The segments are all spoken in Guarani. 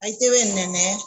Ahí te ven, nene.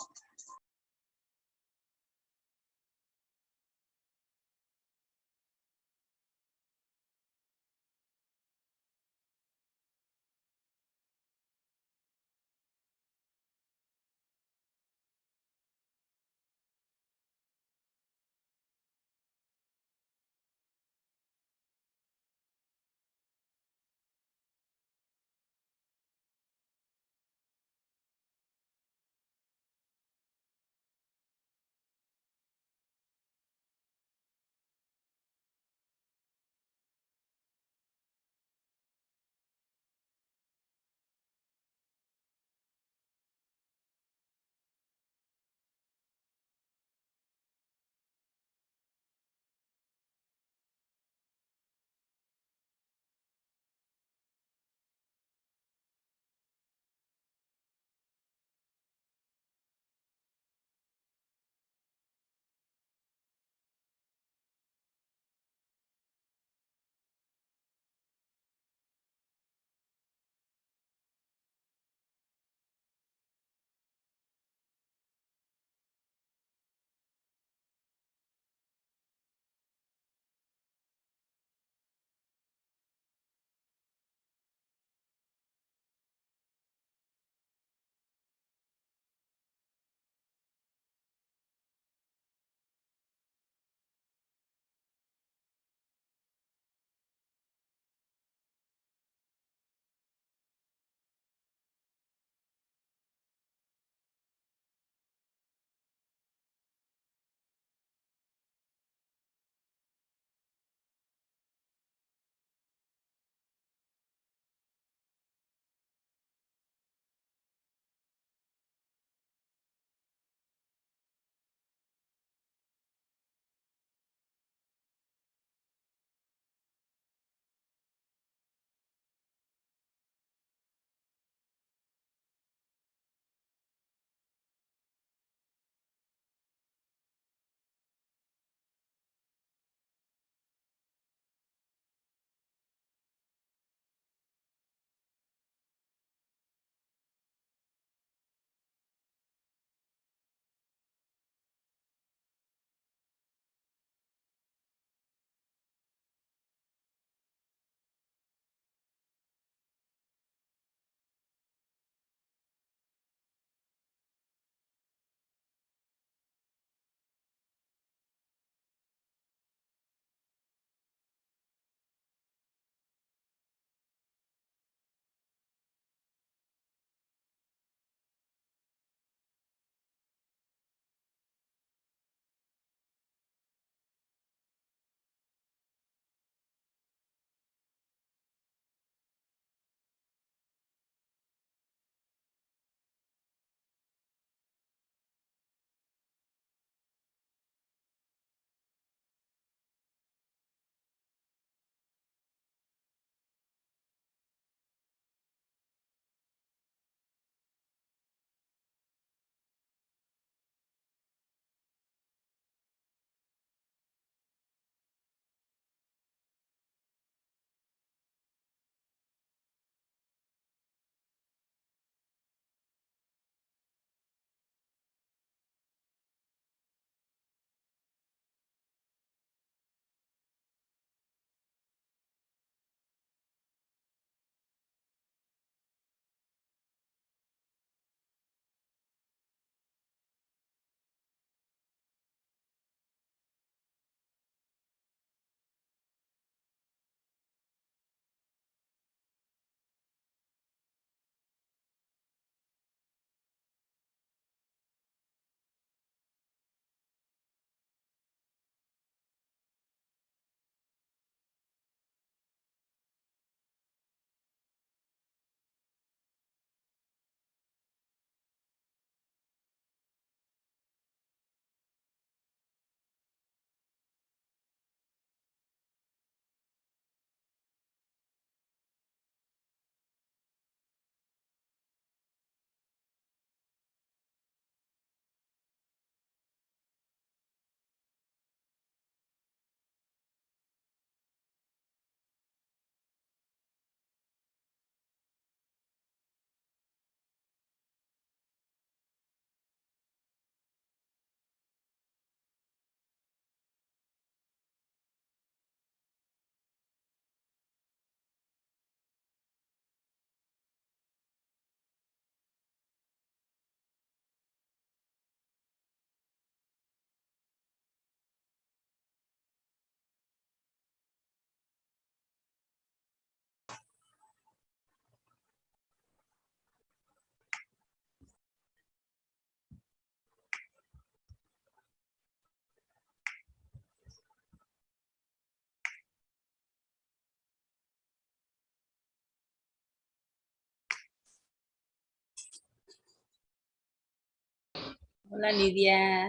Hola Lidia.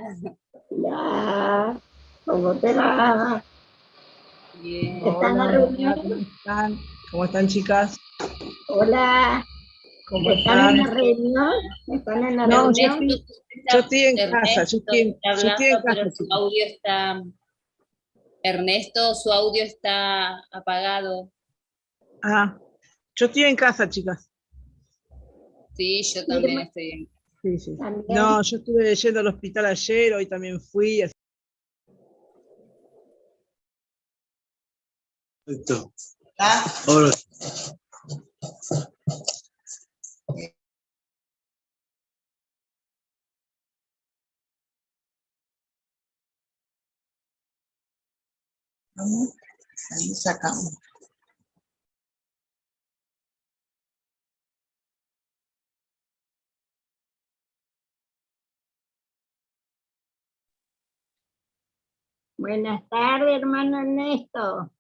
Hola, ¿cómo te va? Bien. ¿Están en la Hola, reunión? ¿cómo están? ¿Cómo están, chicas? Hola, ¿Cómo ¿están en la están? reunión? ¿Están en la No, yo reunión? estoy, yo estoy en casa, yo estoy en, está yo estoy en hablando, pero casa, su chicas. audio está. Ernesto, su audio está apagado. Ah, yo estoy en casa, chicas. Sí, yo también estoy en Sí, sí. También. No, yo estuve yendo al hospital ayer, hoy también fui. así- Perfecto. ¿Está? Ahora Vamos, Ahí sacamos. Buenas tardes, hermano Ernesto.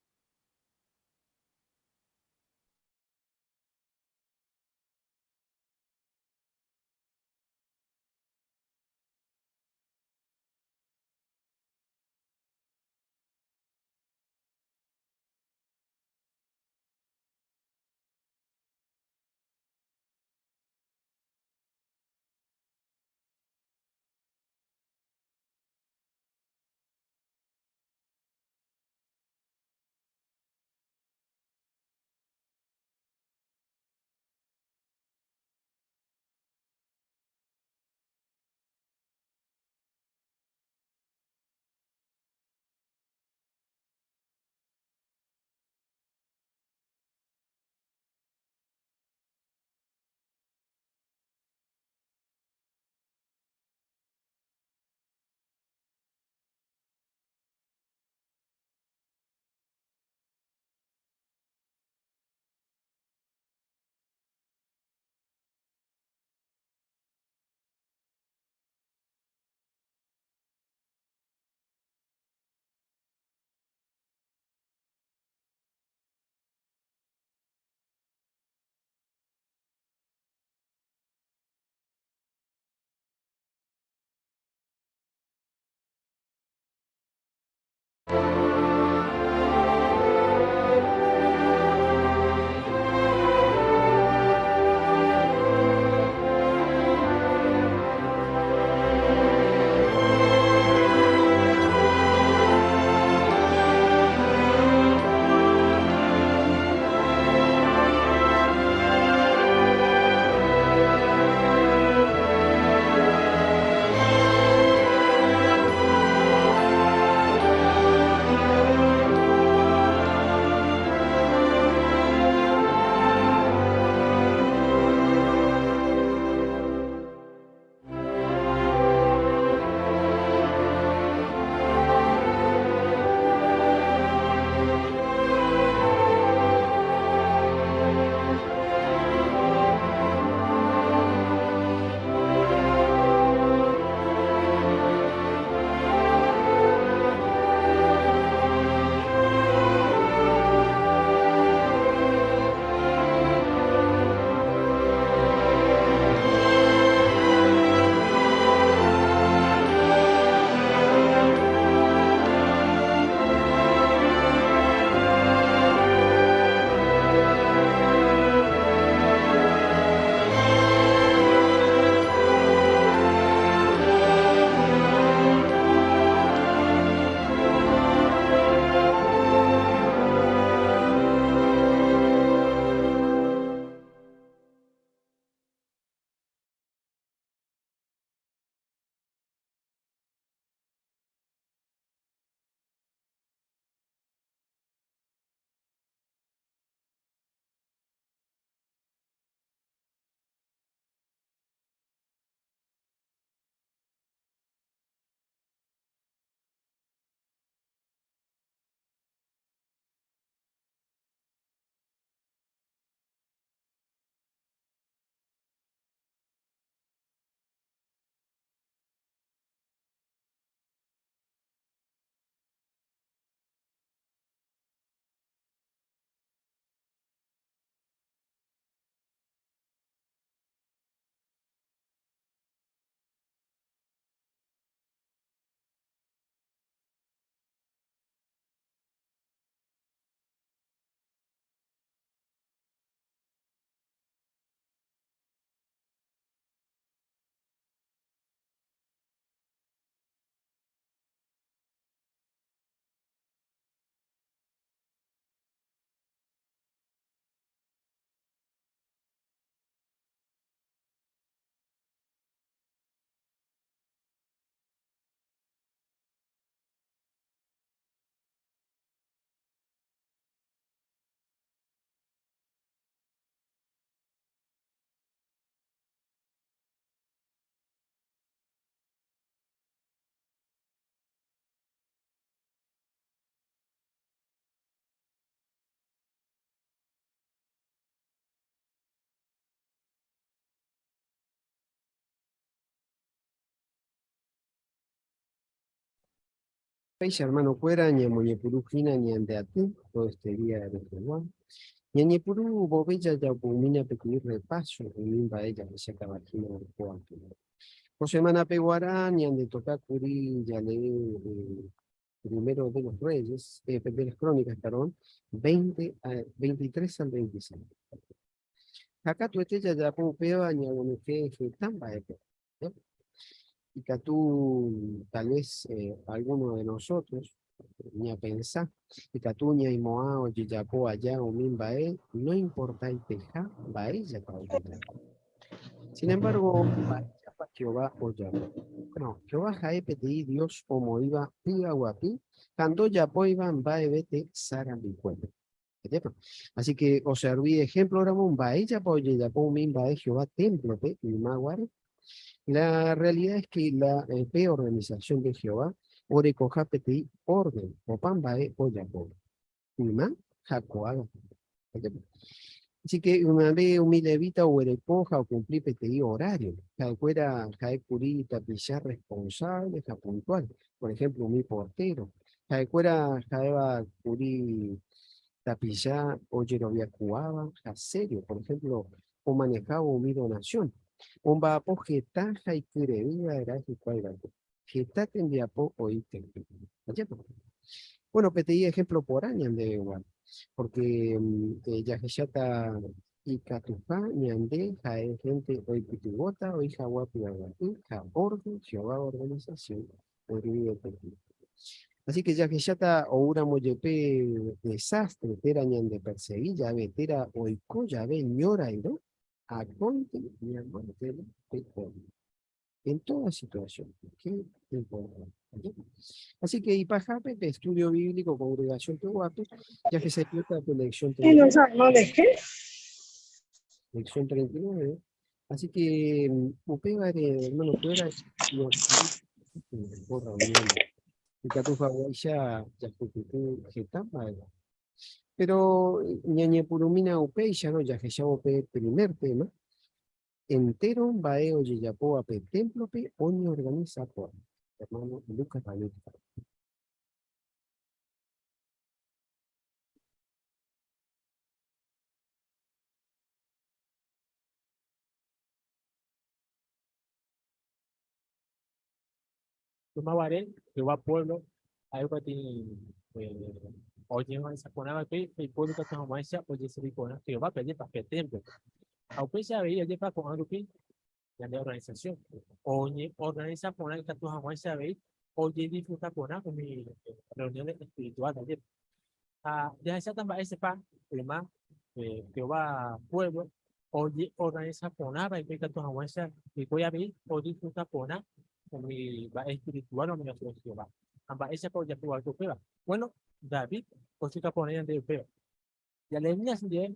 Péicha hermano-kuéra ñamoñepyrũ hína ñande aty todo este día rehegua. Ñañepyrũ vove jajapoumína peteĩ repaso umi mba'e jahechákava hína ko aty. Ko semana-pe guarã ñande toka kuri jalee Primero de los Reyes, de las Crónicas, perdón, 20 a, 23 al 25. Ha katuete jajapo upéva ñaguenohẽ heta mba'épe. Ikatu tal vez alguno de nosotros ñapensa, ikatu ñaimo'ã ojejapo aja umi mba'e noimportaiteha mba'éichapa ojejapo. Sin embargo, mba'éichapa Jehová ojapo? Bueno, Jehová ha'e peteĩ Dios omoĩva py'aguapy ha ndojapóiva mba'evete sarambikuépe. Ajépa? Así que oservi de ejemplo ramo mba'éichapa ojejapo umi mba'e Jehová témplope yma guare. La realidad es que la pe organización de Jehová orekoha peteĩ orden opa mba'e ojapóva, yma ha ko'ág̃a. Ajépa? Así que ymave umi levita oguereko ha okumpli peteĩ horario. Ha'ekuéra ha'ékuri tapicha responsable ha puntual. Por ejemplo, umi portero. Ha'ekuéra ha'éva kuri tapicha ojeroviakuaáva ha serio, por ejemplo, omanehávo umi donación. Omba'apo heta ha ikyre'ỹ va'erã hikuái va'ekue. Heta tembiapo oĩ témplope. Ajépa? Bueno, peteĩ ejemplo porã ñandéve igual, porque jahecháta ikatuha ñande ha'e gente oipytyvõta oĩ hag̃ua py'aguapy ha orden Jehová organización oĩvépe. Así que jahecháta oúramo jepe desastre térã ñandepersegi jave térã oiko jave ñorairõ, akóinte ñamantene pe orden. En toda situación. Qué importante. Así que ipahápe pe estudio bíblico congregación peguápe, jahesa'ỹijóta pe lección 39. Lección 39. Así que upévare, hermano kuéra, ko reunión ikatu haguéicha jahupyty heta mba'e. Pero ñañepyrũmína upéicharõ jahechávo pe primer tema, Entéro mba'e ojejapóva pe témplope oñeorganisa porã. Ermáno Lucas David. Ymaguare, Jehová puévlo ha'e peteĩ oñeorganisa porã va'ekue ipuévlo ikatu hag̃uáicha ojeservi porã Jehovápe, ajépa pe témplope. Ha upéicha avei ajépa ko'ã rupi ñande organisasión oñeorganisa porã ikatu hag̃uáicha avei ojedisfruta porã umi rreunión espirituál, ajépa. Ha jahecháta mba'éichapa yma Jehová puévlo ojeorganisa porã va'ekue ikatu hag̃uáicha hikuái avei odisfruta porã umi mba'e espirituál ome'ẽva Jehová. Ha mba'éichapa ojapo va'ekue upéva? Bueno, David oexplika porã ñandéve upéva. Jaleemína chendive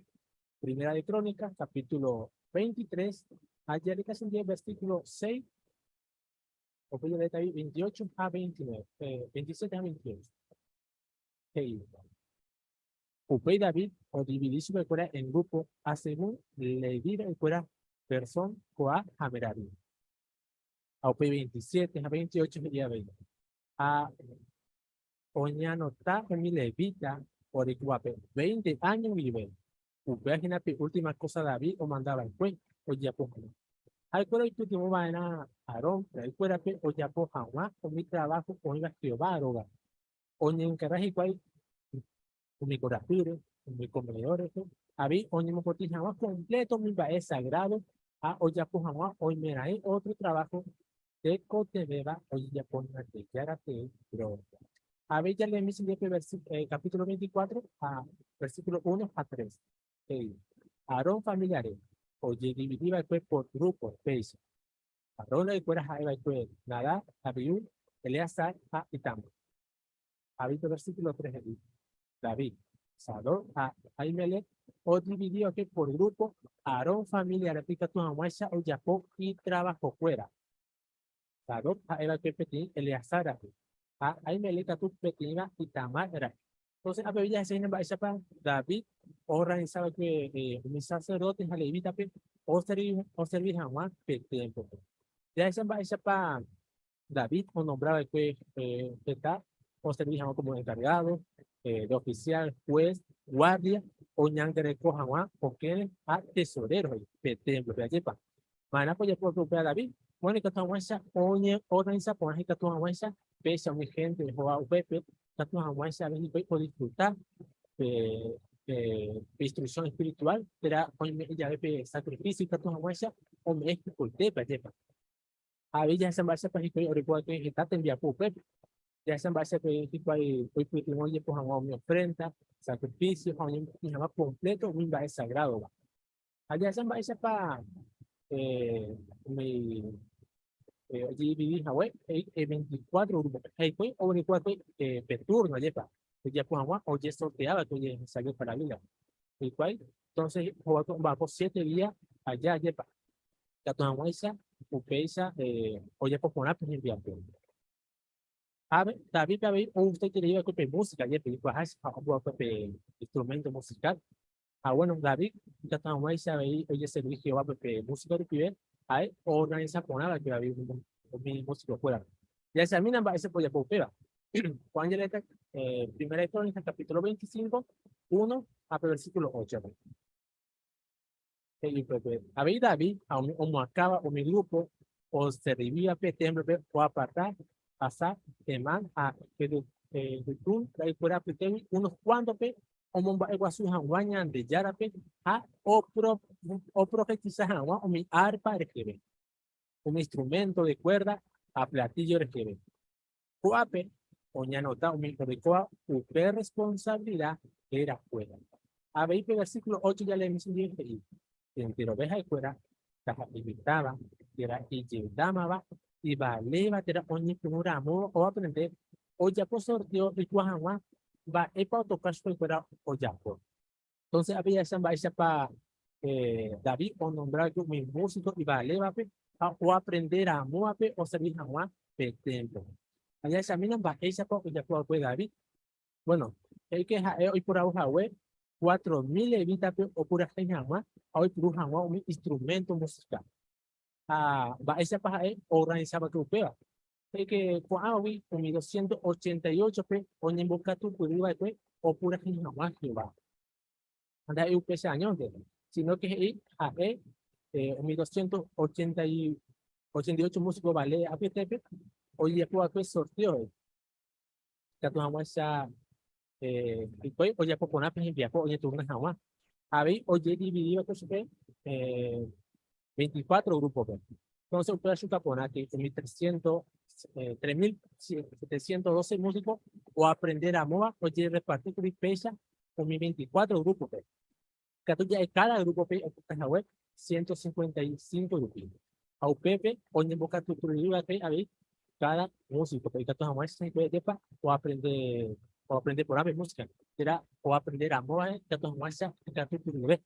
Primera de Crónicas, capítulo 23, ha jaleka chendive versículo 6, upéi jaleéta avei 28 ha 29, 27 ha 28. He'i. Upéi David odividi chupekuéra en grúpo asegún Leví ra'ykuéra Gersón, Coat ha Merarí. Ha upéi 27 ha 28 he'i avei, Ha oñeanota umi levíta orekóvape veinte áño guive. Upéva hína pe última kósa David omanda va'ekue ojapo hag̃ua. Ha'ekuéra oipytyvõ va'erã Aarón ra'ykuérape ojapo hag̃ua umi traváho oĩva Jehová rógape. Oñenkarga hikuái umi korapýre, umi komedór rehe, avei oñemopotĩ hag̃ua kompléto umi mba'e sagrádo ha ojapo hag̃ua oimeraẽ ótro traváho tekotevẽva ojejapo Ñandejára tee rógape. Avei jaleemi chendive pe capítulo 24 ha versículo 1 ha 3. He'i, Aarón familiare ojedividi va'ekue por grúpo péicha. Aarón ra'ykuéra ha'e va'ekue Nadab, Abiú, Eleazar ha Itamar. Avei pe versíkulo 3 he'i, David, Sadoc ha Ahimelec odividi va'ekue por grúpo Aarón familiarépe ikatu hag̃uáicha ojapo itravahokuéra. Sadoc ha'e va'ekue peteĩ Eleazar ra'y, ha Ahimelec katu peteĩva Itamar ra'y. Entonces, avei jahecha hína mba'éichapa David oorganisa va'ekue umi saserdóte ha levítape oservi hag̃ua pe témplope. Jahecha mba'éichapa David onombra va'ekue heta oservi hag̃ua como encargado, de oficial, juez, guardia, oñangareko hag̃ua okẽre ha tesorero he'i pe témplope. Ajépa? Ma'erãpa ojapo va'ekue upéva David? Bueno, ikatu hag̃uáicha oñeorganisa porã ikatu hag̃uáicha péicha umi hénte ohóva upépe, ikatu hag̃uáicha avei hikuái odisfruta pe instrucción espiritual térã oñeme'ẽ jave pe sacrificio ikatu hag̃uáicha ome'ẽ hekoitépe, ajépa? Ha avei jahecha mba'éichapa hikuái oreko va'ekue heta tembiapo upépe. Jahecha mba'éichapa hikuái oipytyvõ ojepo hag̃ua umi ofrenda, sacrificio ha oñemoĩ hag̃ua completo umi mba'e sagrádova. Ha jahecha mba'éichapa umi ojedividi hague 24 grupo-pe. Ha hikuái oreko va'ekue pe turno, ajépa, ojejapo hag̃ua ojesortea va'ekue ojehechague para vida. Hikuái, entonces, omba'apo siete día aja, ajépa. Ikatu hag̃uáicha upéicha ojapo porã pe hembiapo. Ha Davídpe avei ogustaiterei va'ekue pe músika, jepe ikuaaháicha ha ombou va'ekue pe instrumento musical. Ha bueno, David ikatu hag̃uáicha avei ojeservi Jehovápe pe músika rupive, ha'e oorganisa porã va'ekue avei umi musikokuérape. Jahechamína mba'éichapa ojapo upéva. Juan Jaleta, Primera de Crónicas, capítulo 25, 1 ha pe versículo 8. He'i upépe, Avei David ha umi omoakãva umi grúpo oservíva pe témplope oaparta Asaf, Hemán ha Jedutún ra'ykuéra apytégui unos kuántope omomba'eguasu hag̃ua Ñandejárape ha oprofetisa hag̃ua umi árpa reheve, umi instruménto de kuérda ha platíllo reheve. Ko'ápe oñanota umi orekóva upe rresponsavilida herakuéra. Avei pe versíkulo 8 jaleemi chendive he'i, Enterove ha'ekuéra taha'e imitãva térã ijedámava, ivaléva térã oñepyrũ ramo oaprende ojapo sortéo oikuaa hag̃ua mba'épa otoka chupekuéra ojapo. Entonces avei jahecha mba'éichapa David onombra va'ekue umi músiko ivalévape ha oaprende ramóvape oservi hag̃ua pe témplope. Ha jahechamína mba'éichapa ojapo va'ekue David. Bueno, he'i ke ha'e oiporavo hague 4000 levítape opurahéi hag̃ua ha oipuru hag̃ua umi instruménto musikál. Ha mba'éichapa ha'e oorganisa va'ekue upéva? He'i ke ko'ãgui umi 288-pe oñembokatupyry va'ekue opurahéi hag̃ua Jehovápe. Ha ndaha'éi upéicha añónte, síno ke he'i ha'e umi 288 músiko vale apytépe ojejapo va'ekue sortéo he'i. Ikatu hag̃uáicha hikuái ojapo porã pe hembiapo oñeturna hag̃ua. Avei ojedividi va'ekue chupe 24 grúpope. Entonces upéva chuka porã que umi 300, 3712 músico oaprende ramóva ojereparti kuri péicha umi 24 grúpope. Katu ja'e káda grúpope opyta hague 155 rupi. Ha upépe oñembokatupyry va'ekue avei káda músikope ikatu hag̃uáicha hikuái ajépa oaprende oaprende porã pe músika térã oaprende ramóva ikatu hag̃uáicha ikatupyryve.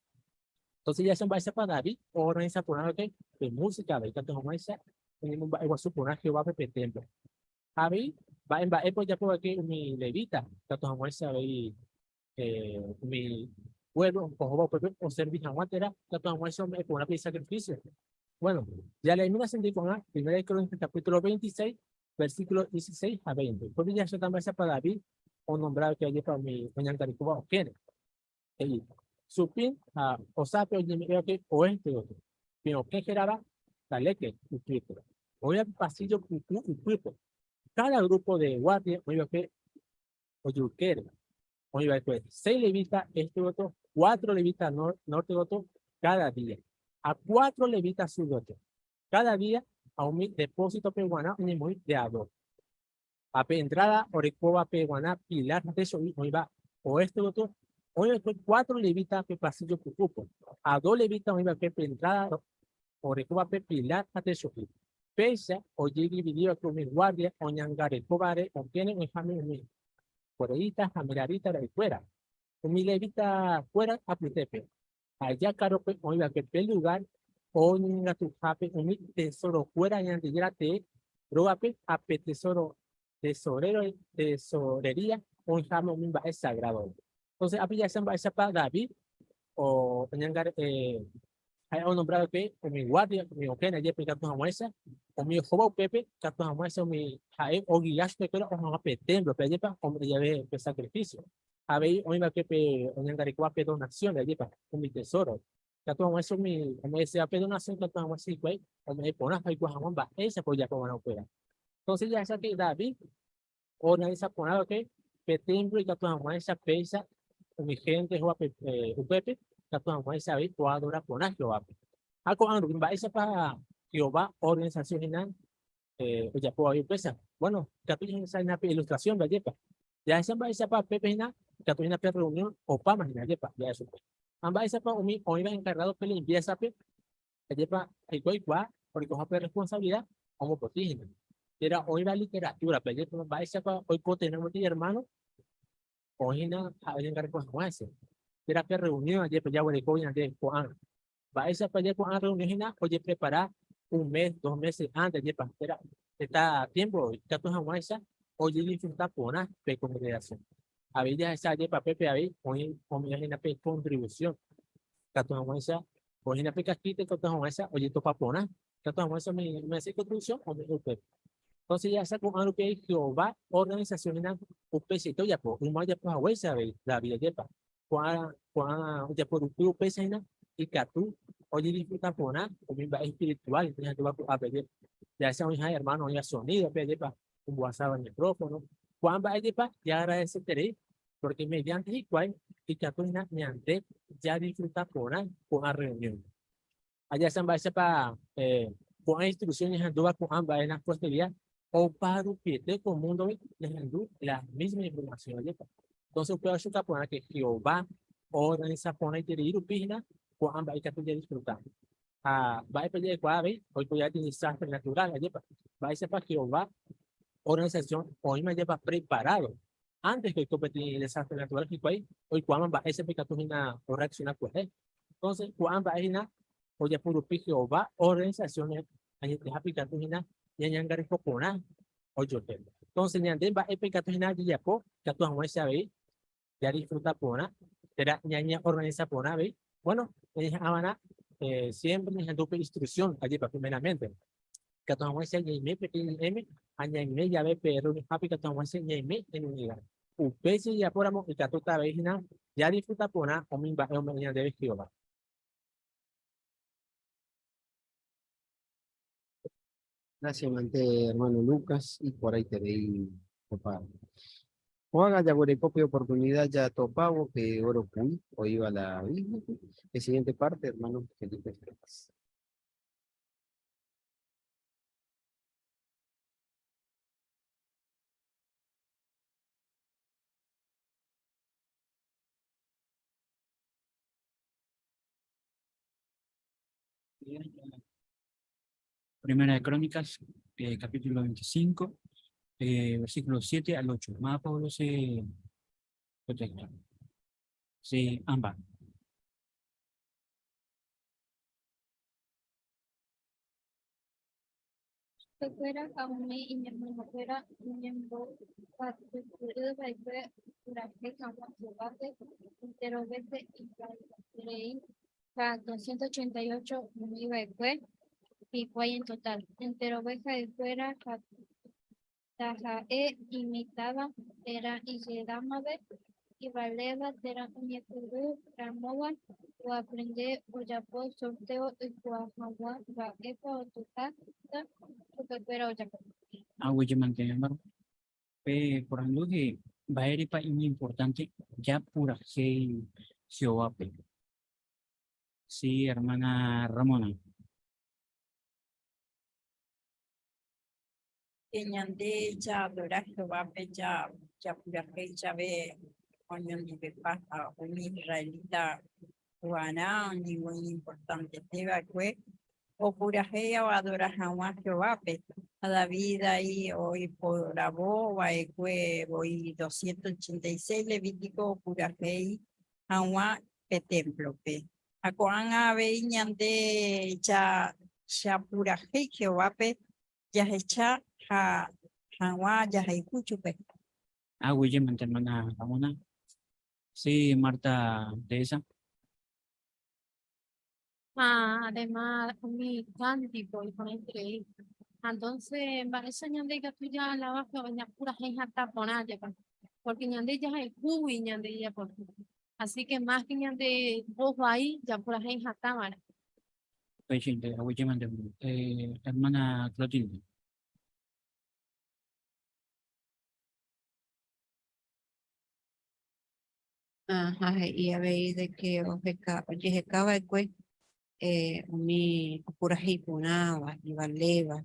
Entonces jahecha mba'éichapa David oorganisa porã va'ekue pe músika avei ikatu hag̃uáicha oñemomba'eguasu porã Jehovápe pe témplo. Ha avei mba'e mba'épa ojapo va'ekue umi levita ikatu hag̃uáicha avei umi puévlo ohóva upépe oservi hag̃ua térã ikatu hag̃uáicha ome'ẽ porã pe isakrifísio. Bueno, jaleemína chendive ko'ág̃a Primera de Crónicas capítulo 26, versículo 16 ha 20. Upépe jahecháta mba'éichapa David onombra va'ekue ajépa umi oñangarekóva okẽre. He'i, Supim ha Hosápe oñeme'ẽ va'ekue oéste gotyo, pe okẽ hérava Taléquet ypýpe, oĩva pe pasíllo puku ypýpe. Káda grúpo de guárdia oĩ va'ekue ojoykére. Oĩ va'ekue seis levita éste gotyo, cuatro levita nórte gotyo káda día, ha cuatro levita sur gotyo káda día, ha umi depósitope guarã oñemoĩ de a dos. Ha pe entráda orekóvape guarã pilar ha techo'i oĩva oéste gotyo, oĩ va'ekue cuatro levita pe pasillo pukúpe, ha dos levita oĩ va'ekue pe entráda orekóvape pilar ha techo'i. Péicha ojedividi va'ekue umi guárdia oñangarekóvare okẽre oĩháme umi coreíta ha merarita ra'ykuéra, umi levita kuéra apytépe. Ha Jácarope oĩ va'ekue pe lugár oñeñongatuhápe umi tesorokuéra Ñandejára tee rógape ha pe tesoro tesoréro tesorería oĩháme umi mba'e sagrádo. Entonces, ápe jahecha mba'éichapa David oñangare eh, Ha'e onombra va'ekue umi guárdia, umi okẽ ndaje ikatu hag̃uáicha, umi ohóva upépe ikatu hag̃uáicha umi ha'e ogia chupekuéra oho hag̃ua pe témplope, ajépa ome'ẽ jave pe sakrifísio. Avei oĩ va'ekue pe oñangarekóva pe donasiónre, ajépa umi tesóro. Ikatu hag̃uáicha umi ome'ẽséva pe donasión ikatu hag̃uáicha hikuái ome'ẽ porã ha oikuaa hag̃ua mba'éichapa ojapo va'erã upéva. Entonces jahecha ke David oorganisa porã va'ekue pe témplo ikatu hag̃uáicha péicha umi hénte ohóva upépe ikatu hag̃uáicha avei oadora porã Jehovápe. Ha ko'ág̃a rupi mba'éichapa Jehová organisasión hína ojapo avei upéicha? Bueno, ikatu jahecha hína pe ilustrasiónpe, ajépa? Jahecha mba'éichapa pépe hína ikatu hína pe rreunión opáma hína, ajépa? Ja'e chupe. Ha mba'éichapa umi oĩva enkargádo pe limpiésape Ajépa hikuái oikuaa orekoha pe responsabilidad omopotĩ hína. Térã oĩva literatura-pe, ajépa mba'éichapa oikotevẽ mopotĩ hermano oĩ hína ha'e oñangareko hag̃ua hese. Térã pe reunión ajépa jaguereko ñande ko'ág̃a. Mba'éichapa ja'e ko'ã reunión hína ojeprepara un mes, dos meses antes ajépa térã heta tiempo ikatu hag̃uáicha ojedisfruta porã pe congregación. Avei jahecha ajépa pépe avei oĩ ome'ẽ hína pe contribución ikatu hag̃uáicha Oĩna pe casquite ikatu hag̃uáicha ojetopa porã, ikatu hag̃uáicha ome'ẽse ikontribusión ome'ẽ upépe. Entonces jahecha ko'ã rupi avei Jehová organisasión hína upeichaite ojapo, yma ojapo haguéicha avei David ajépa. Ko'ã ko'ã ojapo rupi upéicha hína ikatu ojedisfruta porã umi mba'e espirituál oñehendúva ko'ápe ajépa. Jahecha oĩha ermáno oĩva sonídope ajépa ombohasáva mikrófono. Ko'ã mba'e ajépa jaagradeseterei Pórke mediánte hikuái ikatu hína ñande jadisfruta porã ko'ã rreunión. Ha jahecha mba'éichapa ko'ã instruksión ñahendúva ko'ã mba'e nakuestería oparupiete ko múndogui ñahendu la mísma informasión, ajépa? Entónse upéva ohechuka porã ke Jehová oorganisa porãiterei rupi hína ko'ã mba'e ikatu jadisfruta. Ha mba'épa ja'ekuaa avei oiko jave peteĩ desástre naturál, ajépa? Mba'éichapa Jehová organisasión oĩma ajépa preparádo Ántes ke oiko peteĩ desástre naturál hikuái oikuaáma mba'éichapa ikatu hína orreaksiona kuehe. Entónse ko'ã mba'e hína ojapo rupi Jehová organisasión añetehápe ikatu hína ñañangareko porã ojuehe. Entónse ñande mba'épa ikatu hína jajapo ikatu hag̃uáicha avei jadisfruta porã térã ñañeorganisa porã avei. Bueno, ñañeha'ã va'erã siémpre ñahendu pe instruksión ajépa primeramente. Ikatu hag̃uáicha ñaime peteĩ ñe'ẽme ha ñaime jave pe rreunionhápe ikatu hag̃uáicha ñaime en unida. Upéicha jajapóramo ikatúta avei hína jadisfruta porã umi mba'e ome'ẽ ñandéve Jehová. Gracias mante hermano Lucas iporãiterei opa. Ko'ág̃a jaguereko pe oportunidad jatopávo pe oro ku'i oĩva la Biblia-pe. Pe siguiente parte hermano Felipe Frías. Primera de Crónicas, eh, capítulo 25, eh, versículos 7 al 8. Más Pablo se protecta. Sí, ambas. Chupekuéra ha umi iñermanokuéra oñembokatupyry va'ekue opurahéi hag̃ua Jehovápe enterovete ivaieterei ha 288 oĩ va'ekue hikuái en total. Enterove ha'ekuéra ha taha'e imitãva térã ijedámave, ivaléva térã oñepyrũ ramóva oaprende ojapo sortéo oikuaa hag̃ua mba'épa otokáta chupekuéra ojapo. Aguyje mantenedor. Pe porandu he'i, Mba'érepa iñimportánte japurahéi Jehovápe? Sí, hermana Ramona. Ke ñande jaadora Jehovápe japurahéi jave oñondivepa ha umi israelita guarã ningo iñimportantete va'ekue opurahéi oadora hag̃ua Jehovápe. Ha David ai oiporavo va'ekue voi 286 levítico opurahéi hag̃ua pe témplope. Ha ko'ág̃a avei ñande japurahéi Jehovápe jahecha ha hag̃ua jahayhu chupe. Aguyjémante hermana Ramona. Sí, Marta Teresa. Ha además umi cántico iporãiterei. Ha entonces mba'éicha ñande ikatu jaalava Jehová ñapurahéi hatã porã jepa, porque ñande jahayhúgui ñande jajapo. Así que más que ñande voz vai japurahéi hatã va'erã. Upéichaite, aguyjémante eh, hermana Clotilde. Ha he'i avei de que oheka, ojeheka va'ekue eh, umi opurahéi porãva, ivaléva,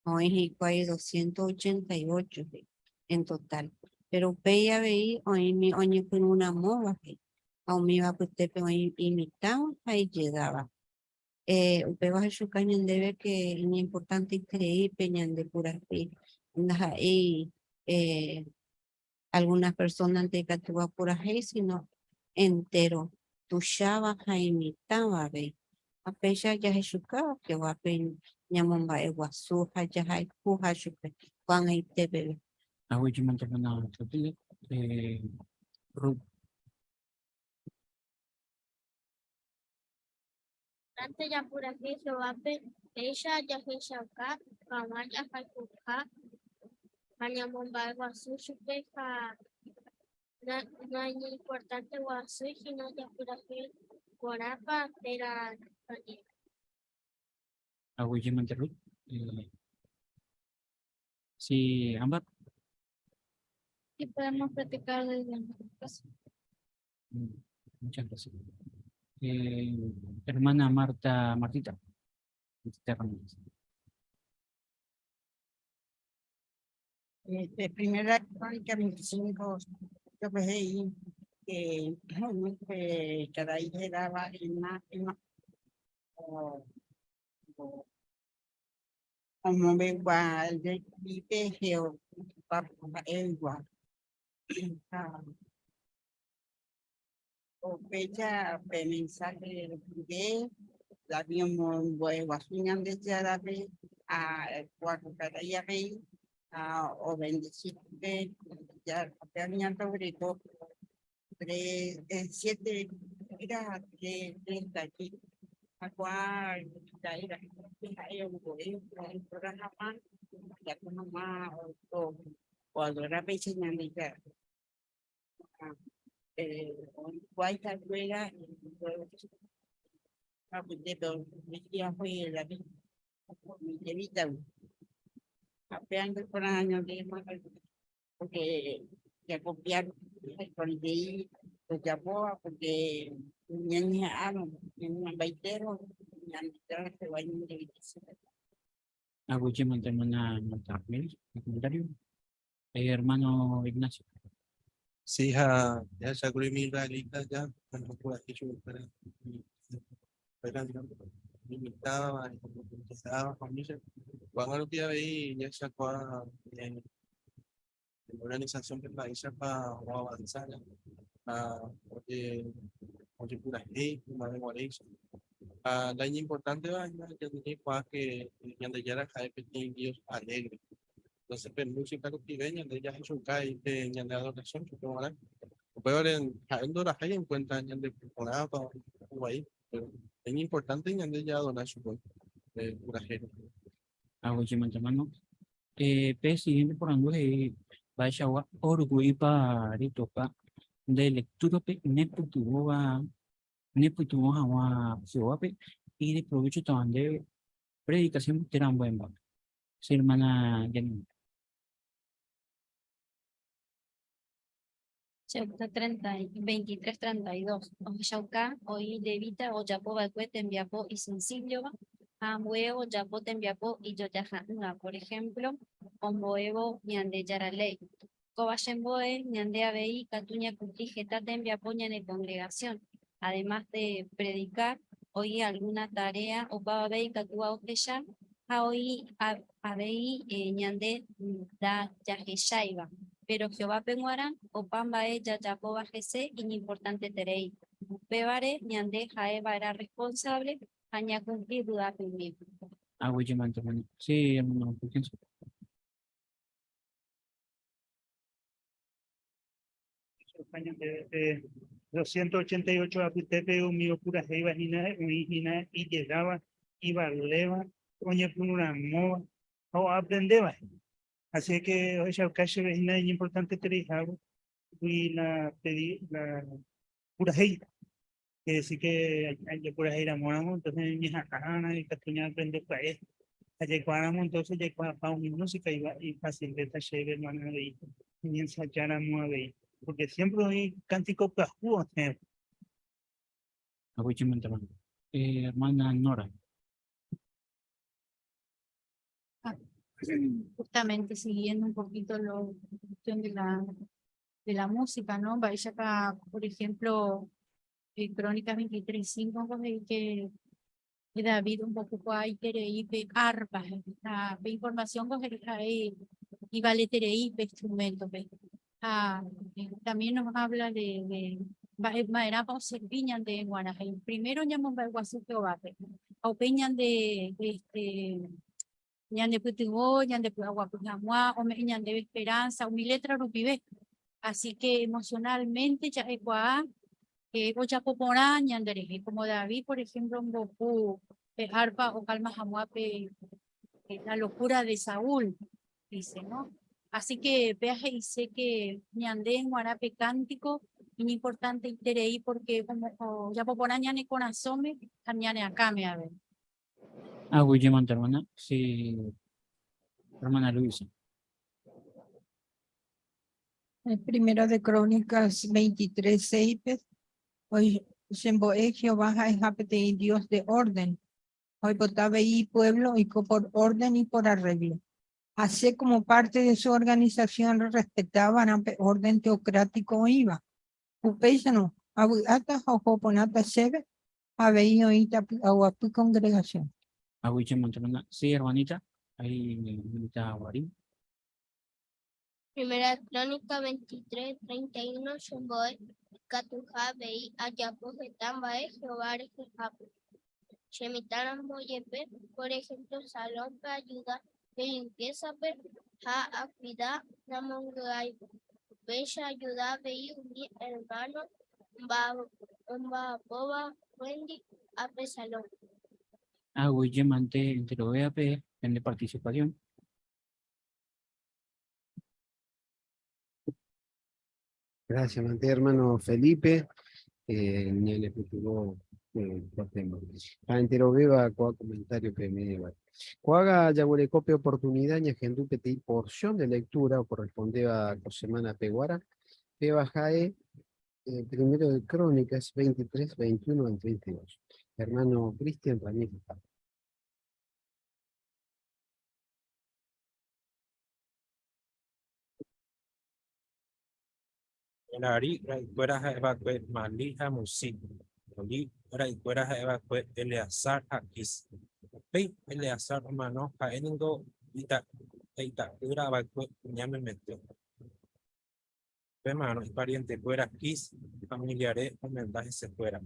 ha oĩ hikuái 288 he'i en total. Péro upéi avei oĩmi oñepyrũramóva he'i, ha umíva apytépe oĩ imitãva ha ijedáva. Eh, upéva ohechuka ñandéve que iñimportanteiterei pe ñande purahéi, ndaha'éi eh, algunas personas-nte ikatúva purahéi, sino entero tuicháva ha imitãva avei. Ha péicha jahechuka Jehovápe ñamomba'eguasu ha jahayhuha chupe ko'ag̃aite peve. Aguyjémante hermana Clotilde. Eh, Ruth. Ante japurahéi Jehovápe péicha jahechauka hag̃ua jahayhuha ha ñamomba'eguasu chupe ha naiñimportanteguasúi hína japurahéi porãpa térã kañy. Aguyjémante Ruth. Eh, sí, Ámbar. Sí, podemos practicar desde nuestra casa. Muchas gracias. Eh, hermana Marta, Martita. Martita Ramírez. Este, primera crónica 25, yo veí que eh, cada hija daba una, una, o, o, omombe'u de Jehová mba'égua. Upéicha pe mensaje rupive David omombo'eguasu Ñandejárape ha kuarukarai avei ha obendeci chupe Ñandejára. Upéva ñandeguereko tres, siete ta'ýra ha tres tajy. Ha ko'ã ta'ýra ha'e ombo'e oipota hag̃ua ikatu hag̃ua oadora péicha Ñandejárape. Oikuaitakuéra apytépe ojejapo David levítagui. Ha péva iporã ñandéve porque jacopiar porãiterei ojapóva porque ñañeha'ãrõ ñañeha'ãmbaitérõ Ñandejára Jehová ñandebendice. Aguyjémante hermana Marta Ramírez. ¿Un comentario? Eh, hermano Ignacio. Sí, ha jahechákuri umi israelita ja ombopurahéi chupekuéra kuéra imitãva, ijedáva familia. Ko'ág̃a rupi avei jahechakuaa organización-pe mba'éichapa oavansa ha ojepurahéi ymave guaréicha. Ha la iñimportánteva hína jaikuaa que Ñandejára ha'e peteĩ Dios alegre. Entonces pe música rupive ñande jahechauka pe ñande adoración chupe g̃uarã. Upévare ha'e ndorahái en cuenta ñande porãpa vai, pero iñimportante ñande jaadora chupe purahéi rupive. Aguyjémante hermano. Eh, pe siguiente porandu he'i mba'eichagua orguýpa retopa nde lectura-pe nepytyvõva nepytyvõ hag̃ua Jehovápe ideprovéchotava ndéve predicación térã ambue mba'e. Che hermana Janine. Chauka 23, 32. Ohechauka oĩ levíta ojapo va'ekue tembiapo isensíllova ha ambue ojapo tembiapo ijojaha'ỹva, por ehémplo, ombo'évo Ñandejára Léi. Kóva chembo'e ñande avei ikatu ñakumpli heta tembiapo ñane kongregasión. Además de predicar, oĩ algúna taréa opavave ikatúva ohecha ha oĩ avei ñande ndajahecháiva. Péro Jehovápe g̃uarã opa mba'e jajapóva hese iñimportanteterei. Upévare ñande ha'e va'erã responsávle ha ñakumpli vy'ápe umíva. Aguyjémante hermano. Sí, hermano Fulgencio. Ñande 288 apytépe umi opurahéiva hína oĩ hína ijedáva, ivaléva, oñepyrũramóva ha oaprendéva. Así que ohechauka chéve hína iñimportantetereiha gui la pedi la purahéi. Quiere decir que japurahéi ramóramo entonces ñeha'ãrã ikatu ñaaprende pya'e. Ha jaikuaáramo entonces jaikuaapa umi música ifacilvéta chéve hermana avei ñañensayáramo avei. Porque siempre oĩ cántico pyahu osẽva. Aguyjémante, hermano. Hermana Nora. Justamente siguiendo un poquito la cuestión de la música, ¿no? Mba'éichapa, por ejemplo, en Crónicas 23.5, he'i que David ombopukuaaiterei pe arpa, ha pe información he'i ha'e ivaleterei pe instrumento-pe. Ha también nos habla de mba'e ma'erãpa oservi ñande g̃uarã. He'i primero ñamomba'eguasu Jehovápe, ha upéi ñande este, ñandepytyvõ, ñandepy'aguapy hag̃ua, ome'ẽ ñandéve esperanza umi letra rupive. Así que emocionalmente ja'ekuaa ojapo porã ñanderehe, como David, por ejemplo, ombopu pe arpa okalma hag̃ua pe la locura de Saúl, dice, ¿no? Así que péa he'ise que ñande g̃uarã pe cántico iñimportanteiterei porque ojapo porã ñane korasõme ha ñane akãme avei. Aguyjémante, hermana. Sí, hermana Luisa. El primero de Crónicas 23, 6, hoy chembo'e Jehová ha'eha peteĩ Dios de orden. Oipota avei ipueblo oiko por orden y por arreglo. Ha che como parte de su organización rorrespetava'erã pe orden teocrático oĩva. Upéicharõ, avy'áta ha oho porãta chéve ha avei oĩta py'aguapy congregación. Aguyjémante, hermana. Sí, hermanita. Ahí, hermanita Guarín. Primera Crónica 23, 31 Chembo'e ikatuha avei ajapo heta mba'e Jehová rehehápe. Chemitãramo jepe, por ejemplo salónpe ajuda pe limpiésape ha akuida namongy'áiva. Upéicha ajuda avei umi ermáno omba'apóva Wendy ápe salónpe. Aguyjémante enterovéape pende participación. Gracias, mante, hermano Felipe. Ñanepytyvõ ko tema. Ha enterovéva ko'ã comentario peme'ẽva. Ko'ág̃a jaguereko pe oportunidad ñahendu peteĩ porción de lectura ocorrespondéva ko semana peguára, péva ha'e primero de Crónicas 23, 21 al 32. Hermano Cristian Ramírez. Merari ra'ykuéra ha'eva'ekue Mali ha Musí. Mali ra'ykuéra ha'eva'ekue Eleazar ha Quis. Upéi Eleazar omano, ha'e ningo ita'ýra va'ekue kuña memete. Upémarõ iparientekuéra Quis familiare omenda hesekuéra.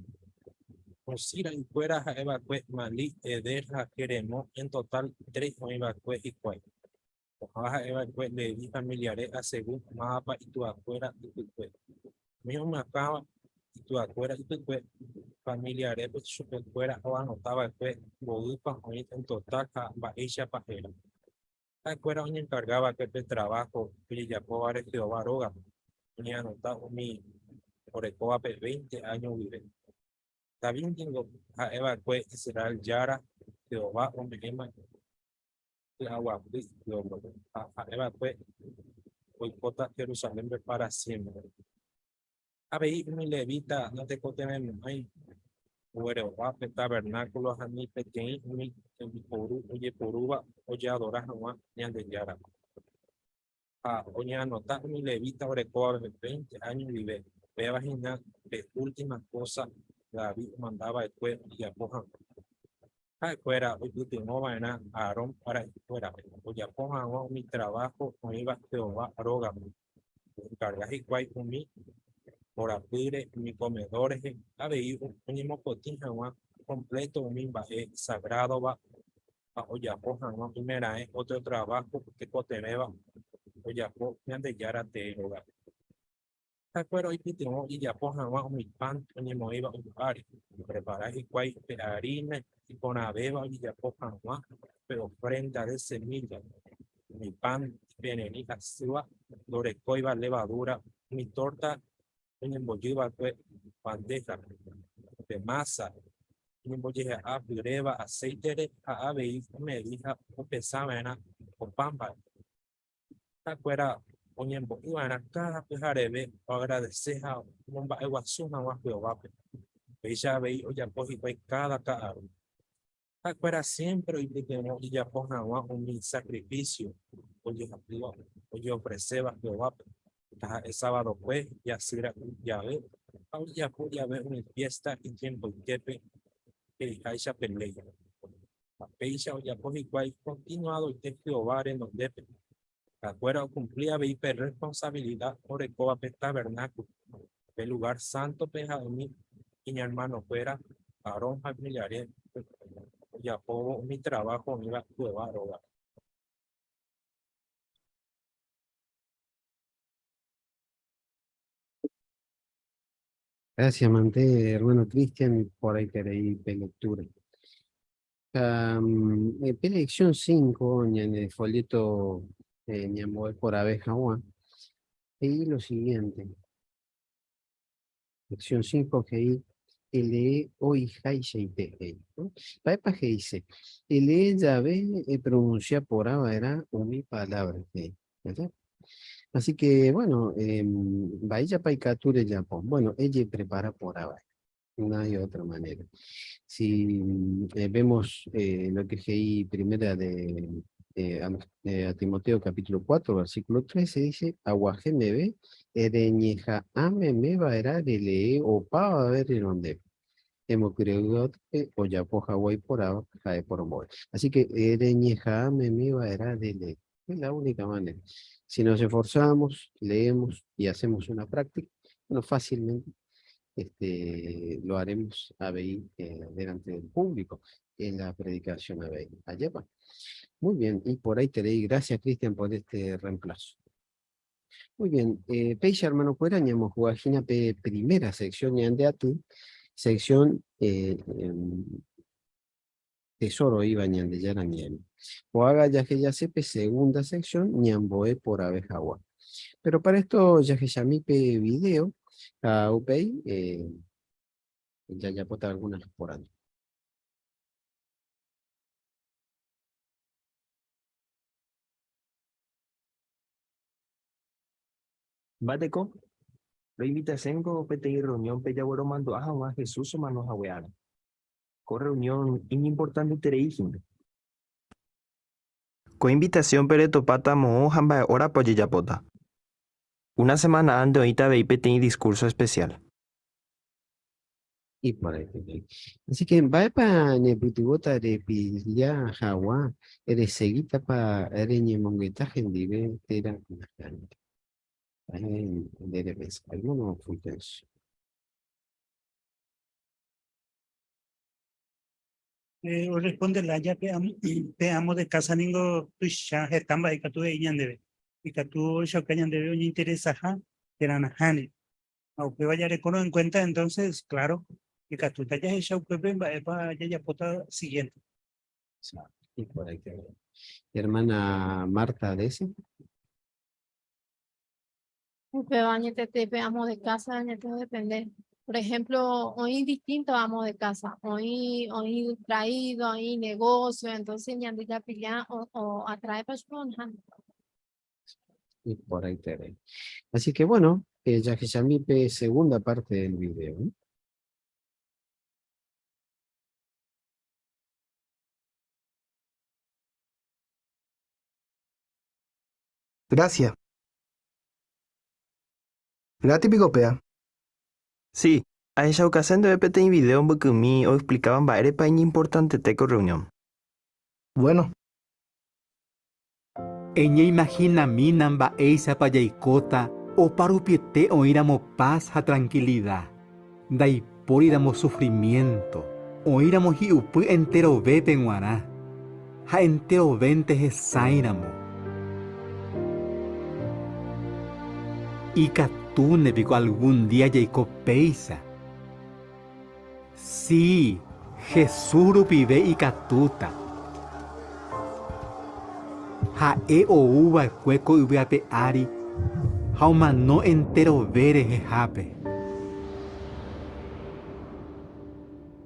Musí ra'ykuéra ha'eva'ekue Mali, Eder ha Jeremot, en total tres oĩva'ekue hikuái. Ko'ãva ha'e va'ekue Leví familiare asegún mávapa ituakuéra ypykue. Umi omyakãva ituakuéra ypykue familiarépe chupekuéra oanota va'ekue mboýpa oĩ en totál ha mba'éichapa héra. Ha'ekuéra oñenkarga va'ekue pe traváho ojejapóvare Jehová rógape, oñeanota umi orekóvape veinte áño guive. David ningo ha'e va'ekue Israel Jára, Jehová ome'ẽma py'aguapy ipuévlope, ha ha'e va'ekue oikóta Jerusalénpe pára siémpre. Avei umi levita natekotevẽmo'ãi oguerova pe tavernákulo ha ni peteĩ umi tembiporu ojeporúva ojeadora hag̃ua Ñandejárape. Ha oñeanota umi levita orekóvape veinte áño guive, upéva hína pe última kósa David omanda va'ekue ojapo hag̃ua. Ha'ekuéra oipytyvõ va'erã Aarón ra'ykuérape ojapo hag̃ua umi traváho oĩva Jehová rógape. Oenkarga hikuái umi korapýre, umi komedór rehe, avei oñemopotĩ hag̃ua kompléto umi mba'e sagrádova ha ojapo hag̃ua oimeraẽ ótro traváho tekotevẽva ojapo Ñandejára tee rógape. Ha'ekuéra oipytyvõ ijapo hag̃ua umi pan oñemoĩva ojo'ári, oprepara hikuái pe arína iporãvéva ojejapo hag̃ua pe ofrénda de semílla, umi pan ipererĩ asýva ndorekóiva levadúra, umi tórta oñembojy va'ekue vandéhape, pe mása oñembojehe'a pyréva aséitere ha avei omedi ha opesa va'erã opa mba'e. Ha'ekuéra oñembo'y va'erã káda pyhareve oagradese ha omomba'eguasu hag̃ua Jehovápe. Péicha avei ojapo hikuái káda ka'aru. Ha'ekuéra siémpre oipytyvõ ojejapo hag̃ua umi sakrifísio ojehapýva ojeofreséva Jehovápe, taha'e sabadokue, jasy ra'y jave ha ojejapo jave umi fiésta itiempoitépe he'iháicha pe léi. Ha péicha ojapo hikuái kontinuadoite Jehová renondépe. Ha'ekuéra okumpli avei pe rresponsavilida orekóva pe tavernákulo, pe lugár sántope ha umi iñermanokuéra Aarón ha ifamiliare ojapóvo umi traváho oĩva Jehová rógape. Gracias, mante, hermano Cristian, por ahí pe lectura. Pe lección 5, en el folleto ñambo'e por abeja he'i lo siguiente. Lección 5 he'i elee oihaichaite he'i. Mba'épa he'ise? Elee jave epronuncia porã va'erã umi palabra he'i. ¿Verdad? Así que, bueno, mba'éichapa ikatu rejapo? Bueno, ejeprepara porã va'erã. No hay otra manera. Si vemos lo que he'i primera de a Timoteo capítulo 4, versículo 13, dice, Aguaje meve, ereñeha'ã meme va'erã relee opavave renondépe. Emokyre'ỹvape ojapo hagua iporãva ha'e porombo'e. Así que ereñeha'ã meme va'erã relee. Es la única manera. Si nos esforzamos, leemos y hacemos una práctica, bueno, fácilmente lo haremos avei delante del público en la predicación avei. Allá va. Muy bien, y por ahí te leí. Gracias, Cristian, por este reemplazo. Muy bien, péicha hermano-kuéra ñamohu'a hína pe primera sección ñande aty, sección Tesoro oĩva Ñandejára Ñe'ẽme. Ko'ág̃a jahejase pe segunda sección ñambo'e porãve hag̃ua. Pero para esto jahechami pe video ha upéi jajapóta algunas porandu. Mba'eteko, roinvitaséngo peteĩ reunión-pe jagueromandu'a hag̃ua Jesús omano hague ára. Ko reunión iñimportanteterei hína. Ko invitasiónpe retopáta moõ ha mba'e órapa ojejapóta. Una semána ánte oĩta avei peteĩ diskúrso espesiál. Iporãiterei. Así que mba'épa nepytyvõta repilla hag̃ua resegítapa reñemongeta hendive térã nahániri? Mba'e nde repensa? Hermano Fulgencio. Eh, oresponde lája pe amo, pe amo de casa ningo tuicha heta mba'e ikatu he'i ñandéve. Ikatu ohechauka ñandéve oñeinteresaha térã nahániri. Ha upéva jarekórõ en cuenta, entonces, claro, ikatúta jahecha upépe mba'épa jajapóta siguiente. Iporãite. Hermana Marta Desi. Upéva añetete pe amo de casa añete odepende. Por ejemplo, oĩ distinto amo de casa, oĩ, oĩ distraído, oĩ negocio, entonces ñande japilla o, o atrae pa chupe oñeha'ã. Iporãiterei. Así que bueno, jahechami pe segunda parte del video. Gracias. Gati piko péa? Sí, ahechaukase ndéve peteĩ vidéo mbykymi oexplikáva mba'érepa iñimportantete ko rreunión. Bueno. Eñeimahinamína mba'éichapa jaikóta oparupiete oĩramo paz ha trankilida, ndaipóriramo sufrimiénto, oĩramo hi'upy enterovépe g̃uarã ha enterovénte hesãiramo. Ikatu. Ikatúne piko algún día jaiko péicha? Si, Jesús rupive ikatúta. Ha'e ou va'ekue ko yvy ape ári ha omano enterove rehehápe.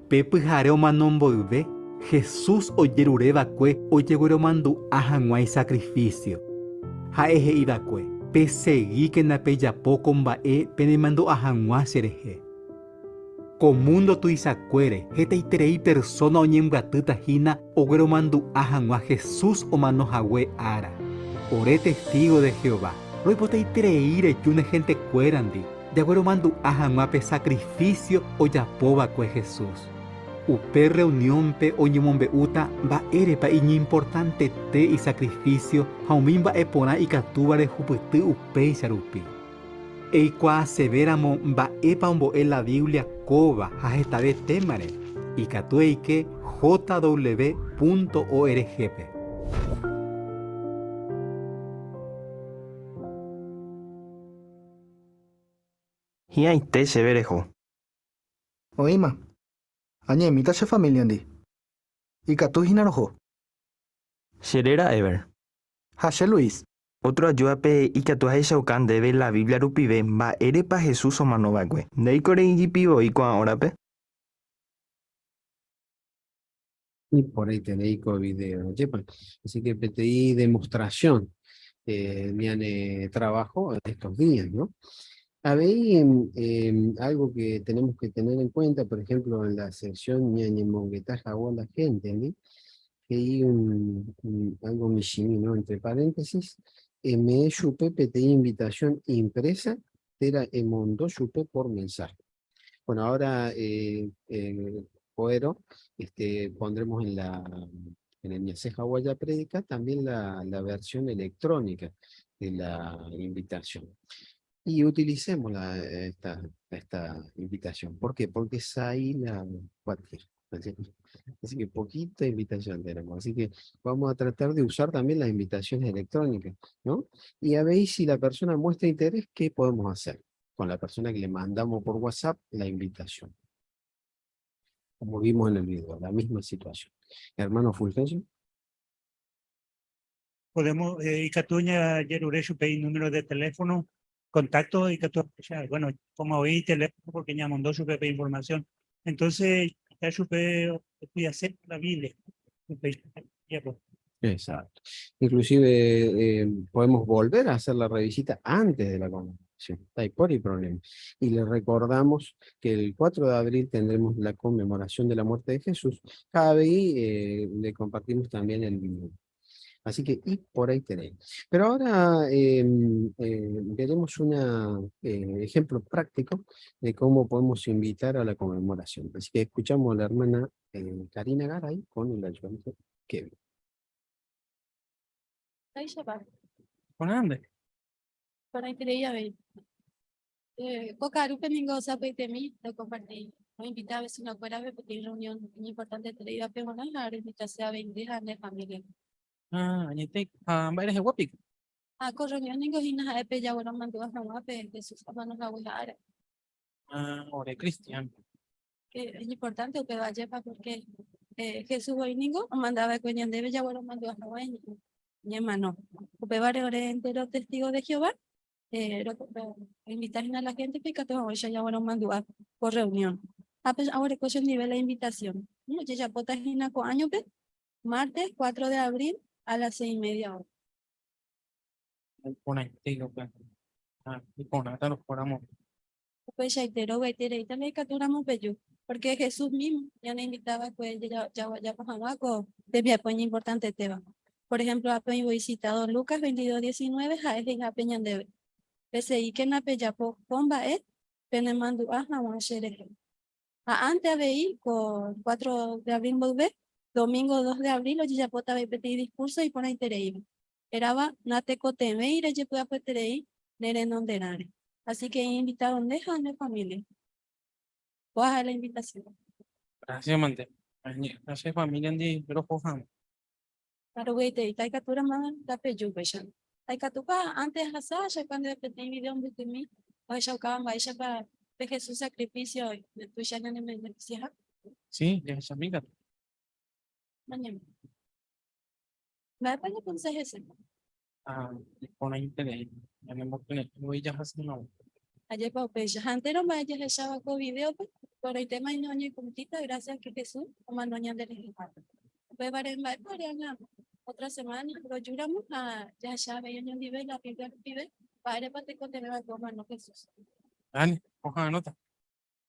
Pe pyhare omano mboyve, Jesús ojerure va'ekue ojegueromandu'a hag̃ua isakrifísio. Ha'e he'i va'ekue, Pesegíkena pejapo ko mba'e penemandu'a hag̃ua cherehe. Ko múndo tuichakuére hetaiterei persóna oñembyatýta hína ogueromandu'a hag̃ua Jesús omano hague ára. Ore testígo de Jehová, roipotaiterei reju ne hentekuérandi jagueromandu'a hag̃ua pe sakrifísio ojapo va'ekue Jesús. Upe rreuniónpe oñemombe'úta mba'érepa iñimportantete isakrifísio ha umi mba'e porã ikatúva rehupyty upéicha rupi. Eikuaasevéramo mba'épa ombo'e la Biblia kóva ha hetave témare, ikatu eike jw.org-pe. Hi'ãite chéve reho. Oĩma. Añemíta che familia-ndi. Ikatu hína roho. Che réra Ever. Ha che Luis. Ótro ajúape ikatu ahechauka ndéve la Biblia rupive mba'érepa Jesús omano va'ekue. Ndéiko reĩjipi voi ko'ã órape? Iporãiterei ko video, ajépa? Así que peteĩ demostración eh, ñane trabajo estos días, ¿no? Avei eh, algo que tenemos que tener en cuenta, por ejemplo, en la sección ñañemongeta jagua la gente, ¿no? He'i un, un, algo michĩmi, ¿no? Entre paréntesis, eme'ẽ chupe peteĩ invitación impresa térã emondo chupe por mensaje. Bueno, ahora, eh, eh, Joero, este, pondremos en la en el Ñaseja Guaya Prédica también la, la versión electrónica de la invitación. Y utilicemos la, esta, esta invitación. ¿Por qué? Porque es ahí la cualquier. Así que poquita invitación tenemos. Así que vamos a tratar de usar también las invitaciones electrónicas, ¿no? Y a ver si la persona muestra interés, ¿qué podemos hacer? Con la persona que le mandamos por WhatsApp la invitación. Como vimos en el video, la misma situación. Hermano Fulgencio. Podemos, eh, ikatu ñajerure chupe número de teléfono, contacto, ikatu, bueno, como oí teléfono porque ñamondo chupe pe información. Entonces, ya chupe hacer la Biblia. Exacto. Inclusive eh, podemos volver a hacer la revisita antes de la conmemoración. Está ahí por el problema. Y le recordamos que el 4 de abril tendremos la conmemoración de la muerte de Jesús. Cada vez eh, le compartimos también el video. Así que, y por ahí tenéis. Pero ahora eh, eh, veremos un ejemplo práctico de cómo podemos invitar a la conmemoración. Así que escuchamos a la hermana eh, Karina Garay con el ayudante Kevin. Con Porãiterei avei. Eh, ko ka'arúpe ningo sapy'aitemi rokomparti roinvita vecino-kuérape peteĩ reunión iñimportantetereívape g̃uarã ha roinvitase avei nde ha ne familia. Ah, añete. Ha mba'e rehegua piko? Ha ko reunión ningo hína ha'e pe jagueromandu'a hag̃ua pe Jesús omano hague ha'ára. Ah, ore cristiano. Que es importante upéva ajépa porque eh, Jesús voi ningo omanda va'ekue ñandéve jagueromandu'a hag̃ua ñemano. Upévare ore entero testigo de Jehová eh, roinvita hína la gente-pe ikatu hag̃uáicha jagueromandu'a ko reunión. Ha pe aguereko chendive la invitación. Ojejapóta hína ko áñope, martes 4 de abril a las 6:30 hora. Iporãite upéva. Ha iporãta rohóramo. Upeichaite roguaitereíta ndaikatúramo peju, pórke Jesús mímo ñaneinvita va'ekue jajapo hag̃ua ko tembiapo iñimportantetéva. Por ehémplo, ápe oĩ voi sitado Lucas 22:19 ha'e he'ihápe ñandéve, Peseíkena pejapo ko mba'e penemandu'a hag̃ua cherehe. Ha ánte avei, ko 4 de abril mboyve, domingo 2 de abril ojejapóta avei peteĩ diskúrso iporãitereíva. Hérava natekotevẽi rejepy'apyeterei ne renonderãre. Así que eñeinvitado nde ha ne familia. Kóa ha'e la invitación. Gracias mante. Añe'ẽta che familia ndi roho hag̃ua. Arogueiteíta ikatúrama ndapeju upéicha. Ha ikatúpa antes ahasa achepa ndéve peteĩ video mbykymi. Ohechaukáva mba'éichapa pe Jesús sacrificio tuicha ñanebeneficiaha? Sí, jahechami katu. Mañana. Mba'épa ñapensa hese? Ah, iporãiterei. Ñanemokyre'ỹ voi jahase hag̃ua. Ajépa upéicha. Ha entéro mba'e jahecháva ko vidéope, ko'ẽrõitéma oñekumplíta grásias ke Jesús omano ñanderehehápe. Upévare mba'épa ore ág̃a ótra semána rojúramo ha jahecha avei oñondive la Biblia rupive mba'érepa tekotevẽ va'ekue omano Jesús. Dale, oha'arõta.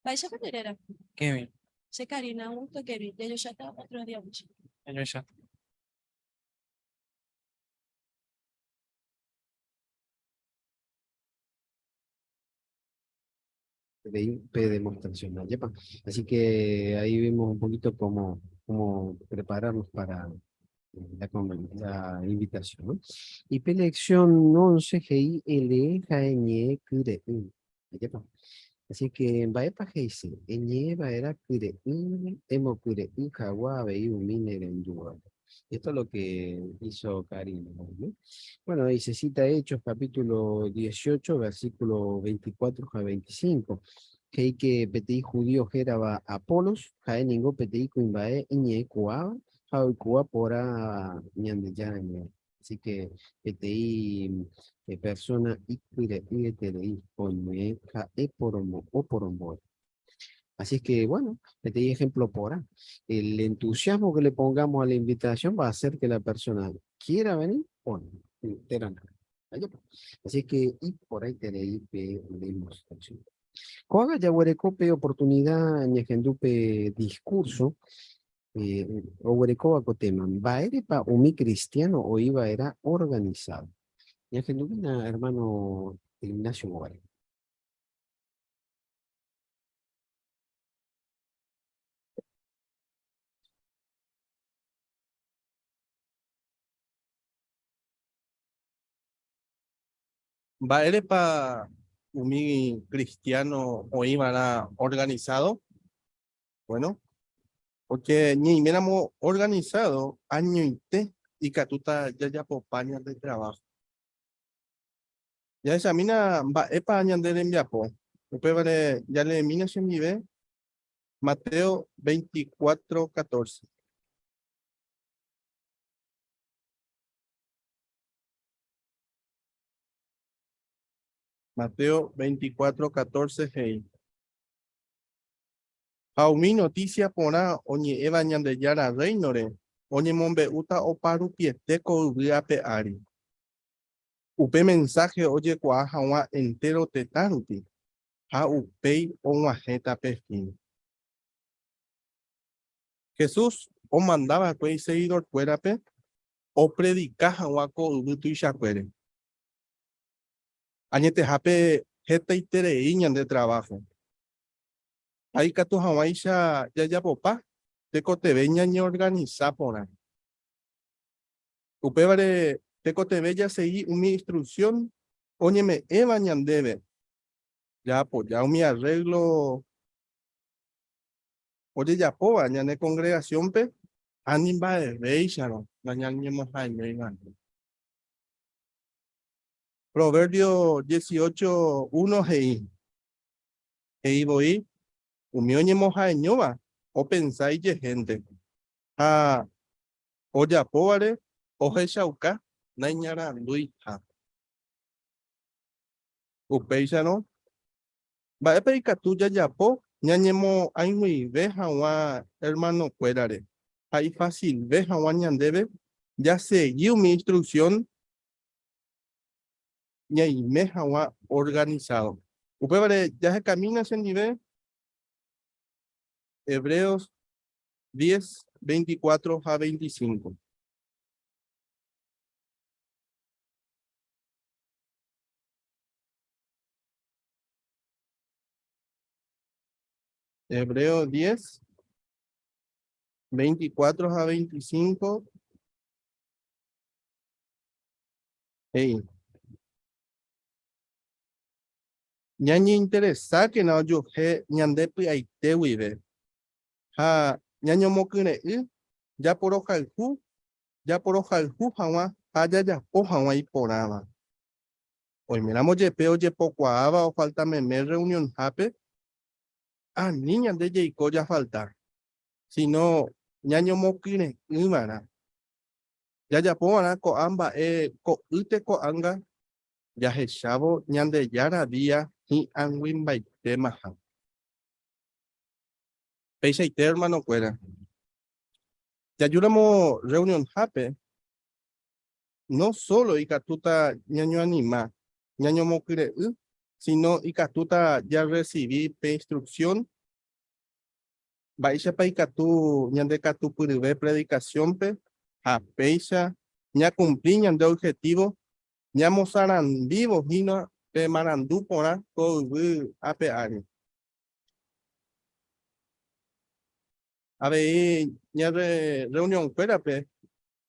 Mba'éichapa nde réra? Kevin. Che Karina, un gusto Kevin. Jajocháta ótro día upéicha. Jajocháta. Pe demostración, ¿no? Así que ahí vimos un poquito cómo, cómo prepararnos para la, la invitación. ¿no? Y pe lección 11, G, I, L, E, J, N, E, Q, R, U. Así que mba'épa he'ise, eñe'ẽva'erã kyre'ỹre, emokyre'ỹ hag̃ua avei umi ne rendúvape. Esto es lo que hizo Karina. ¿no? Bueno, ahí se cita Hechos capítulo 18, versículo 24 a 25. He'i que peteĩ judío hérava Apolos, ha'e ningo peteĩ kuimba'e iñe'ẽkuaáva ha oikuaa porã Ñandejára ñe'ẽ. Así que peteĩ eh, persona ikyre'ỹeterei oñe'ẽ ha'e oporombo'e. Así es que, bueno, peteĩ ejemplo porã. El entusiasmo que le pongamos a la invitación va a hacer que la persona quiera venir o no. Así que, y por ahí tenéis demostración. Ko'ág̃a jaguereko pe oportunidad ñahendu pe discurso eh, oguerekóva ko tema, Mba'érepa umi cristiano oĩva'erã organizado? Ñahendumína hermano Ignacio Bovary. Mba'érepa umi cristiano oĩva'erã organizado? Bueno, porque ñaiméramo organizado añoite ikatúta jajapopa ñande trabajo. Jahechamína mba'épa ñande rembiapo. Upévare jaleemína chendive Mateo 24, 14. Mateo 24, 14 he'i. Ha umi notísia porã oñe'ẽva Ñandejára Rréinore oñemombe'úta oparupiete ko yvy ape ári. Upe mensáhe ojekuaa hag̃ua entéro tetã rupi, ha upéi og̃uahẽta pe fin. Jesús omanda va'ekue isegidorkuérape opredika hag̃ua ko yvy tuichakuére. Añetehápe hetaiterei ñande traváho. Ha ikatu hag̃uáicha jajapopa, tekotevẽ ñañeorganisa porã. Upévare tekotevẽ jasegi umi instruksión oñeme'ẽva ñandéve, jaapoja umi arréglo ojejapóva ñane kongregasiónpe ha ni mba'evéicharõ nañañemoha'eñóiva. Proverbio 18, 1 he'i, He'i voi, umi oñemoha'eñóva opensa ijehénte, ha ojapóvare ohechauka naiñaranduiha. Upéicharõ, mba'épa ikatu jajapo ñañemo'aig̃uive hag̃ua ermanokuérare ha ifasilve hag̃ua ñandéve jasegi umi instruksión ñaime hag̃ua organisádo? Upévare jahekamína chendive Hebreos 10, 24 ha 25. Hebreo 10, 24 ha 25. He'i. Ñañeinteresákena ojuehe ñande py'aite guive ha ñañomokyre'ỹ japorohayhu, japorohayhu hag̃ua ha jajapo hag̃ua iporãva. Oiméramo jepe ojepokuaáva ofalta meme reunionhápe, ani ñande jaiko jafalta, sino ñañomokyre'ỹva'erã. Jajapova'erã ko'ã mba'e ko'ýte ko'ág̃a jahechávo Ñandejára día hi'ag̃uimbaitemaha. Peichaite hermanokuéra, jajúramo reunionhápe, no solo ikatúta ñañoanima, ñañomokyre'ỹ, sino ikatúta jarresivi pe instrucción mba'éichapa ikatu ñandekatupyryve predikasiónpe ha péicha ñakumpli ñande objetivo ñamosarandívo hína pe marandu porã ko yvy ape ári. Avei ñane reunionkuérape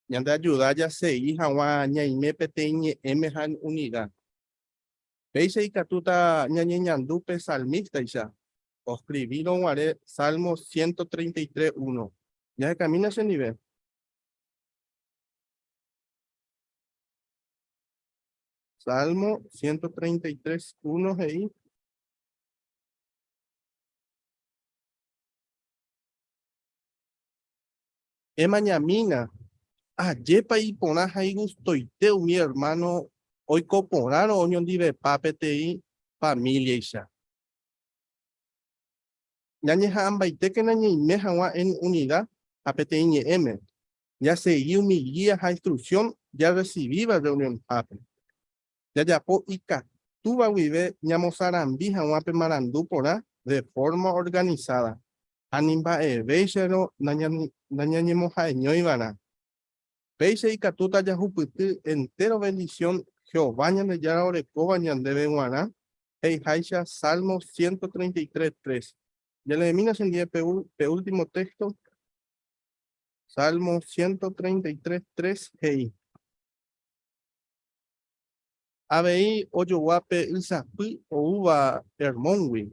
ñande ajuda jasegi hag̃ua ñaime peteĩ ñe'ẽme ha en unida. Péicha ikatúta ñañeñandu pe salmístaicha oskrivírõ guare Salmo 133, 1. Jahekamína chendive. Salmo 133, 1 he'i. Emañamína, ajépa iporã ha igustoite umi ermáno oiko porãrõ oñondivepa peteĩ famíliaicha. Ñañeha'ãmbaitékena ñaime hag̃ua en unida ha peteĩ ñe'ẽme, jasegi umi gía ha instruksión jarresivíva rreunionhápe. Jajapo ikatúva guive ñamosarambi hag̃ua pe marandu porã de forma organizada ha ni mba'evéicharõ nañañemoha'eñóivarã. Péicha ikatúta jahupyty entéro vendisión Jehová Ñandejára orekóva ñandéve g̃uarã, he'iháicha Salmo 133, 3. Jaleemína chendive pe último téxto. Salmo 133, 3 he'i. Avei ojogua pe ysapy oúva Hermóngui,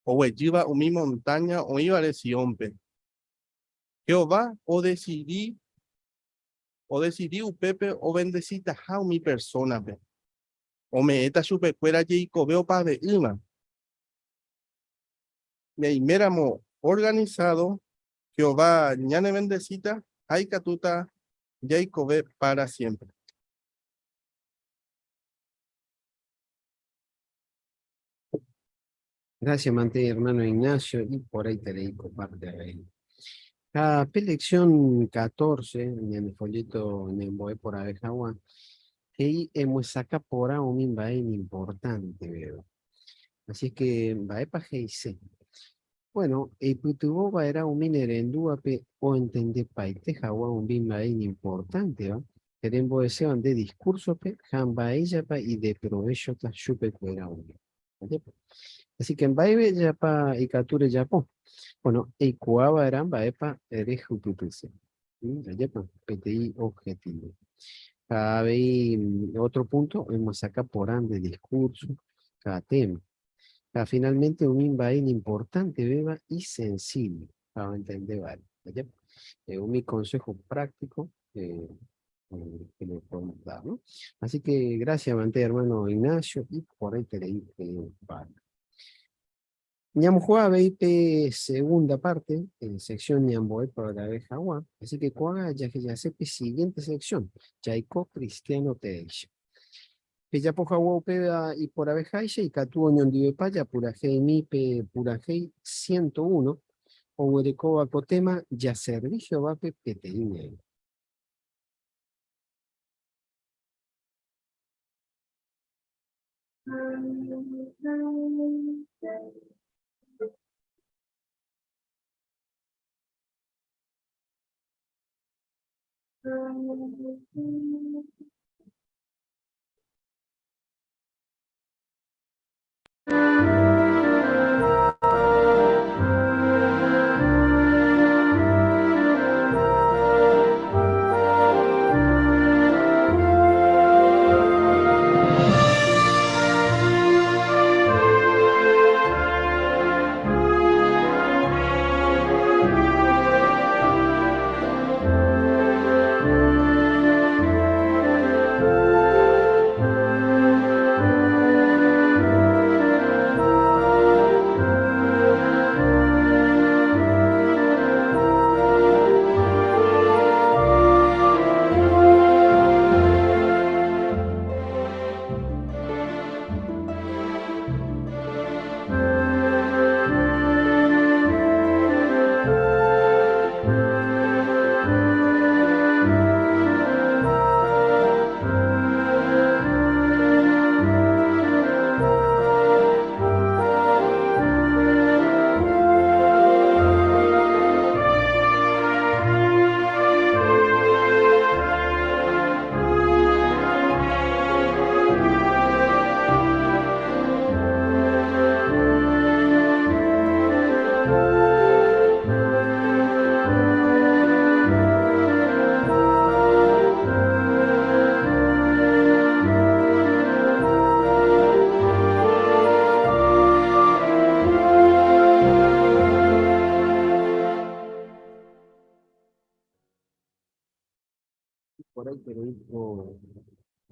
oguejýva umi montáña oĩvare Siónpe. Jehová odesidi odesidi upépe ovendesitaha umi persónape. Ome'ẽta chupekuéra jeikove opave'ỹva. Ñaiméramo organisádo, Jehová ñanevendesíta ha ikatúta jaikove pára siémpre. Gracias, mante, hermano Ignacio, y por ahí te leí comparte ahí. La lección 14, en el folleto Nemboe por Abejagua, que hemos sacado por un importante, veo. Así que, va GIC. Bueno, eipytyvõva era umi nerendúvape oentendepaite hag̃ua umi mba'e iñimportánteva nerembo'eséva nde diskúrsope ha mba'éichapa ideprovéchota chupekuéra umi. Ajépa? Así que mba'éichapa ikatu rejapo? Bueno, eikuaava'erã mba'épa rehupytyse. Ajépa? Peteĩ objetivo. Ha avei otro punto, emyesakã porã nde diskúrso káda téma. Ha finalmente umi mba'e iñimportantevéva isensillo ha oentende vale. Ajépa? Umi consejo práctico que le podemos dar, ¿no? Así que gracias, mante, hermano Ignacio, y por ahí te leí vale. Ñamojoa avei pe segunda parte, en sección ñambo'e por la vez agua. Así que ko'ág̃a jahejase pe siguiente sección, Jaiko Cristiano Teéicha. Pejapo hag̃ua upéva iporãveháicha ikatu oñondivepa japurahéimi pe purahéi 101 oguerekóva ko téma Jaservi Jehovápe peteĩ ñe'ẽ.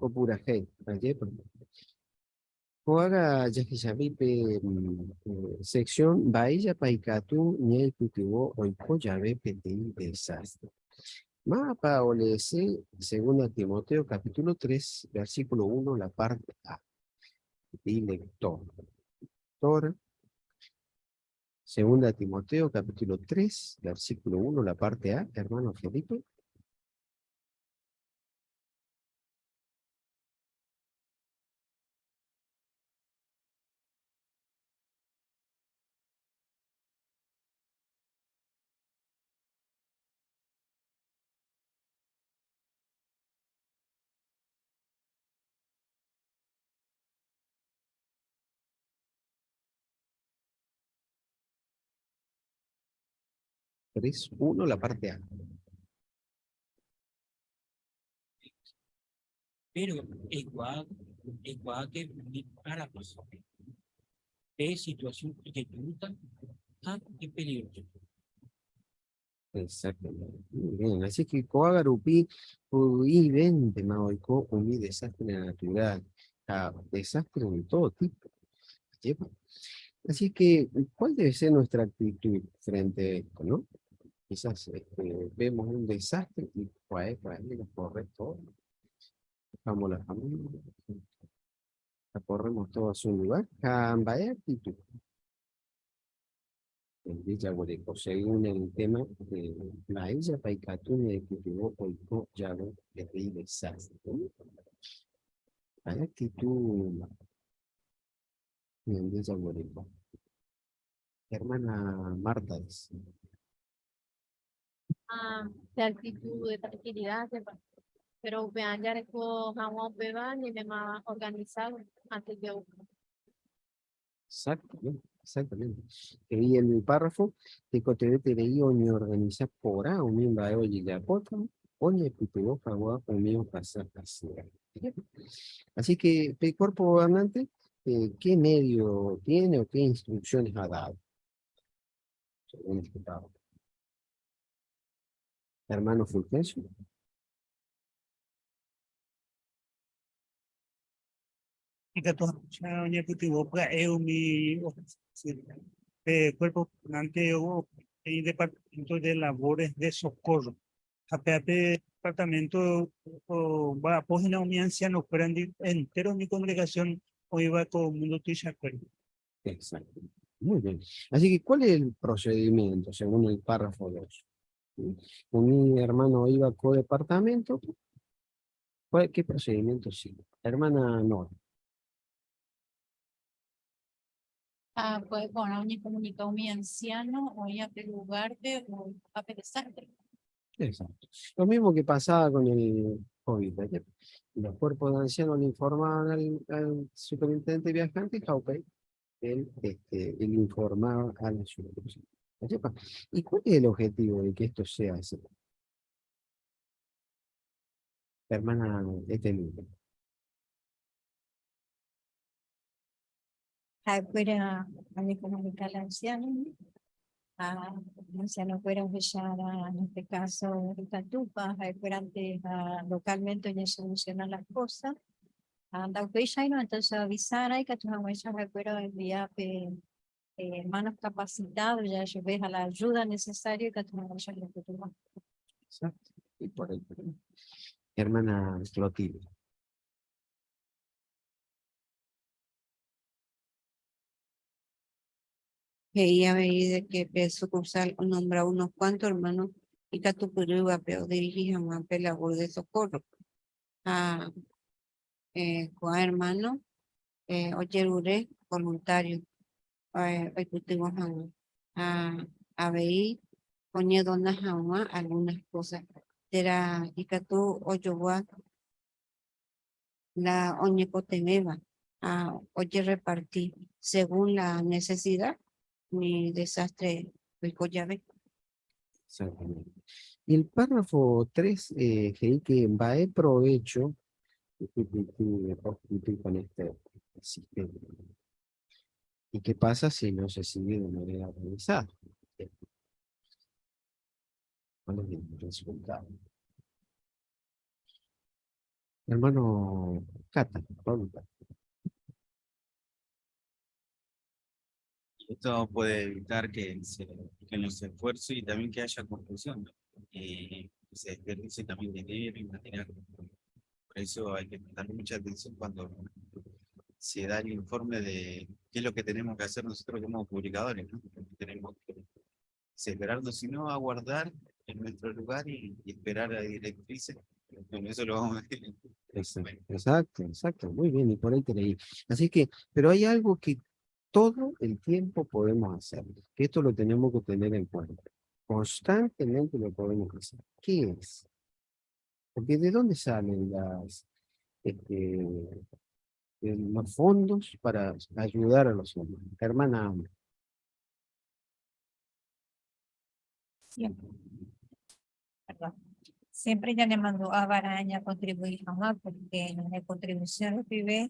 Ko purahéi, ajépa. Ko'ág̃a jahechami pe sección Mba'éichapa ikatu ñaipytyvõ oiko jave peteĩ desastre. Mávapa oleese Segunda Timoteo capítulo 3, versículo 1, la parte A. Peteĩ lector. Lectora. Segunda Timoteo capítulo 3, versículo 1, la parte A. Hermano Felipe. Tres, uno, la parte A. Pero igual, igual que mi árape, pe situación ijetu'úta ha ipeligroso. Exactamente. Muy bien. Así que ko'ág̃a rupi py'ỹivéntema oiko umi desastre natural, ha desastre de todo tipo. Ajépa. Así que, ¿cuál debe ser nuestra actitud frente a esto, no? Quizás este, vemos un desastre y pues, nos corre todo. Dejamos la familia, la corremos todo a su lugar. Ha mba'e actitud. Jaguereko, según el tema de mba'éichapa ikatu ñaipytyvõ oiko jave peteĩ desastre. Mba'e actitud ñande jaguereko. Hermana Marta dice. Ah, de actitud de tranquilidad, pero upéva jareko hag̃ua upéva ñaiméma organizado antes de Exactamente, exactamente. He'i el párrafo, tekotevẽterei oñeorganiza porã umi mba'e ojejapóta oñepytyvõ hag̃ua umi ohasa asýva. Así que el cuerpo gobernante, eh, ¿qué medio tiene o qué instrucciones ha dado? Según este párrafo. Hermano Fulgencio. Ikatu hag̃uáicha oñepytyvõ pya'e umi pe cuerpo gobernante peteĩ departamento de labores de socorro. Ha péva pe departamento omba'apo hína umi anciano-kuéra entero umi congregación oĩva ko mundo tuichakuére. Exacto. Muy bien. Así que, ¿cuál es el procedimiento según el párrafo 2? Umi hermano oĩva ko departamento, ¿cuál, qué procedimiento sigue? Hermana Nora. Ah, pues bueno, oñecomunica umi anciano oĩva pe lugar-pe o a pe desastre. Exacto. Lo mismo que pasaba con el COVID. ¿verdad? Los cuerpos de ancianos le informaban al, al superintendente viajante, Jaupé, él, este, él informaba a la ciudad. ¿Y cuál es el objetivo de que esto sea así? Hermana Etelina. Ha'ekuéra oñecomunica al anciano, a anciano kuéra ohecháva en este caso ikatúpa ha'ekuéra antes localmente oñesoluciona las cosas ha ndaupéichairõ entonces oavisarã ikatu hag̃uáicha ha'ekuéra oenvia pe hermanos capacitados ya ellos ves a la ayuda necesaria ikatu hag̃uáicha oñepytyvõ. Exacto. Y por ahí, por ahí. Hermana Clotilde. He'i avei de que pe sucursal onombra unos cuantos hermanos ikatupyrývape odirigi hag̃ua pe labor de socorro. Ha eh, ko'ã hermano eh, ojerure voluntario eh, oipytyvõ hag̃ua. Ha avei oñedona hag̃ua algunas cosas térã ikatu ojogua la oñekotevẽva ha ojerreparti según la necesidad umi desastre oiko jave. Exactamente. Y el párrafo 3 eh, he'i que mba'e provecho ohupyty con este sistema. ¿Y qué pasa si no se sigue de manera organizada? ¿Cuál es el resultado? Hermano Cata, Pablo Cata. Esto puede evitar que se que los esfuerzos y también que haya confusión, ¿no? Y que se desperdicie también dinero y material. Por eso hay que prestar mucha atención cuando se da el informe de qué es lo que tenemos que hacer nosotros como publicadores, ¿no? Tenemos que separarnos, sino aguardar en nuestro lugar y, y esperar a directrices. Bueno, eso lo vamos a ver. Exacto, exacto, exacto, muy bien, y por ahí te leí. Así que, pero hay algo que todo el tiempo podemos hacer, que esto lo tenemos que tener en cuenta. Constantemente lo podemos hacer. ¿Qué es? Porque ¿de dónde salen las, este, los fondos para ayudar a los hermanos? Hermana Ana. Siempre. Perdón. Siempre ya le mandó a Baraña contribuir jamás porque en la contribución vive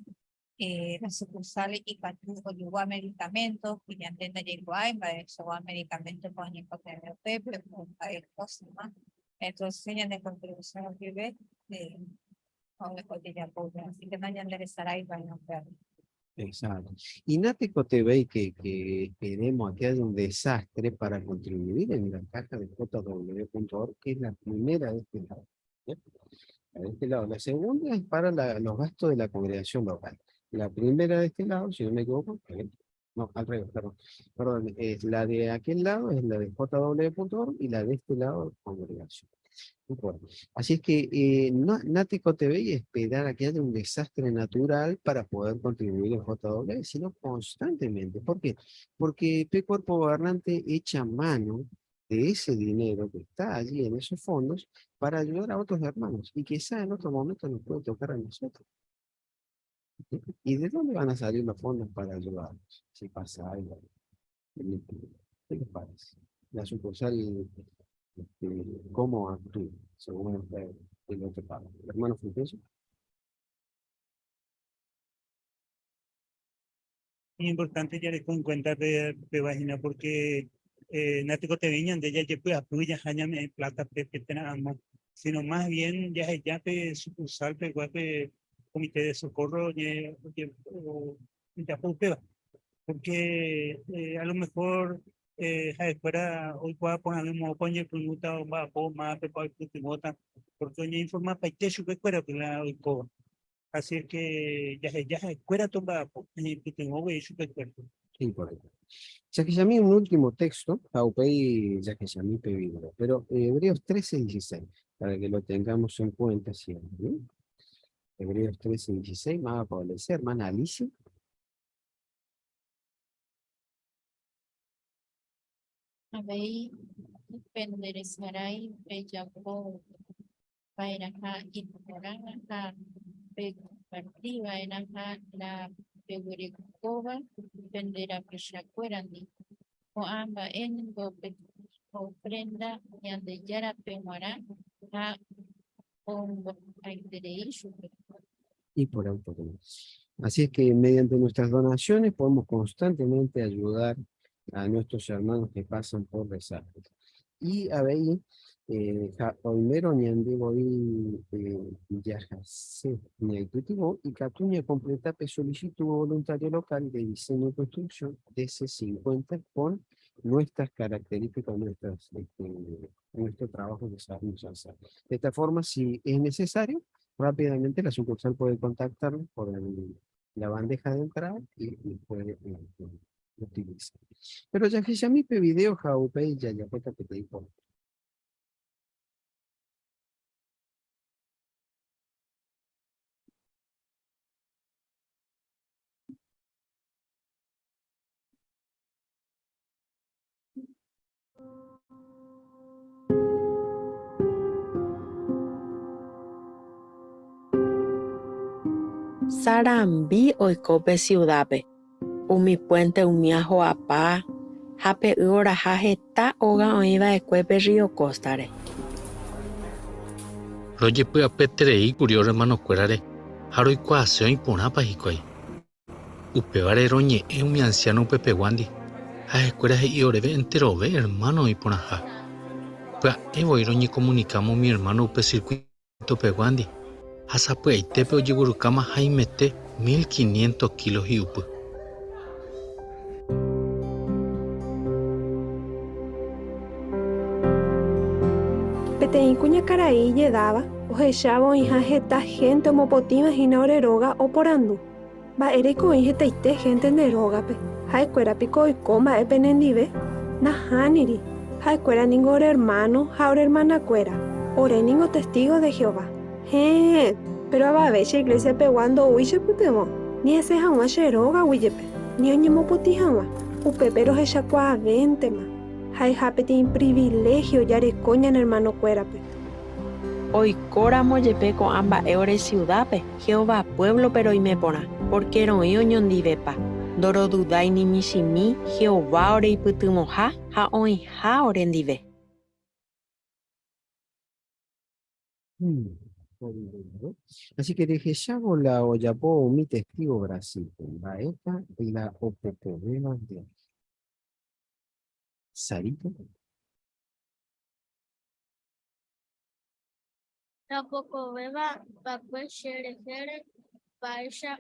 eh, las sucursales y o llegó a medicamentos y ya entiende llegó a eso a medicamentos con el pero cosas más. Entonces ya de contribución vive eh, así que mañana le estará ahí para no Exacto. Y Nático TV que, que esperemos a que haya un desastre para contribuir en la caja de jw.org, que es la primera de este lado. ¿ya? De este lado. La segunda es para la, los gastos de la congregación local. La primera de este lado, si no me equivoco, no, al revés, perdón. Perdón, es la de aquel lado es la de jw.org y la de este lado, congregación. Bueno, así es que eh, no, Nático TV y esperar a que haya un desastre natural para poder contribuir en JW, sino constantemente. ¿Por qué? Porque P Cuerpo Gobernante echa mano de ese dinero que está allí en esos fondos para ayudar a otros hermanos y quizá en otro momento nos puede tocar a nosotros. ¿Y de dónde van a salir los fondos para ayudarnos? Si pasa algo. ¿Qué les parece? La sucursal, este, ¿cómo actúa? Según el otro párrafo. Hermano Fulgencio. Es importante ya le con cuenta de, de vagina porque eh, Nático te viñan de ella ya pues apoya me plata amo, sino más bien ya ya pe sucursal pe guape comité de socorro ye, ye, o, ya porque eh, a lo mejor eh, fuera hoy pueda poner mismo coño pregunta o va po más pe pa porque hoy informa pa techo que fuera que la hoy co así es que ya ya fuera toma que tengo que eso que fuera. Sí, correcto. Ya que llamé un último texto, Jaupei, ya que llamé pedido, pero Hebreos 13, 16, para que lo tengamos en cuenta siempre. ¿no? Hebreos 13, 16, más a hermana Alicia. Avei penderezarai pejapo va'erãha iporãva ha pekompartiva'erãha la peguerekóva pende rapichakuérandi. Ko'ã mba'e niko peteĩ ofrenda Ñandejárape g̃uarã ha ombo'aiterei chupe. Y por autoridad. Así es que mediante nuestras donaciones podemos constantemente ayudar a nuestros hermanos que pasan por desastres. Y a ver, eh, oimero ñandevoi yajase ñaipytyvõ ikatu ñacompleta pe solicitud voluntario local de diseño y construcción DC50 con nuestras características, nuestras, este, nuestro trabajo que sabemos hacer. De esta forma, si es necesario, rápidamente la sucursal puede contactarnos por el, la bandeja de entrada y, y puede eh, utilizar. Pero ya que ya mi video jaupei ya ya que te digo. Sarambi oiko pe siudápe, umi puénte umía ho'apa ha pe y oraha heta óga oĩ va'ekue pe rrío kóstare. Rojepy'apyeterei kuri ore hermanokuérare ha roikuaase oĩ porãpa hikuái. Upévare roñe'ẽ umi ansiáno upepeguándi, ha ha'ekuéra he'i oréve enterove ermáno oĩ porãha. Pya'e voi roñekomunikáma umi ermáno upe sirkuitopeguándi. Ha sapy'aitépe ojeguerukáma haimete 1500 kílo hi'upy. Peteĩ kuñakarai ijedáva ohechávo oĩha heta hénte omopotĩva hína ore róga oporandu, Mba'éreiko oĩ hetaite hénte nde rógape? Ha'ekuéra piko oiko mba'e penendive? Nahániri, ha'ekuéra ningo ore ermáno ha ore ermanakuéra. Ore ningo testígo de Jehová. Héẽ, péro avave che iglesiapegua ndoúi chepytyvõ, ni asẽ hag̃ua che rógagui jepe, ni oñemopotĩ hag̃ua. Upépe rohechakuaavéntema ha'eha peteĩ priviléhio jareko ñane ermanokuérape. Oikóramo jepe ko'ã mba'e ore siudápe, Jehová puévlope roime porã, pórke roĩ oñondivepa. Ndorodudái ni michĩmi Jehová oreipytyvõha ha oĩha orendive. Así que rehechávo la ojapo umi Testígo Brasilpe, mba'épa la opokovéva nde? Sarita. Opokovéva va'ekue che rehére mba'éicha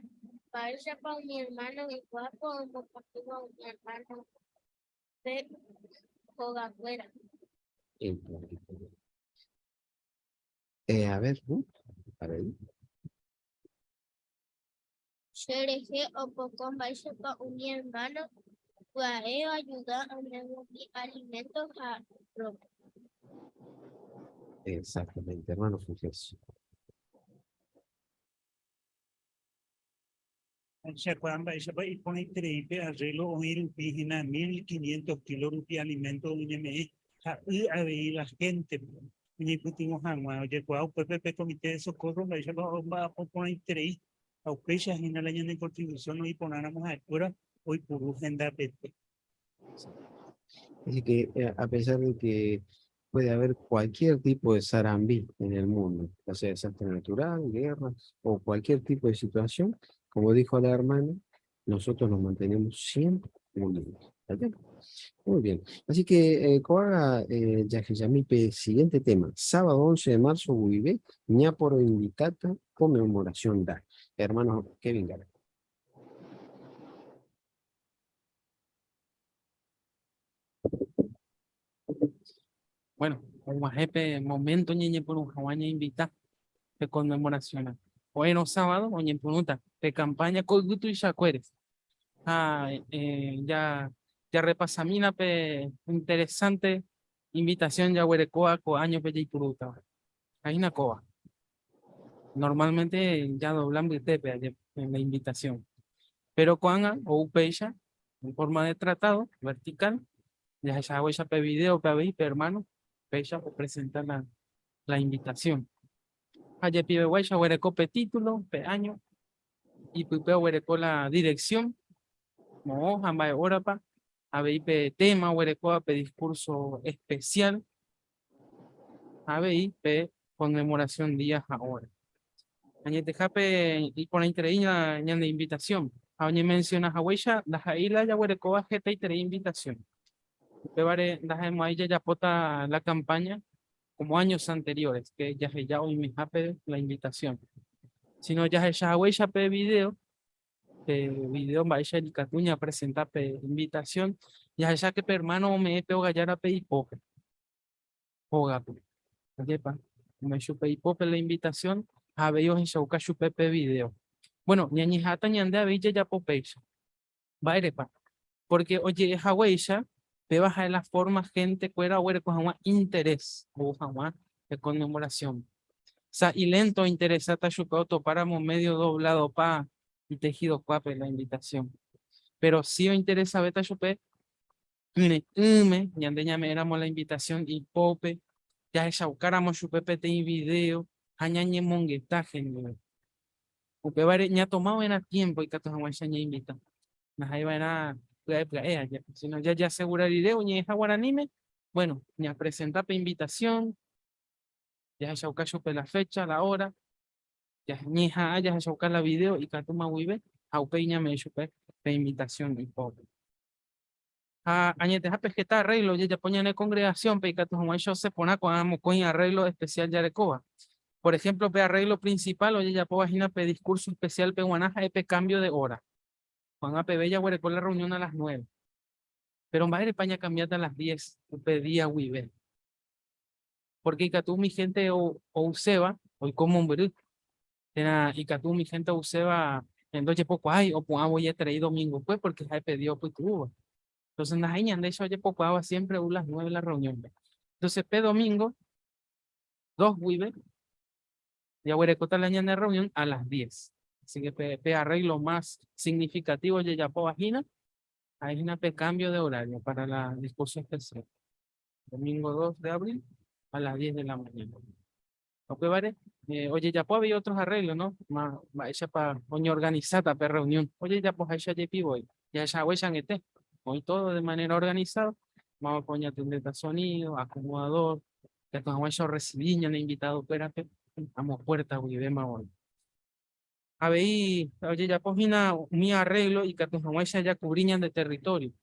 mba'éichapa umi ermáno iguápo ombopotĩva umi ermánope hogakuéra. Eh, a ver, Ruth, a ver. Che rehe opoko mba'éichapa umi ermáno pya'e oajuda ome'ẽvo umi aliménto ha rrópa. Exactamente, hermano Fulgencio. Ahechakuaa mba'éichapa iporãiterei pe arreglo oĩ rupi hína 1500 kilo rupi alimento oñeme'ẽ ha y avei la héntepe oñeipytyvõ hag̃ua. Ojekuaa upépe pe Comité de Socorro mba'éichapa omba'apo porãiterei ha upéicha hína la ñane contribución oĩ porãramo ha'ekuéra oipuru hendapete. Así que eh, a pesar de que puede haber cualquier tipo de sarambí en el mundo, ya sea desastre natural, guerra o cualquier tipo de situación, como dijo la hermana, nosotros nos mantenemos siempre unidos. Muy bien. Así que, eh, Koaga, eh, Yajeyamipe, siguiente tema. Sábado 11 de marzo, Uibe, Ñaporo Invitata, conmemoración da. Hermano Kevin Gara. Bueno, og̃uahẽ pe momento ñañepyrũ hag̃ua ñainvita pe conmemoración-rã. Ko'ẽrõ sábado oñepyrũta pe campaña ko yvy tuichakuére. Ha ja jarrepasamína pe interesante invitación jaguerekóva ko áñope jaipurútava. Ha hína kóva. Normalmente jadobla mbytépe aje la invitación. Pero ko'ág̃a ou péicha en forma de tratado vertical, jahecha haguéicha pe video-pe avei pe hermano péicha opresenta la, la invitación. Ha jepiveguáicha oguereko pe título, pe año, ipype oguereko la dirección, moõ ha mba'e hórapa, avei pe tema oguerekóva pe discurso especial, ha avei pe conmemoración día ha hora. Añetehápe iporãiterei ñane invitación, ha oñemenciona haguéicha ndaha'éi la jaguerekóva hetaiterei invitación. Upévare ndaha'emo'ãi jajapóta la campaña como años anteriores, que jaheja oimehápe la invitación, sino jahecha haguéicha pe video, pe video mba'éicha ikatu ñapresenta pe invitación, jahecha que pe hermano ome'ẽ pe ogajárape ipópe. hógape. Ajépa, ome'ẽ chupe ipópe la invitación ha avei ohechauka chupe pe video. Bueno, ñañeha'ãta ñande avei jajapo péicha. Mba'érepa? Porque oje'e haguéicha, péva ha'e la forma gente kuéra oguereko hag̃ua interés ou hag̃ua pe conmemoración. Sa'i lento ointeresáta chupe otopáramo medio dobladopa itejido kuápe la invitación. Pero si ointeresavéta chupe kyre'ỹme, ñande ñame'ẽramo la invitación ipópe, jahechaukáramo chupe peteĩ video ha ñañemongeta hendive. Upévare ñatoma va'erã tiempo ikatu hag̃uáicha ñainvita. Ndaha'éi va'erã pya'e pya'e aja, sino jajasegura rire oñe'ẽha guaraníme, bueno, ñapresenta pe invitación, jahechauka chupe la fecha, la hora, ñeha'ã jahechauka la video ikatúma guive ha upéi ñame'ẽ chupe pe invitación ipópe. Ha añetehápe heta arreglo ojejapo ñane congregación-pe ikatu hag̃uáicha osẽ porã ko'ã mokõi arreglo especial jarekóva. Por ejemplo, pe arreglo principal ojejapóva hína pe discurso especial peguarã ha'e pe cambio de hora. Ko'ág̃a peve jaguereko la reunión a las nueve. Pero mba'érepa ñakambiáta a las diez upe día guive? Porque ikatu umi gente ouséva oiko mombyry, térã ikatu umi gente ouséva ndojepokuaái opu'ã voieterei domingokue porque ha'e pe día opytu'úva. Entonces ndaha'éi ñandéicha ojepokuaáva siempre ou las nueve la reunión-pe. Entonces pe domingo dos guive jaguerekóta la ñane reunión a las diez. Así que pe arreglo más significativo ojejapóva hína, ha'e hína pe cambio de horario para la discurso especial. Domingo 2 de abril a las 10 de la mañana. Upévare, ojejapo avei otros arreglos, no? Ma, mba'éichapa oñeorganizáta pe reunión. Ojejapoháicha jepi voi. Jahechahaguéicha angete. Oĩ todo de manera organizada. Mávapa oñatendéta sonido, acomodador, ikatu hag̃uáicha orrecibi ñane invitado-kuérape amo puerta guivéma voi. Avei ojejapo hína umi arreglo ikatu hag̃uáicha jakubri ñande territorio.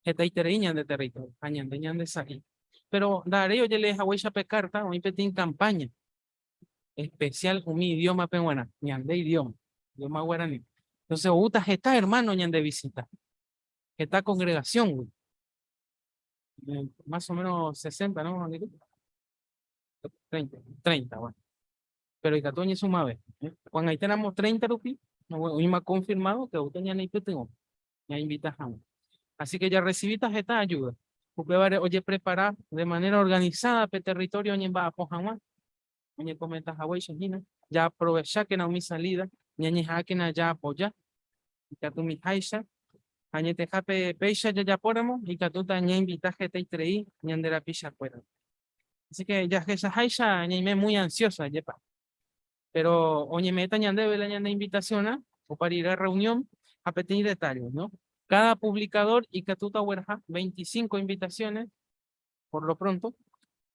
Hetaiterei ñande territorio ha ñande ñande sa'i. Pero nda'aréi ojelee haguéicha pe carta oĩ peteĩ campaña especial umi idioma-pe g̃uarã, ñande idioma, idioma guarani. Entonces oúta heta hermano ñande visita, heta congregación-gui. Más o menos 60, ¿no, Juanito? 30, 30, bueno. Pero ikatu oñesumave. Ko'ag̃aitéramo 30 rupi, oĩma confirmado que oúta ñane ipytyvõ, ñainvita hag̃ua. Así que jarrecibíta heta ayuda. Upévare ojeprepara de manera organizada pe territorio oñemba'apo hag̃ua, oñekomenta haguéicha hína, jaaprovechákena umi salida, ñañeha'ãkena jaapoja, ikatumiháicha, añetehápe péicha jajapóramo ikatúta ñainvita hetaiterei ñande rapichakuérape. Así que jahechaháicha ñaime muy ansiosa, jepa. Pero oñeme'ẽta ñandéve la ñane invitación-rã, opa rire reunión, ha peteĩ detalle, ¿no? Cada publicador ikatúta ogueraha 25 invitaciones, por lo pronto,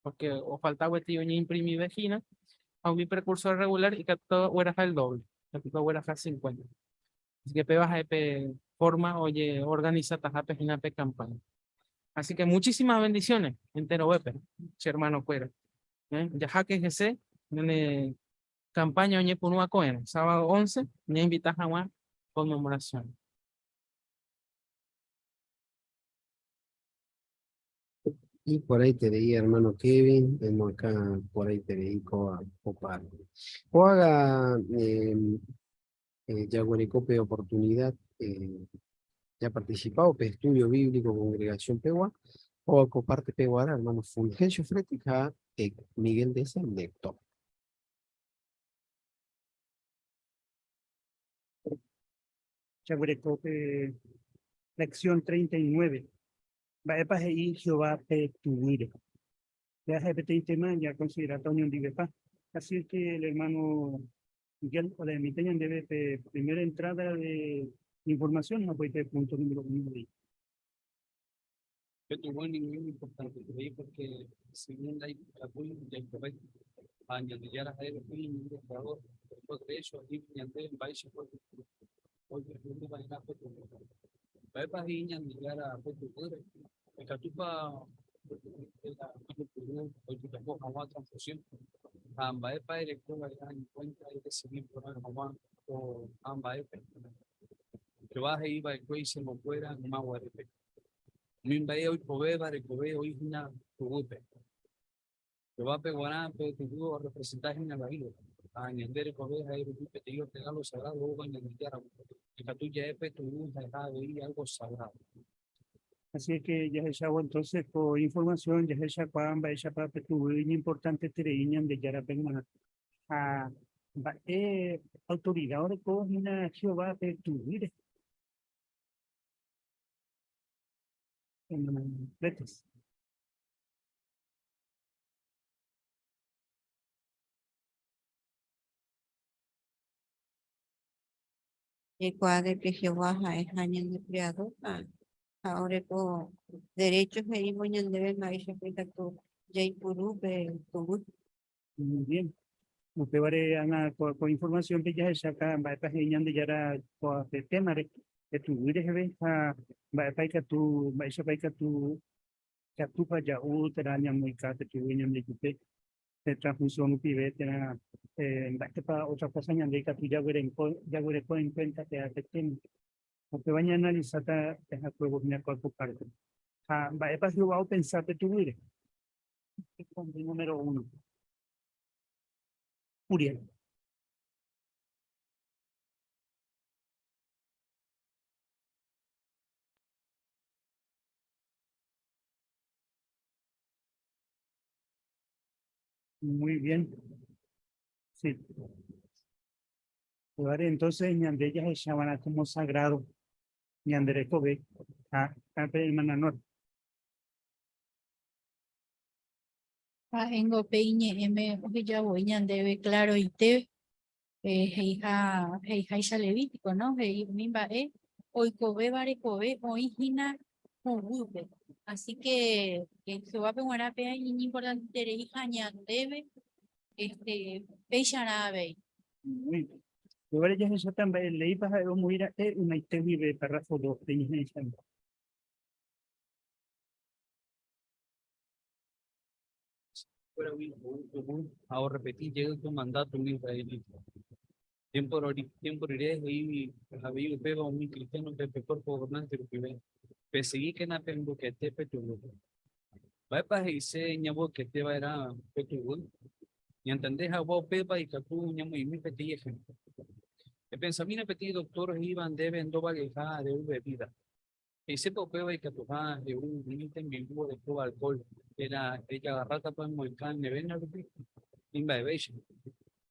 porque ofalta gueteri oñeimprimive hína, ha umi precursor regular ikatúta ogueraha el doble, ikatúta ogueraha 50. Así que péva ha'e pe forma ojeorganisatahápe hína pe campaña. Así que muchísimas bendiciones enterovépe, che hermano-kuéra. Jaháke hese ñane campaña oñepyrũva ko'ẽrõ, sábado 11, ñainvita hag̃ua conmemoración. Y por ahí te veía, hermano Kevin, vemos acá, por ahí te veí, coa, copar. O haga jaguerekópe oportunidad, ya participado, pe estudio bíblico congregación pegua, o a coparte peguara, hermano Fulgencio Fretica, Miguel de San Lector. Jaguerekópe lección 39. Mba'épa he'i Jehová pe tuguýre. Péa ha'e peteĩ tema jakonsideráta oñondivepa. Así es que el hermano Miguel olemíta ñandéve pe primera entrada de información ha upéi pe punto número uno he'i. Pe tuguy ningo iñimportanteterei porque según ndaikatúi jaikove ha Ñandejára ha'e peteĩ ñande Creador, orekóva derecho he'ígui ñandéve mba'éichapa ojehupyty va'erã pe tuguy. Mba'épa he'i Ñandejára pe tuguýre? Ikatúpa ojepuru ojejapo hag̃ua transfusión? Ha mba'épa ereko va'erã en cuenta erecivi porã hag̃ua ko'ã mba'épe? Jehová he'i va'ekue isiervokuéra yma guarépe, Umi mba'e oikovéva rekove oĩ hína tuguýpe. Jehovápe g̃uarã pe tuguy orrepresenta hína la vida, ha ñande rekove ha'e rupi peteĩ rregálo sagrádo oúva Ñandejáragui. Ikatu ja'e pe tuguy ha'eha avei álgo sagrádo. Así es que jahechávo entonces ko información jahechakuaa mba'éichapa pe tuguy iñimportanteterei Ñandejárape g̃uarã. Ha mba'e autoridad oreko hína Jehová pe tuguýre. Completos. Jaikuaa de que Jehová ha'eha ñande Creador ha oreko derecho he'ívo ñandéve mba'éichapa ikatu jaipuru pe tuguy. Muy bien. Upévare ág̃a ko información-pe jahecháta mba'épa he'i Ñandejára ko pe témare, pe tuguy reheve ha mba'épa ikatu, mba'éichapa ikatu ikatúpa ja'u térã ñamoĩka pe tuguy ñandejupe. Pe transfusión rupive térã mba'épa otra cosa ñande ikatu jaguereko en cuenta pe tema. Upéva ñaanalisáta jahakuévo hína ko parte. Ha mba'épa Jehová opensa pe tuguýre? Número 1. Uriel. Muy bien. Sí. Entonces, ñande jahechava'erã como sagrado ñande rekove ha pe hermana Nora. Ha'éngo pe iñe'ẽme ohejavoi ñandéve claroite he'iha he'iháicha Levítico, no? He'i umi mba'e oikovéva rekove oĩ hína huguýpe. Así que Jehovápe g̃uarã péa iñimportantetereiha ñandéve este, péicharã avei. Muy bien. Upévare jahecháta mba'e léipa ha'e omoĩ ra'e ymaite guive párrafo 2-pe ñehe'ẽichami. Kuéragui ou tuguy ha orrepeti jey ko mandáto umi israelita. Tiémpo rire he'i avei upéva umi kristiánope pe Cuerpo Gobernante rupive, Pesegíkena pemboykete pe tuguy. Mba'épa he'ise ñamboykete va'erã pe tuguy? Ñantende hag̃ua upéva ikatu ñamoĩmi peteĩ ehémplo. Epensamína peteĩ doktór he'íva ndéve ndovaleiha re'u vevída. He'isépa upéva ikatuha he'u umi tembi'u orekóva alcohol térã rejagarrátapa emoĩka ne véna rupi? Ni mba'evéicha.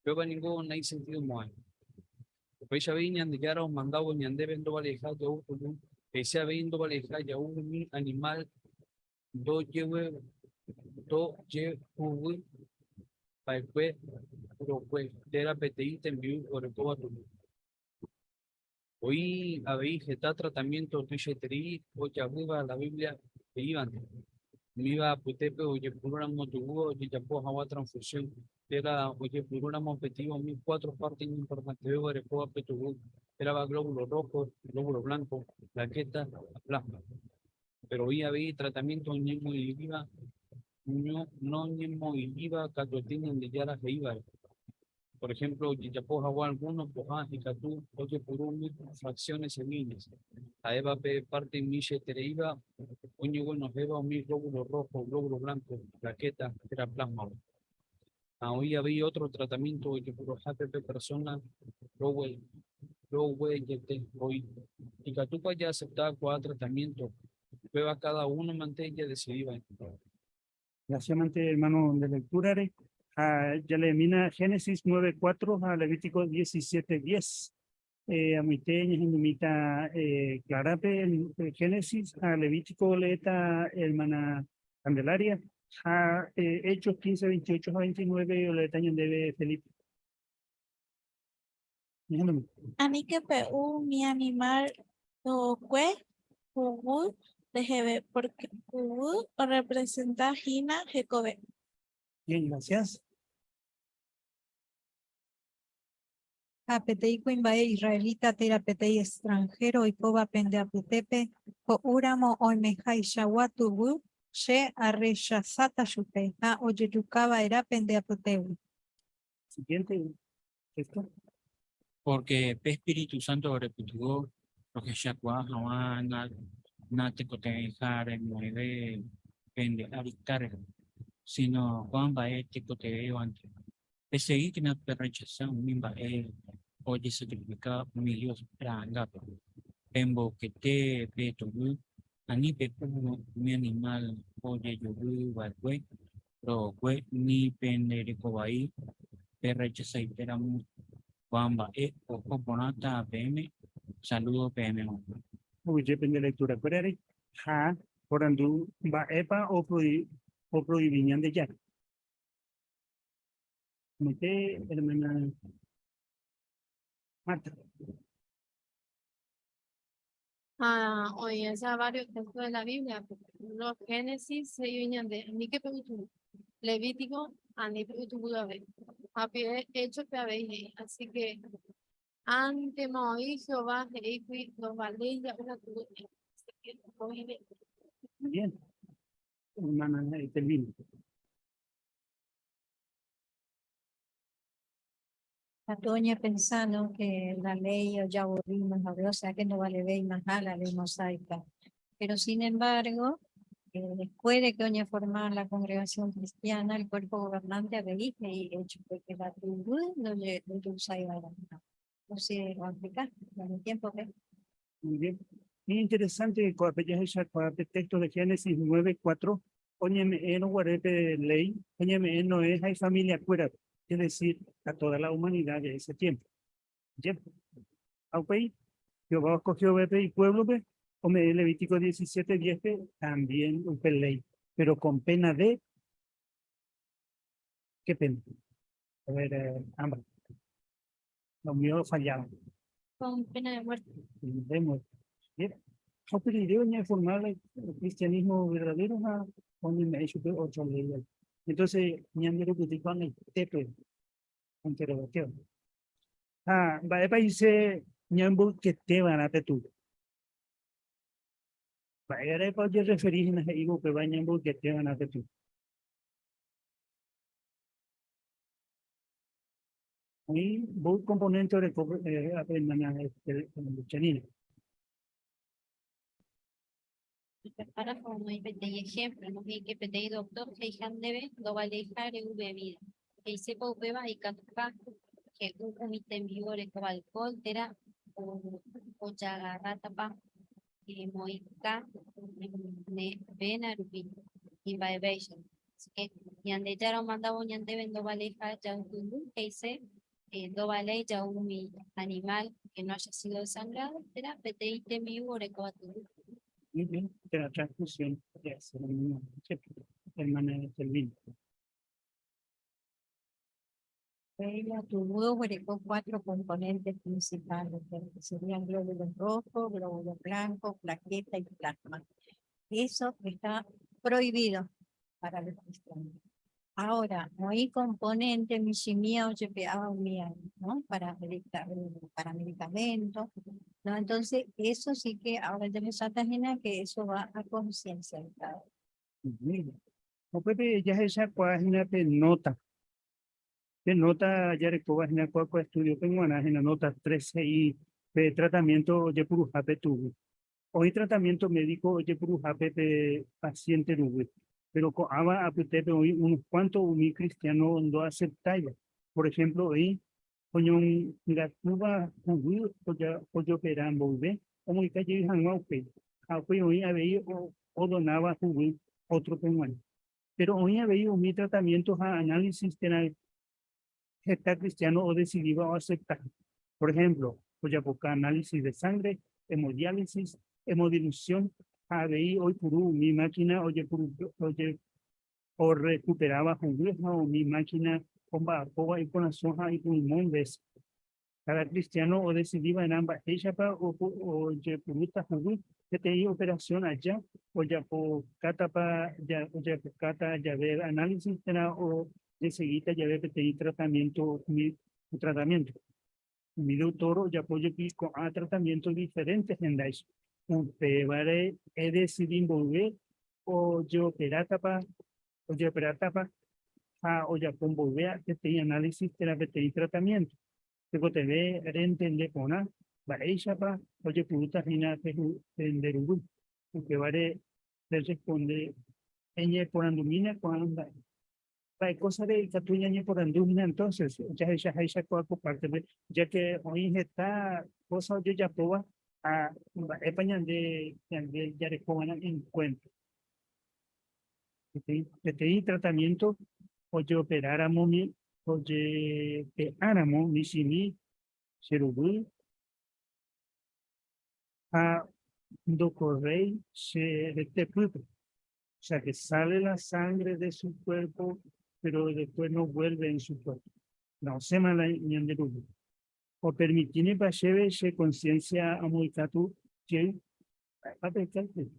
Upéva ningo naisentidomo'ãi. Upéicha avei Ñandejára omandávo ñandéve ndovaleiha ja'u tuguy, he'ise avei ndovaleiha ja'u umi animál ndojehuguy va'ekue rokue térã peteĩ tembi'u orekóva tuguy. Oĩ avei heta tratamiénto tuichaiterei ojavýva la Biblia he'ívante. Umíva apytépe ojepurúramo tuguy ojejapo hag̃ua transfusión, térã ojepurúramo peteĩ umi cuatro párte iñimportantevéva orekóva pe tuguy, hérava glóbulo rojo, glóbulo blanco, plaqueta ha plasma. Péro oĩ avei tratamiénto oñemoĩva noñemoĩriva katuete Ñandejára he'ívare. Por ejemplo, ojejapo hag̃ua algúno pohã ikatu ojepuru umi fracciones sanguíneas, ha'éva pe párte michĩetereíva oñeguenohẽva umi glóbulo rojo, glóbulo blanco, plaqueta térã plasma-gui. Ha oĩ avei ótro tratamiénto ojepuruhápe pe persóna roguejete voi. Ikatúpa jaasepta ko'ã tratamiénto? Upéva káda uno mante jadesidi va'erã. Gracias mante hermano nde lectura-re. Ha jaleemína Génesis 9:4 ha Levítico 17:10. Amoite ñahendumíta Clara-pe Génesis ha Levítico oleéta hermana Candelaria ha Hechos 15, 28 ha 29 oleéta ñandéve Felipe. Ñahendumi. Aníke pe'u umi animál ro'okue huguy reheve, pórke huguy orrepresenta hína hekove. Bien, gracias. Ha peteĩ kuimba'e israelita térã peteĩ extranhéro oikóva pende apytépe ho'úramo oimehaichagua tuguy, che arrechasáta chupe ha ojejuka va'erã pende apytégui. Siguiente texto. Pórke pe espíritu sánto orepytyvõ rohechakuaa hag̃ua natekotevẽiha remoĩve pende ári kárga, síno ko'ã mba'e tekotevẽvante. Pesegíkena perrechasa umi mba'e ojesakrifikáva umi dios ra'angápe, pemboykete pe tuguy, ani pe'u umi animál ojejuvy va'ekue ro'okue ni pende rekovai perrechasaitéramo ko'ã mba'e oho porãta peẽme. Salúdo peẽme g̃uarã. Aguyje pende lectura-kuérare ha porandu mba'épa oproivi Ñandejára. Mete, hermana Marta. Ah, oĩ esa varios textos de la Biblia, por ejemplo, Génesis he'i ñande, aníke pe'u tuguy, Levítico, ani pe'u tuguy avei, ha pe Héchospe avei he'i, así que ántema oĩ Jehová he'ígui ndovaléi ja'u la tuguy, así que oĩve. Bien, hermana Etelvina. Katu oñepensa, no, que la ley ojavorríma hague, o sea que no valevéimaha la ley mosaica. Pero sin embargo, después de que oñeforma la congregación cristiana, el cuerpo gobernante avei he'i hecho que la tuguy ndoje'usaiva'erãha. Entonces, o aplica en el tiempo que. Muy bien. Muy interesante ko'ápe jahechakuaa pe texto de Génesis 9, 4, oñeme'ẽrõ guare pe ley, oñeme'ẽ Noé ha ifamiliakuérape, es decir, a toda la humanidad de ese tiempo. Ye. Ha upéi, Jehová oskogiove pe ipuéblope, ome'ẽ Levítico 17, 10-pe también upe ley, pero con pena de ¿Qué pena? A ver, ambas. Lo mío fallaba. Con pena de muerte. De muerte. Bien. Ha upe rire oñeforma el cristianismo verdadero ha oñeme'ẽ chupe otra ley. Entonces, ñande rupyty ko'ag̃aitépe enterovetéva. Ha mba'épa he'ise ñamboyketeva'erã pe tuguy? Mba'érepa ojerreferi hína he'ívo upéva ñamboyketeva'erã pe tuguy? Oĩ mboy componente oreko ape hermana Chanina. Pe párrafo omoĩ peteĩ ejemplo, no he'i que peteĩ doctor he'iha ndéve ndovaleiha re'u bebida. He'isépa upéva ikatuha he'u umi tembi'u orekóva alcohol térã ojagarrátapa emoĩka ne véna rupi imba'evéicha. Así que Ñandejára omandávo ñandéve ndovaleiha ja'utuguy, he'ise ndovaléi ja'u umi animal que no haya sido desangrado térã peteĩ tembi'u orekóva tuguy. Muy bien, térã transfusión hermana Selvina. La tuguy oguereko cuatro componentes principales, que serían glóbulos rojos, glóbulos blancos, plaqueta y plasma. Eso está prohibido para los cristianos. Ahora, oĩ componente michĩmía ojepe'áva umi, ¿no? Para, para medicamentos, ¿no? Entonces, eso sí que ahora ya me hína que eso va a conciencia de cada uno. Upépe jahechakuaa hína pe nota. Pe nota jarekóva hína kua ko estudio-pe g̃uarã hína nota 3 he'i pe tratamiento ojepuruhápe tuguy. Oĩ tratamiento médico ojepuruhápe pe paciente ruguy, péro ko'ãva apytépe oĩ unos cuanto umi cristiano ndoaceptáiva. Por ejemplo, oĩ oñongatúva huguy ojopera mboyve omoĩka jey hag̃ua upéi, ha upéi oĩ avei odonáva huguy ótrope g̃uarã. Péro oĩ avei umi tratamiénto ha análisis térã heta kristiáno odesidíva oaseptaha. Por ehémplo, ojapoka análisis de sángre, hemodiálisis, hemodilusión ha avei oipuru umi mákina orrekuperáva huguy ha umi mákina omba'apóva ikorasõ ha ipulmón vése. Káda kristiáno odesidi va'erã mba'éichapa ojepurúta huguy peteĩ operasión aja, ojapokátapa ojapokáta jave análisis térã ojesegíta jave peteĩ tratamiénto umi tratamiénto. Umi doktór ojapo jepi ko'ã tratamiénto diferénte hendáicha. Upévare edesidi mboyve ojeoperátapa ojeoperátapa ha ojapo mboyve peteĩ análisis térã peteĩ tratamiénto. Tekotevẽ rentende porã mba'éichapa ojepurúta hína pe nde ruguy. Upévare rerresponde eñeporandumína ko'ã mba'e. Mba'e kósare ikatu ñañeporandu hína entonces jahechaháicha ko'ã ko pártepe, ya que oĩ heta kósa ojejapóva ha mba'épa ñande ñande jareko va'erã en cuenta. Peteĩ tratamiento ojeoperáramo ojepe'áramo michĩmi che ruguy ha ndokorréi che retepýpe. O sea que sale la sangre de su cuerpo, pero después no vuelve en su cuerpo. Osẽma la ñande ruguy. Opermitínepa chéve che conciencia amoĩkatu jey? Mba'épa pe cálculo?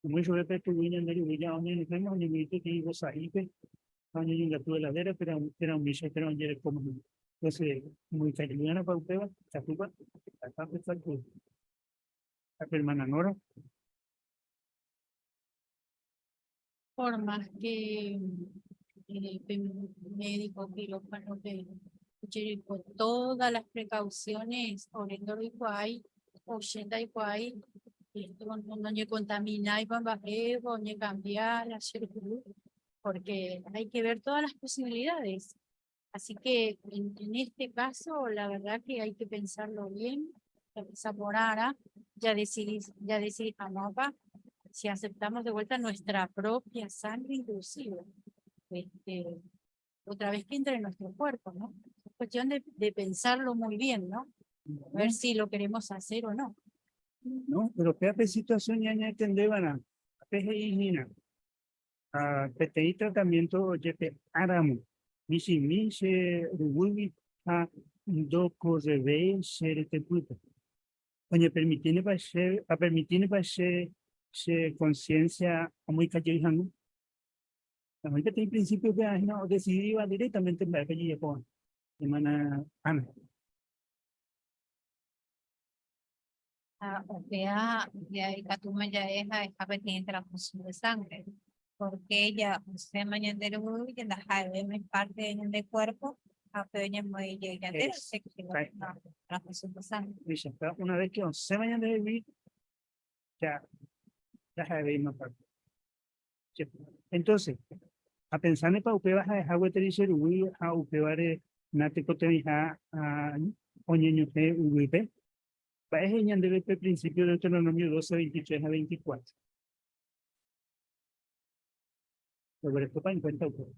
Omoĩ chupe pe tuguy ñande ruguy ja oñeñohẽma oñemoĩ peteĩ vosa'ípe ha oñeñongatu heladera térã umícha térã ojerekóma hína. Entonces, omoĩkajey'arãpa upéva? Ikatúpa? Mba'épa pe cálculo? Ha pe hermana Nora? Por más que pe médico quirófano pe. Ojereko todas las precauciones ore ndoroikuaái, o che ndaikuaái, esto noñecontamináipa mba'épa, oñecambia la che ruguy, porque hay que ver todas las posibilidades. Así que en, en este caso, la verdad que hay que pensarlo bien, porãrã, ya decidí, ya decidí si aceptamos de vuelta nuestra propia sangre inclusive. Este, otra vez que entre en nuestro cuerpo, ¿no? Es cuestión de, de pensarlo muy bien, ¿no? A ver si lo queremos hacer o no. No, pero qué situación ya ñaentendeva'erã pehe'ihína peteĩ tratamiento ojepe'áramo michĩmi che ruguýgui ha ndokorrevéi che retepýpe. Oñepermitínepa che, apermitínepa che che conciencia amoĩkajey hag̃ua? Oĩ peteĩ principio upéva hína odecidíva directamente mba'épa ojejapóva, hermana Ana. Ha upéva ikatúma ja'e ha'eha peteĩ transfusión de sangre, porque ja osẽma ñande ruguy ndaha'evéima parte de ñande cuerpo ha pe oñemoĩ jey ñandéve, transfusión de sangre. Una vez que osẽma ñandehegui, ya ndaha'evéima parte. Entonces, apensánepa upéva ha'eha gueteri che ruguy ha upévare natekotevẽiha oñeñohẽ yvýpe? Mba'e he'i ñandéve pe principio Deuteronomio 12, 23 ha 24? Roguerekópa en cuenta upéva?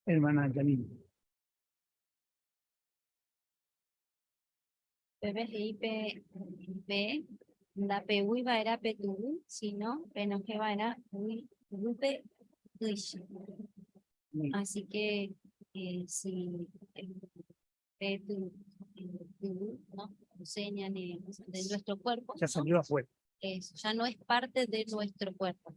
Hermana Janine. Pépe he'i pe pe ndape'úi va'erã pe tuguy, sino penohẽ va'erã yvýpe ýicha. Así que eh, si pe tuguy, ¿no? Osẽ ñane, de nuestro cuerpo, Ya ¿no? salió afuera. Eso, ya no es parte de nuestro cuerpo.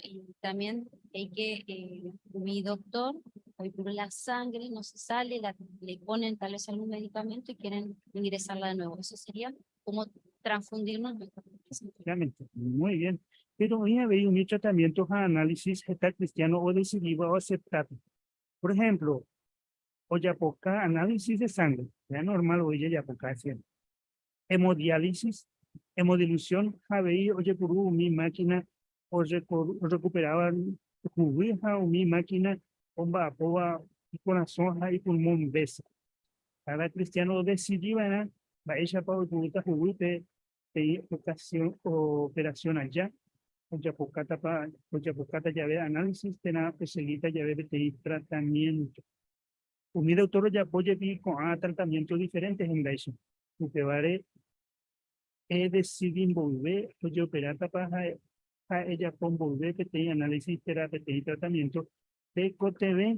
Y también hay que, eh, mi doctor, hoy por la sangre no se sale, la, le ponen tal vez algún medicamento y quieren ingresarla de nuevo. Eso sería como transfundirnos nuestra Efectivamente, muy bien. Pero hoy había un tratamiento a análisis está cristiano o decidido a aceptar. Por ejemplo, ojapoka análisis de sangre, ya normal hoy ojapoka siempre. Hemodiálisis, hemodilución, avei ojepuru umi máquina orecuperaba huguy ha umi máquina omba'apóva ikorasõ ha ipulmón vése. Cada cristiano odecidi va'erã mba'éichapa oipurúta huguy pe peteĩ ocasión operación aja, ojapokátapa ojapokáta jave análisis térã osegíta jave peteĩ tratamiento. Umi doctor ojapo jepi ko'ã tratamiento diferente hendáicha. Upévare edecidi mboyve ojeoperátapa ha ejapo mboyve peteĩ análisis térã peteĩ tratamiento, tekotevẽ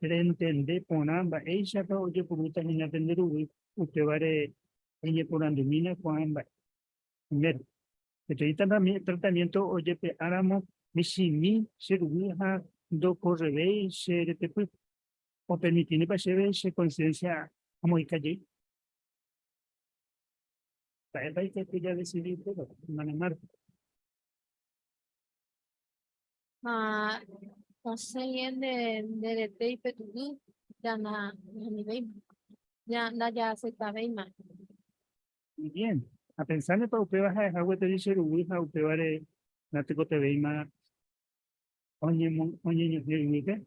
rentende porã mba'éichapa ojepurúta hína pende ruguy, upévare eñeporandumína ko'ã mba'e. Primero, peteĩ tratamiento ojepe'áramo michĩmi che ruguy ha ndokorrevéi che retepy, opermitínepa chéve che conciencia amoĩka jey? Mba'épa ikatu jadecidi upéva, hermana Marta? Ha osẽ ñande nde rete ipetuguy ja na ñanivéima, ja ndaja'aceptavéima. Muy bien. Apensánepa upéva ha'eha gueteri che ruguy ha upévare natekotevẽima oñeñohẽ yvýpe?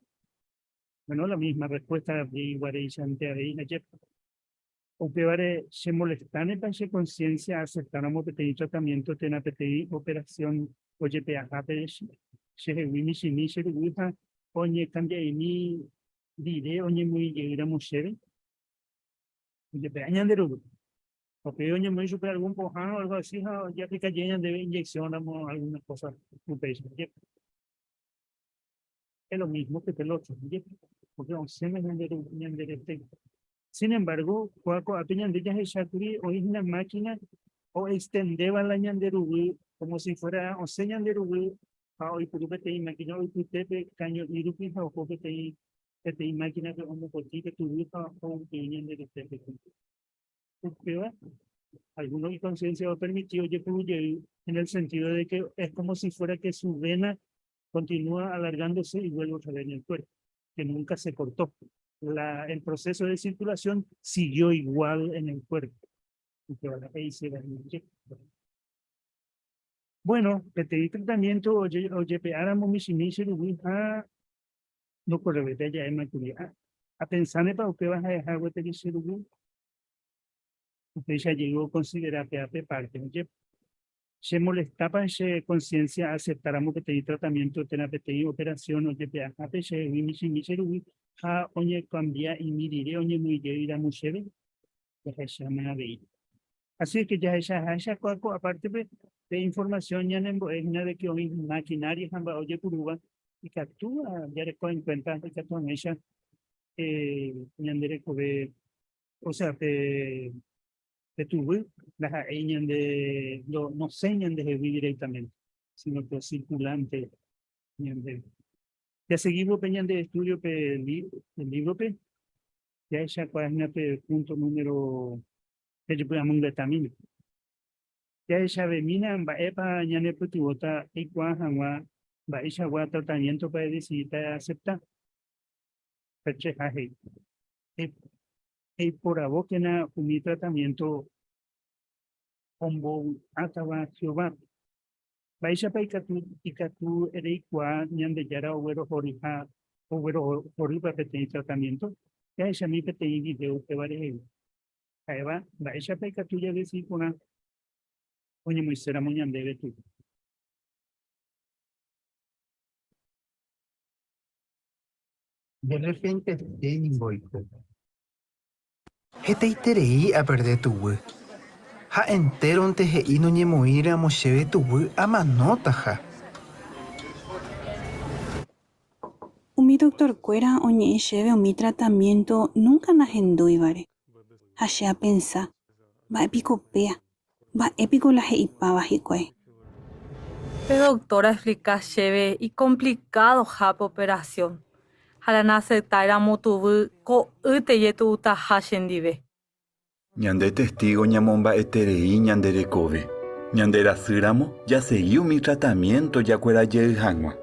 Bueno, la misma respuesta iguareichante avei ajépa. Upévare chemolestánepa che conciencia aaceptáramo peteĩ tratamiento térã peteĩ operación ojepe'ahápe chehegui michĩmi che ruguy ha oñekambia'imi rire oñemoĩjeýramo chéve? Ojepe'a ñande ruguy. Upéi oñemoĩ chupe algún pohã o algo así ha ojeaplika jey ñandéve inyección ramo alguna cosa upéicha. Es lo mismo que el otro, porque osẽma ñande ñande rete. Sin embargo, kóa ko'ápe ñande jahechákuri oĩ hína máquina oextendéva la ñande ruguy como si fuera osẽ ñande ruguy ha oipuru peteĩ máquina oipyte pe kaño'i rupi ha oho peteĩ peteĩ máquina-pe omopotĩ pe tuguy ha oguejy ñande retépe. Upéva. Alguno conciencia o permitido ojepuru en el sentido de que es como si fuera que su vena continúa alargándose y vuelve otra vez en el cuerpo, que nunca se cortó. La, el proceso de circulación siguió igual en el cuerpo. Bueno, peteĩ tratamiento ojepe'áramo michĩmi che rugui ha ndokorrevéta ja'éma kuri. Apensánepa upéva ha'eha gueteri che rugui? Upéicha jey okonsidera péva pe párte. Oje, chemolestápa che conciencia aaceptáramo peteĩ tratamiento térã peteĩ operación ojepe'ahápe chehegui michĩmi che rugui ha oñekambia imi rire oñemoĩ jeýramo chéve? Jahecháma avei. Así es que jahechaháicha kóa ko apártepe pe información ñanembo'e hína de que oĩ maquinaria ha mba'e ojepurúva ikatúva jareko en cuenta ikatu hag̃uáicha eh, ñande rekove, o sea, pe, pe tuguy ndaha'éi ñande, no, nosẽi ñandehegui directamente, sino que circulante ñande. Jaseguívo pe ñande estudio pe li, el libro-pe, Jahechakuaa hína pe punto número jajepy'amongetamína. Jahechavemína mba'épa ñanepytyvõta eikuaa hag̃ua mba'eichagua tratamiéntopa edesidíta easepta. Che ha he'i, Eiporavókena umi tratamiénto ombovy'átava Jehovápe. Mba'éichapa ikatu ikatu reikuaa Ñandejára oguerohoryha oguerohorýpa peteĩ tratamiénto? Jahechami peteĩ vidéo upéva rehegua. Ha'éva, mba'éichapa ikatu jadesidi porã oñemoĩséramo ñandéve tuguy? De repentete ningo oiko. Hetaiterei aperde tuguy. Ha entéronte he'i noñemoĩramo chéve tuguy amanótaha. Umi doktorkuéra oñe'ẽ chéve umi tratamiénto núnka nahendúivare. Ha che apensa, Mba'e piko péa? Mba'e piko la he'ipáva hikuái? Pe doktóra explika chéve ikomplikadoha pe operasión, ha la naaceptáiramo tuvy ko'ýte ijetu'utaha chendive. Ñande Testígo ñamomba'eterei ñande rekove. Ñanderasýramo, jasegi umi tratamiénto jakuera jey hag̃ua.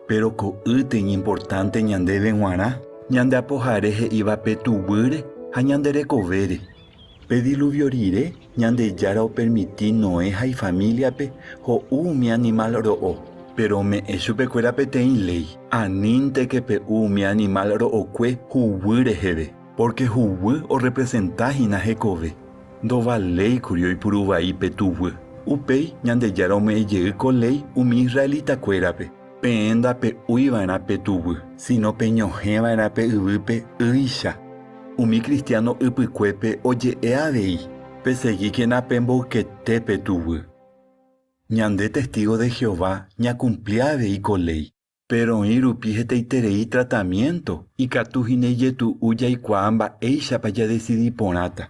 Péro ko'ýte iñimportánte ñandéve g̃uarã ñande Apohare he'íva pe tuguýre ha ñande rekovére. Pe diluvio rire, Ñandejára opermiti Noé ha ifamíliape ho'u umi animál ro'o, péro ome'ẽ chupekuéra peteĩ léi, Anínteke pe'u umi animál ro'okue huguy reheve, pórke huguy orrepresenta hína hekove. Ndovaléi kuri oipuru vai pe tuguy. Upéi, Ñandejára ome'ẽ jey ko léi umi israelitakuérape, Peẽ ndape'úi va'erã pe tuguy, síno peñohẽ va'erã pe yvýpe ýicha. Umi kristiáno ypykuépe oje'e avei, Pesegíkena pemboykete pe tuguy. Ñande testígo de Jehová ñakumpli avei ko léi. Péro oĩ rupi hetaiterei tratamiénto, ikatu hína ijetu'u jaikuaa mba'éichapa jadesidi porãta.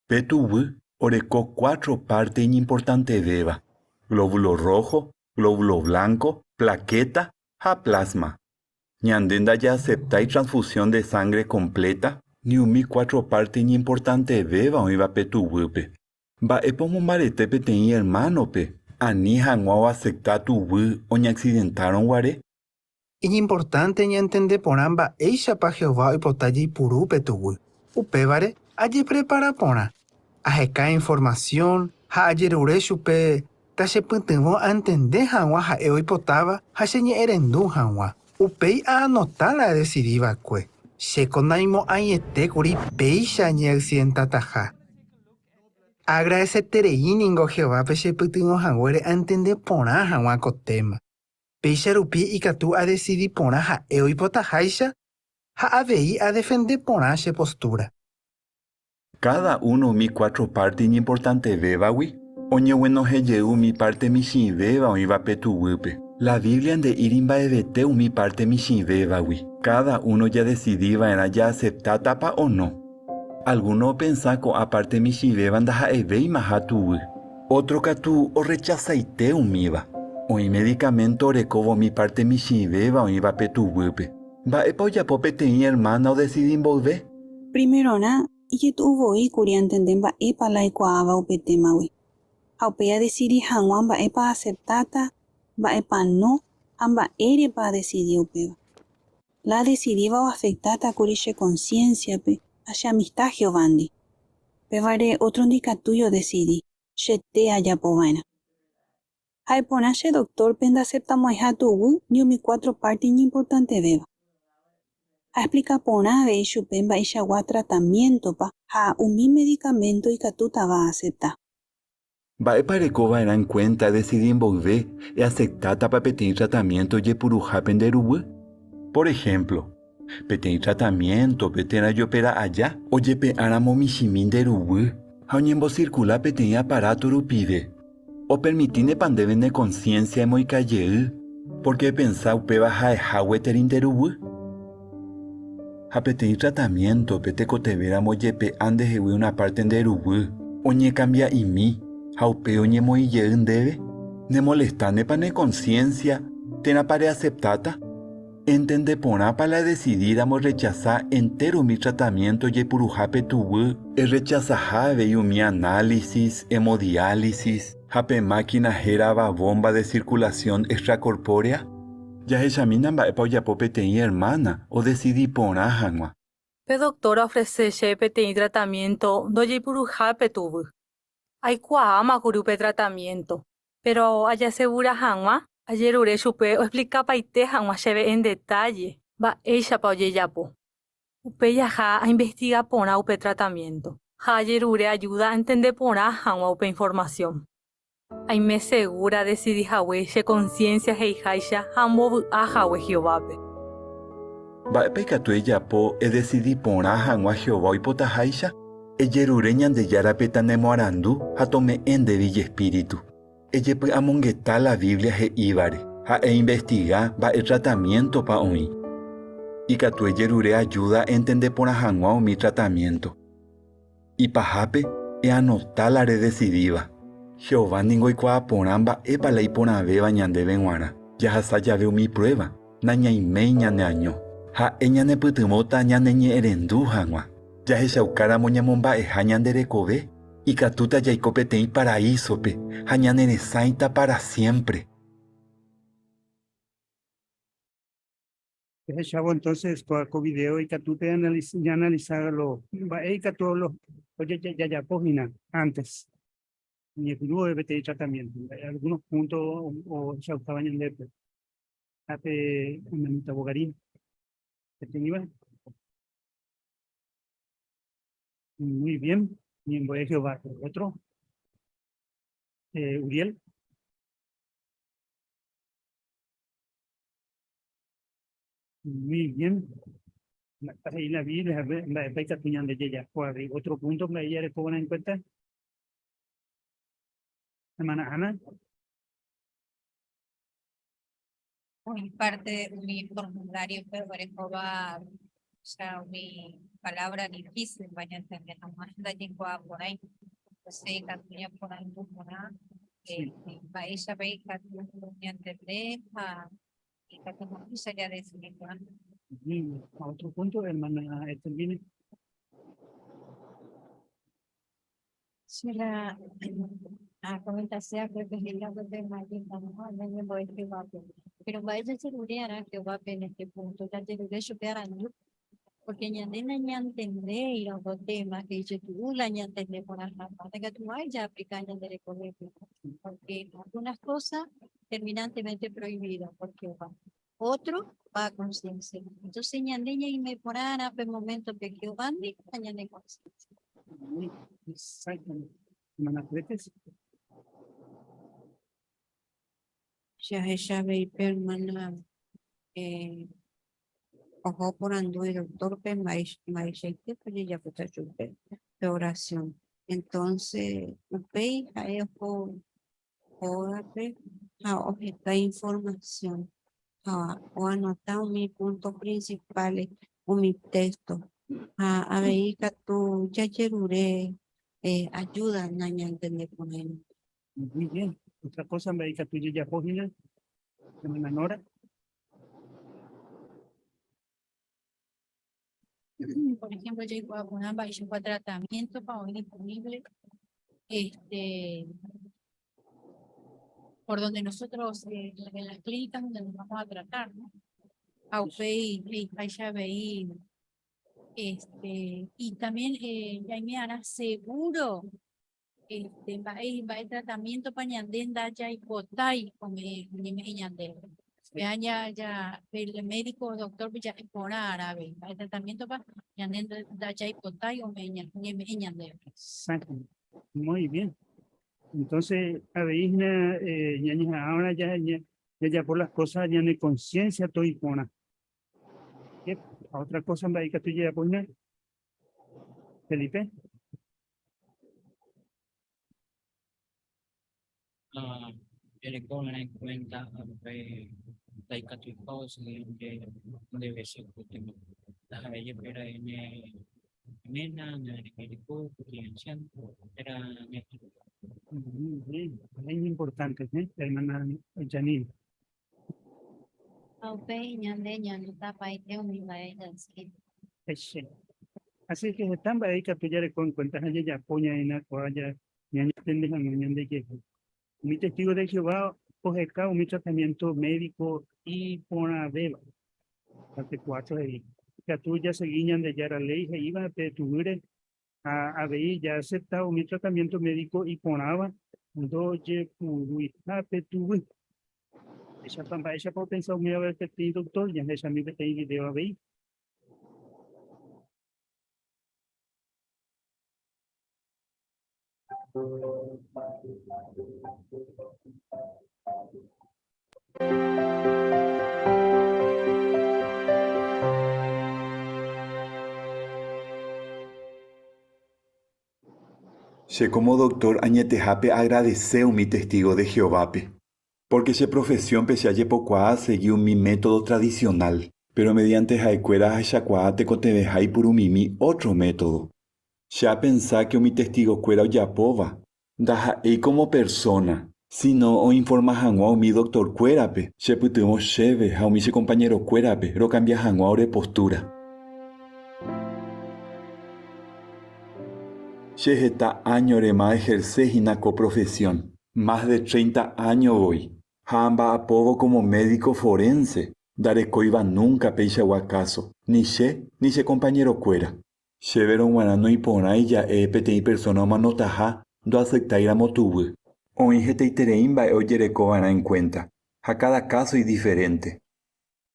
Pe tuguy oreko cuatro párte iñimportantevéva, glóbulo rojo, glóbulo blanco, plaqueta ha plasma. Ñande ndajaaseptái transfusión de sangre completa ni umi cuatro párte iñimportantevéva oĩva pe tuguýpe. Mba'épa omombarete peteĩ ermánope ani hag̃ua oasepta tuguy oñaksidentárõ guare? Iñimportánte ñantende porã mba'éichapa Jehová oipota jaipuru pe tuguy. Upévare, ajeprepara porã, aheka informasión ha ajerure chupe tachepytyvõ antende hag̃ua ha'e oipotáva ha cheñe'ẽrendu hag̃ua. Upéi aanota la adesidi va'ekue. Chéko naimo'ãiete kuri péicha añeaccidentataha. Aagradeseterei ningo Jehovápe chepytyvõ haguére antende porã hag̃ua ko téma. Péicha rupi ikatu adesidi porã ha'e oipotaháicha ha avei adefende porã che postúra. Káda uno umi cuatro párte iñimportantevévagui oñeguenohẽ jey umi párte michĩvéva oĩva pe tuguýpe. La Biblia nde'íri mba'evete umi párte michĩvévagui. Káda uno jadesidi va'erã jaaseptátapa o no. Algúno opensa ko'ã párte michĩvéva ndaha'evéimaha tuguy. Ótro katu orrechasaite umíva. Oĩ medikaménto orekóva umi párte michĩvéva oĩva pe tuguýpe. Mba'épa ojapo peteĩ ermána odesidi mboyve? Primerorã, Ijetu'u voi kuri antende mba'épa la aikuaáva upe témagui. Ha upéi adesidi hag̃ua mba'épa aaseptáta, mba'épa no ha mba'érepa adesidi upéva. La adesidíva oafektáta kuri che konsiénsiape ha che amista Jehovándi. Upévare ótro ndikatúi odesidi, chete ajapo va'erã. Ha'e porã che doktórpe ndaseptamo'ãiha tuguy ni umi cuatro párte iñimportantevéva. Aexplika porã avei chupe mba'eichagua tratamiéntopa ha umi medikaménto ikatútava aasepta. Mba'épa ereko va'erã enkuénta edesidi mboyve easeptátapa peteĩ tratamiénto ojepuruhápe nde ruguy? Por ehémplo, peteĩ tratamiéntope térã ejopera aja ojepe'áramo michĩmi nde ruguy ha oñembosirkula peteĩ aparáto rupive, Opermitínepa ndéve ne konsiénsia emoĩka jey pórke epensa upéva ha'eha gueteri nde ruguy? Ha peteĩ tratamiéntope tekotevẽramo ojepe'a ndehegui una párte nde ruguy, oñekambia'imi ha upéi oñemoĩ jey ndéve, nemolestánepa ne konsiénsia térãpa reaseptáta? Entende porãpa la edesidíramo errechasa entéro umi tratamiénto ojepuruhápe tuguy? Errechasaha avei umi análisis, hemodiálisis ha pe mákina hérava bomba de circulación extracorpórea? Jahechamína mba'épa ojapo peteĩ ermána odesidi porã hag̃ua. Pe doktór oofrese chéve peteĩ tratamiénto ndojeipuruhápe tuguy. Aikuaáma kuri upe tratamiénto, Péro ajasegura hag̃ua, ajerure chupe oexplikapaite hag̃ua chéve en detálle mba'éichapa ojejapo. Upéi aha ainvestiga porã upe tratamiénto ha ajerure ajúda antende porã hag̃ua upe informasión. Aime segúra adesidi hague che konsiénsia he'iháicha ha ambovy'a hague Jehovápe. Mba'épa ikatu ejapo edesidi porã hag̃ua Jehová oipotaháicha? Ejerure Ñandejárape tanemoarandu ha tome'ẽ ndéve ijespíritu. Ejepy'amongeta la Biblia he'ívare ha einvestiga mba'e tratamiéntopa oĩ. Ikatu ejerure ajúda entende porã hag̃ua umi tratamiénto. Ipahápe, eanota la redesidíva. Jehová ningo oikuaa porã mba'épa la iporãvéva ñandéve g̃uarã. Jahasa jave umi pruéva, nañaiméi ñaneaño. Ha'e ñanepytyvõta ñaneñe'ẽrendu hag̃ua. Jahechaukáramo ñamomba'eha ñande rekove, ikatúta jaiko peteĩ paraísope ha ñaneresãita pára siémpre. Jahechávo entonces ko ko video ikatu pe ñaanalisa lo mba'e ikatu lo jajapo hína antes ñepyrũ vove peteĩ tratamiento, algunos puntos ohechaukáva ñandéve. Ha pe hermanita Bogarín, peteĩva. Muy bien, ñembo'e Jehová. Otro. Uriel. Muy bien. He'i la Biblia, mba'épa ikatu ñande jajapo avei. Otro punto mba'e jarekóva'erã en cuenta. Hermana Ana. Oĩ parte umi formulario-pe orekóva, o sea, umi palabra difícil ñantende hag̃ua ndajaikuaa porãi. Entonces ikatu ñaporandu porã mba'éichapa ikatu ñantende ha ikatu hag̃uáicha jadesidi porã. Otro punto, hermana Estelvina. Che la akomentase akue pe he'íva pe mañembo'e ñañembo'e Jehovápe. Péro mba'e jajerure'arã Jehovápe en este punto? Jajerure chupe arandu, pórke ñande nañantendéirõ ko téma ijetu'u la ñantende porã hag̃ua, ndaikatumo'ãi jaaplika ñande rekovépe, pórke algúnas kósa terminantemente proivído por Jehová, ótro va a konsiénsia. Entónse ñande ñaime porãrã pe moméntope Jehovándi ha ñane konsiénsia. Exactamente. Hermana Fretes. Che ahecha avei pe hermana eh, oho oporandu idoctórpe mba'eichaitépa ojejapóta chupe pe oración. Entonces upéi ha'e oho hógape ha oheka informasión ha oanota umi punto principales umi texto ha avei katu jajerure ayuda nañantendeporãirõ. Muy bien. Otra cosa mba'e ikatu jajapo hína, hermana Nora. Por ejemplo, jaikuaa porã mba'eichagua tratamiento-pa oĩ disponible este, por donde nosotros, eh, en las clínicas donde nos vamos a tratar, ¿no? Ha upéi he'iháicha avei este, y también eh, jaime'arã seguro Este, mba'e mba'e tratamiento-pa ñande ndajaipotái ome'ẽ oñeme'ẽ ñandéve. Péa ja ja el médico o doctor-pe ja'e porã ára avei mba'e tratamiento-pa ñande ndajaipotái ome'ẽ oñeme'ẽ ñandéve. Exacto. Muy bien. Entonces, avei hína eh, ñañeha'ãva'erã ja jajapo las cosas ñane conciencia toĩ porã. Ha otra cosa mba'e ikatu jajapo hína, Felipe? Ah, ereko va'erã en cuenta upe ndaikatuiha osegi nde vese ko tema. Ndaha'éi jepe ra'e ne ména, ne rembireko, peteĩ anciano térã ne hermano. Muy bien, es importante, ¿eh? Hermana Janine. Ha upéi ñande ñandotapaite umi mba'e jasýva. Eche. Así que heta mba'e ikatu jareko en cuenta ha jajapo ñaĩna kóa ñañatende hag̃ua ñandejehe. Umi testigo de Jehová oheka umi tratamiento médico iporãvéva. Parte 4 he'i, Ikatu jasegi Ñandejára léi he'íva pe tuguýre Ha avei jaacepta umi tratamiento médico iporãva ndojepuruiha pe tuguy. Mba'éichapa mba'éichapa opensa umi avei peteĩ doctor? Jahechami peteĩ video avei. Che como doctor añetehápe aagradese umi testigo de Jehovápe, pórke che profesiónpe che ajepokuaa asegi umi método tradisionál. Péro mediánte ha'ekuéra ahechakuaa tekotevẽha ipurumimi ótro método. Che apensa ke umi Testigokuéra ojapóva, ndaha'éi kómo persóna, síno oinforma hag̃ua umi doktorkuérape, chepytyvõ chéve ha umi che kompañerokuérape rokambia hag̃ua ore postúra. Che heta áñorema aeherse hína ko profesión, mas de treinta áño voi, ha amba'apóvo kómo médiko forénse, ndarekóiva núnka peichagua káso, ni che ni che kompañerokuéra. Chéverõ g̃uarã noiporãi ja'e peteĩ persóna omanotaha ndoaseptáiramo tuguy. Oĩ hetaiterei mba'e ojereko va'erã enkuénta, ha káda káso idiferénte.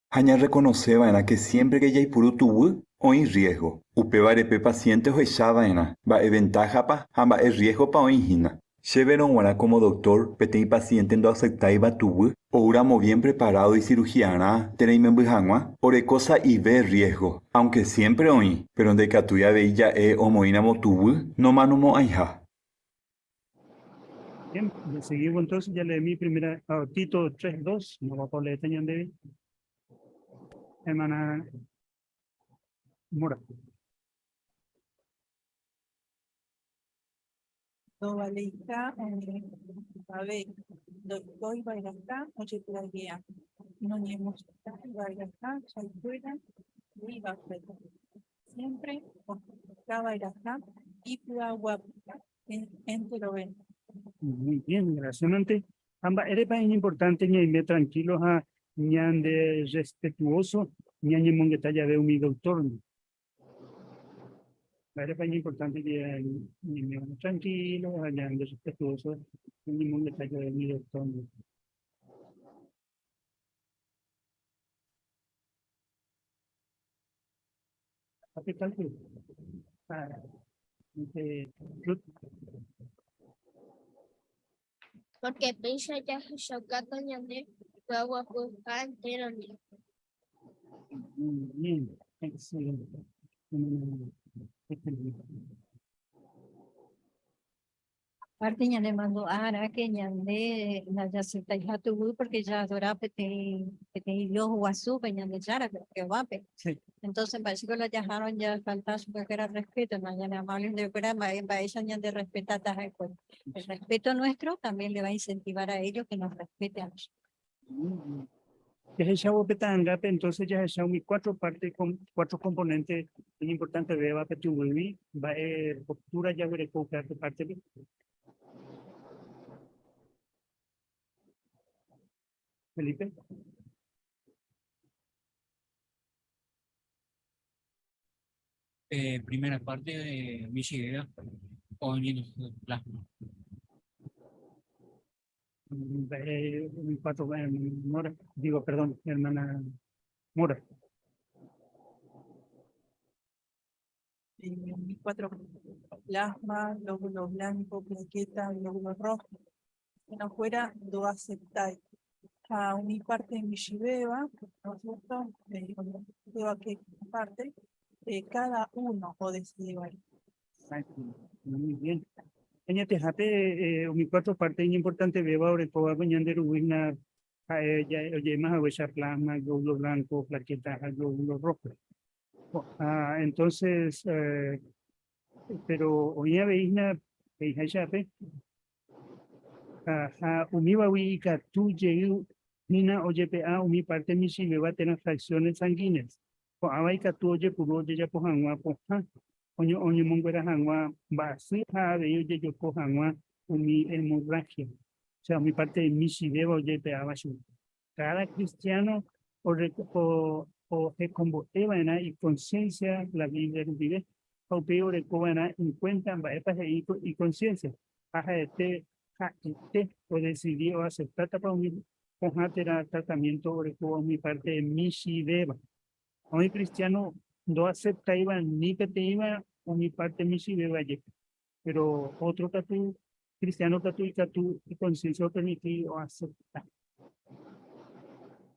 Ha ñarrekonose va'erã ke siémpre ke jaipuru tuguy oĩ rriésgo. Upévare pe pasiénte ohecha va'erã mba'e ventáhapa ha mba'e rriésgopa oĩ hína. Chéverõ g̃uarã kómo doktór, peteĩ pasiénte ndoaseptáiva tuguy, oúramo bien preparádo isiruhiarã térã imemby hag̃ua, oreko sa'ive rriésgo, áunke siémpre oĩ, péro ndaikatúi avei ja'e omoĩramo tuguy nomanomo'ãiha. Bien, seguimos entonces, ya leí primera, ah, Tito 3.2, no va a leer ñandéve. Hermana Mora. Ndovaleiha oñe'ẽvave, ndoikói va'erãha ojeplagea, noñemostrái va'erãha chaykuéra he'ívape, siémpre ohechauka va'erãha ipy'aguapyha enterovénte. Muy bien, gracias. Ha mba'érepa iñimportánte ñaime tranquilo ha ñanderrespetuóso ñañemongeta jave umi doktórndi? Mba'érepa iñimportánte ñaime tranquilo ha ñanderrespetuóso ñañemongeta jave umi doktórndi? Ha pe cálculo. Ah, este, Ruth. Porque péicha jahechaukáta ñande py'aguapyha entérondi. Muy bien, excelente. Excelente. Aparte ñane mandu'arã que ñande ndajaceptaiha tuguy porque jaadora peteĩ peteĩ Dios guasúpe Ñandejárape, Jehovápe. Sí. Entonces mba'éichiko la jahárõ jafalta chupekuéra respeto, no ñane amable hendivekuéra mba'e mba'éicha ñande respetáta ha'ekuéra. El respeto nuestro también le va a incentivar a ellos que nos respeten a nosotros. Muy bien. Jahechávo pe ta'angápe entonces jahecha umi cuatro parte, cuatro componente iñimportantevéva pe tuguýgui, mba'e postura jaguereko upéva pe parte-pe. Felipe. Eh, primera parte de michĩvéva oñenohẽ plasma. Eh, umi cuatro, eh, Mora, digo, perdón, hermana Mora. Eh, mis cuatro plasma, glóbulo blanco, plaqueta, glóbulo rojo. Si no fuera, do aceptai. Ha umi parte michĩvéva, ¿no es cierto? Eh, que parte, eh, cada uno odecidi va'erã. Muy bien. Añetehápe eh, umi cuatro parte iñimportantevéva orekóva ko ñande ruguy ha'e oje'éma haguéicha plasma, glóbulo blanco, plaqueta ha glóbulo rojo. Ah, entonces, eh, pero oĩ avei hína he'iháichape ha umívagui ikatu jey hína ojepe'a umi parte michĩvéva térã fracciones sanguíneas. Ko'ãva ikatu ojepuru ojejapo hag̃ua pohã, oñemonguera hag̃ua mba'asy ha avei ojejoko hag̃ua umi hemorragia, osea umi parte michĩvéva ojepe'áva chugui. Káda kristiáno ohekombo'e va'erã ikonsiénsia la Biblia rupive, ha upéi oreko va'erã enkuénta mba'épa he'i ikonsiénsia, ha ha'ete ha'ete odesidi oaseptátapa umi pohã térã tratamiénto orekóva umi párte michĩvéva. Oĩ kristiáno ndoaseptáiva ni peteĩva umi párte michĩvéva jepe. Péro ótro katu, kristiáno katu ikatu ikonsiénsia opermiti oasepta.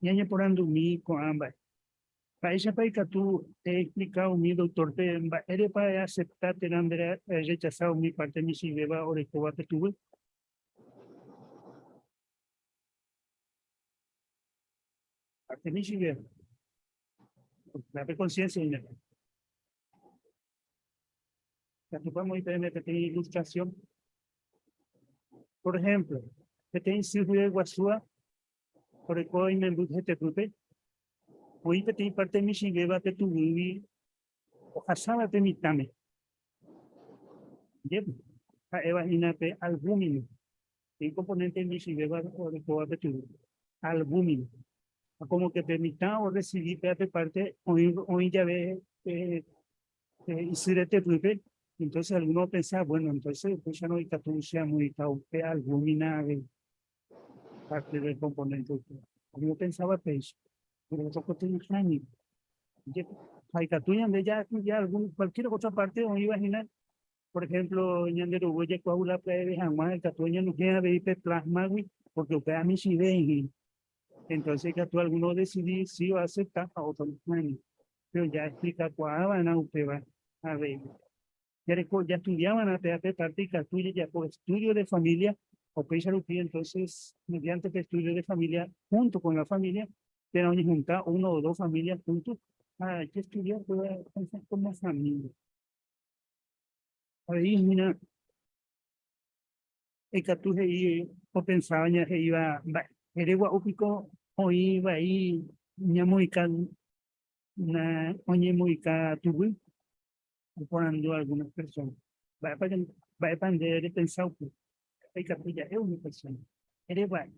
Ñañeporandumi ko'ã mba'e. Mba'éichapa ikatu eexplika umi doktórpe mba'érepa easepta térã nderechasa umi párte michĩvéva orekóva pe tuguy? Parte michĩvéva. Pe conciencia hína. Ikatúpa amoĩ peẽme peteĩ ilustrasión? Por ehémplo, peteĩ sy hyeguasúva oreko imemby hetepýpe, oĩ peteĩ párte michĩvéva pe tuguýgui ohasáva pe mitãme. Jepe, ha'éva hína pe albúmina, peteĩ komponénte michĩvéva orekóva pe tuguy, albúmina. Ha kómo ke pe mitã orresivi péva pe párte oĩ jave pe isy retepýpe, entonces alguno opensa, bueno, entonces upéicharõ ikatu che amoĩta upe albúmina avei, parte del componente upéva. Oĩ opensáva péicha, pero otro katu nahániri. Ha ikatu ñande jaestudia algún, cualquier otra parte oĩva hína, por ejemplo, ñande ruguy jaikuaágui pya'eve hag̃ua ikatu oñenohẽ avei pe plasma-gui, porque upéva michĩve hína. Entonces ikatu alguno odecidi si oacepta ha otro nahániri. Péro jaexplikakuaa va'erã upéva avei. Jareko, jastudia va'erã péva pe parte ikatu jajapo estudio de familia, upéicha rupi entonces mediante pe estudio de familia junto con la familia, térã oñehunta uno o dos familias junto ha jaestudia upéva como familia. Avei hína ikatu he'i opensáva ña he'íva mba'ére gua'u piko oĩ vai ñamoĩka na oñemoĩka tuguy oporandu algunas personas. Mba'épa mba'épa nde repensa upe? Ikatu ja'e umi persona. Ere vai.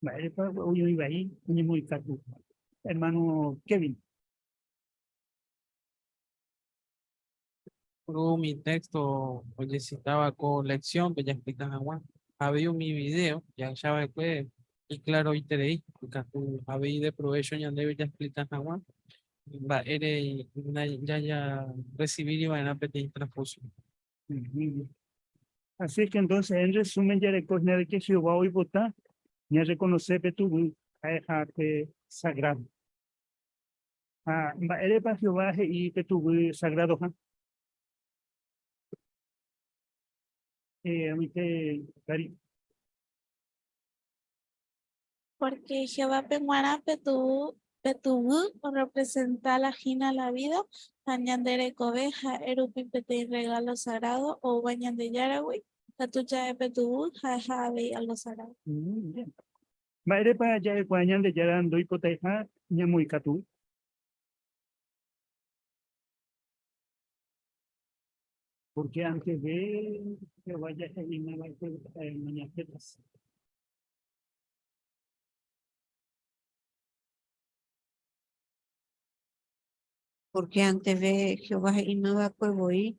Mba'érepa oĩ vai oñemoĩka tuguy? Hermano Kevin. Umi texto ojecitáva ko lección-pe jaexplika hag̃ua. Avei umi video jahecha va'ekue iklaroiterei, ikatu avei ideprovécho ñandéve jaexplika hag̃ua mba'ére jajarecibíri va'erã peteĩ transfusión. Así es que entonces, en resumen, jareko hína de que Jehová oipota ñarreconoce pe tuguy ha'eha pe sagrado. Ha mba'érepa Jehová he'i pe tuguy sagradoha? Eh, oĩte Gary. Porque Jehovápe g̃uarã pe tuguy, pe tuguy orrepresenta la hína la vida ha ñande rekove ha'e rupi peteĩ regalo sagrado oúva Ñandejáragui. Katu ja'e pe tuguy ha'eha avei algo sagrado. Muy bien. Mba'érepa ja'ekuaa Ñandejára ndoipotaiha ñamoĩka tuguy? Porque anteve Jehová ja he'íma va'ekue mañajetas. Porque anteve Jehová he'íma va'ekue voi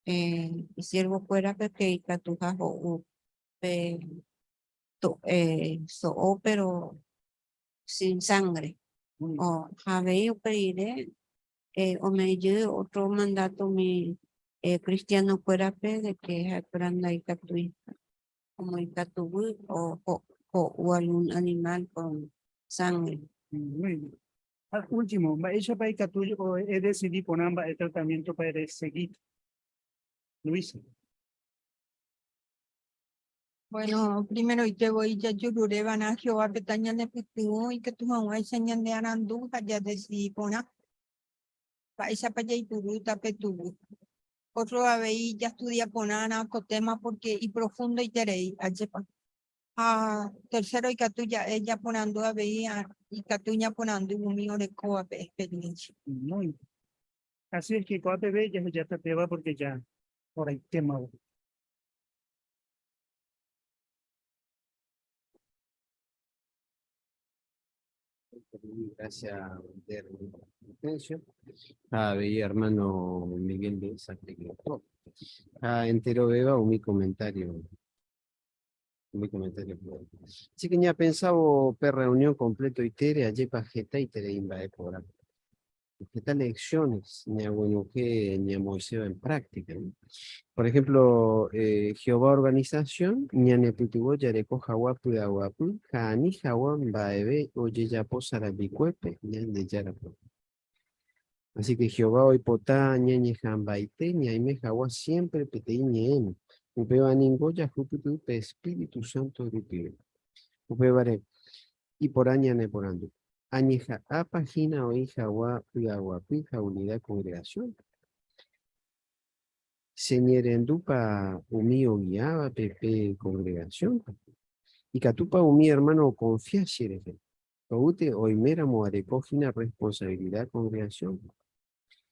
eh, isiervokuérape ke ikatuha ho'u pe eh, so'o pero sin sangre. O, ha avei upe rire eh, ome'ẽ jey otro mandato umi eh, cristiano-kuérape de que ha'ekuéra ndaikatúi omoĩka tuguy o ho'u algún animal con sangre. Muy bien. Ha último, mba'éichapa ikatu edesidi porã mba'e tratamiéntopa eresegíta? Luisa. Bueno, primeroite voi jajurureva'erã Jehovápe tañanepytyvõ ikatu hag̃uáicha ñanearandu ha jadesidi porã mba'éichapa jaipurúta pe tuguy. Ótro avei jastudia porãrã ko téma pórke iprofundoiterei, ajépa. Ha tercero ikatu ja'e japorandu avei ikatu ñaporandu umi orekóvape experiencia. Muy bien. Así es que ko'ápeve jahejáta péva porque ya horaitéma voi. Gracias, Hortensio. Avei hermano Miguel de Sacre. Ha enterovéva umi comentario. Umi comentario. Así que ñapensávo pe reunión completoitére ajépa hetaiterei mba'e porã. Heta lecciones ñaguenohẽ ñamoĩséva en práctica, ¿no? Por ejemplo, eh, Jehová organización ñanepytyvõ jareko hag̃ua py'aguapy ha ani hag̃ua mba'eve ojejapo sarambikuépe Ñandejára propio. Así que Jehová oipota ñañeha'ãmbaite ñaime hag̃ua siempre peteĩ ñe'ẽme, upéva ningo jahupyty pe espíritu santo rupive. Upévare, iporã ñaneporandu, Añeha'ãpa hína oĩ hag̃ua py'aguapy ha unida kongregasiónpe? Cheñe'ẽrendúpa umi ogiávape pe kongregasiónpe? Ikatúpa umi ermáno okonfia cherehe? Ko'ýte oiméramo areko hína rresponsavilida kongregasiónpe.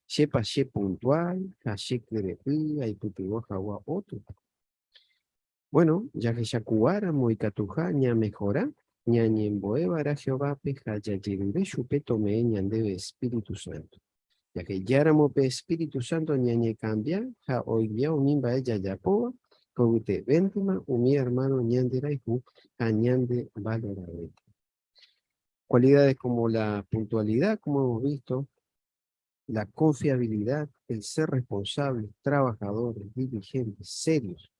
Chépa che puntuál ha che kyre'ỹ aipytyvõ hag̃ua ótrope? Bueno, jahechakuaáramo ikatuha ñamehora, ñañembo'eva'erã Jehovápe ha jajerure chupe tome'ẽ ñandéve espíritu sánto. Jahejáramo pe espíritu sánto ñañekambia ha ogia umi mba'e jajapóva, ko'ytevéntema umi ermáno ñanderayhu ha ñandevaloravéta. Cualidades como la puntualidad, como hemos visto, la confiabilidad, el ser responsables, trabajadores, diligentes, serios,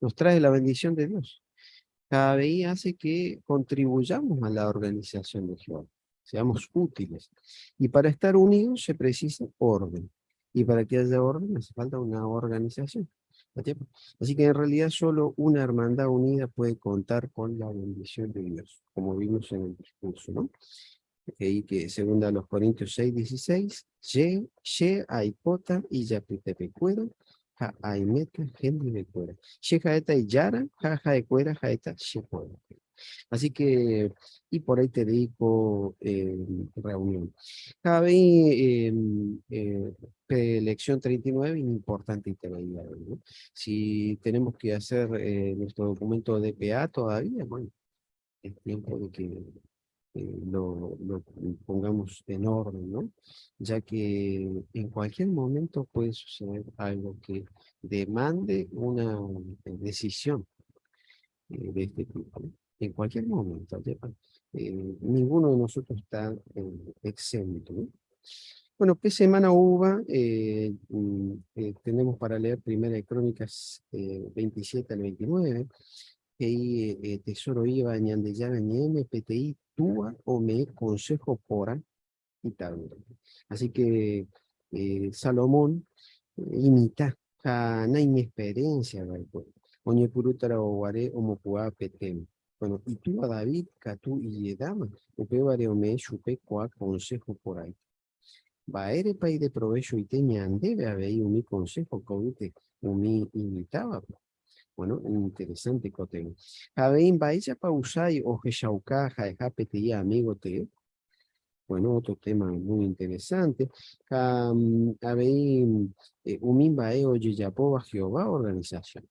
nos trae la bendición de Dios. Cada vez hace que contribuyamos a la organización de Jehová, seamos útiles. Y para estar unidos se precisa orden. Y para que haya orden hace falta una organización. Así que en realidad solo una hermandad unida puede contar con la bendición de Dios, como vimos en el discurso, ¿no? He'i que segunda a los Corintios 6, 16, Che, che aipota ijapytepekuéra ha aiméta hendivekuéra. Che ha'éta ijára ha ha'ekuéra ha'éta che pueblo. Así que iporãiterei ko eh, reunión. Ha avei eh, eh, pe lección 39 iñimportanteiterei avei, ¿no? Si tenemos que hacer eh, nuestro documento DPA todavía, bueno, es tiempo de que eh, lo, lo pongamos en orden, ¿no? Ya que en cualquier momento puede suceder algo que demande una eh, decisión eh, de este tipo, ¿no? En cualquier momento, ¿ya? ninguno de nosotros está exento, ¿no? Bueno, ¿qué semana hubo? Tenemos para leer Primera de Crónicas 27 al 29. He'i tesoro oĩva Ñandejára ñe'ẽme peteĩ túa ome'ẽ consejo porã ita'ýrape. Así que Salomón imitã ha naiñexperiencia va'ekue, oñepyrũtarõ guare omopu'ã pe témplo. Bueno, itúa David katu ijedáma, upévare ome'ẽ chupe ko'ã consejo porãite. Mba'érepa ideprovechoite ñandéve avei umi consejo ko'ýte umi imitãvape? Bueno, interesante ko tema. Ha avei mba'éichapa Husai ohechauka ha'eha peteĩ amigo tee? Bueno, otro tema muy interesante. Ha avei umi mba'e ojejapóva Jehová organización.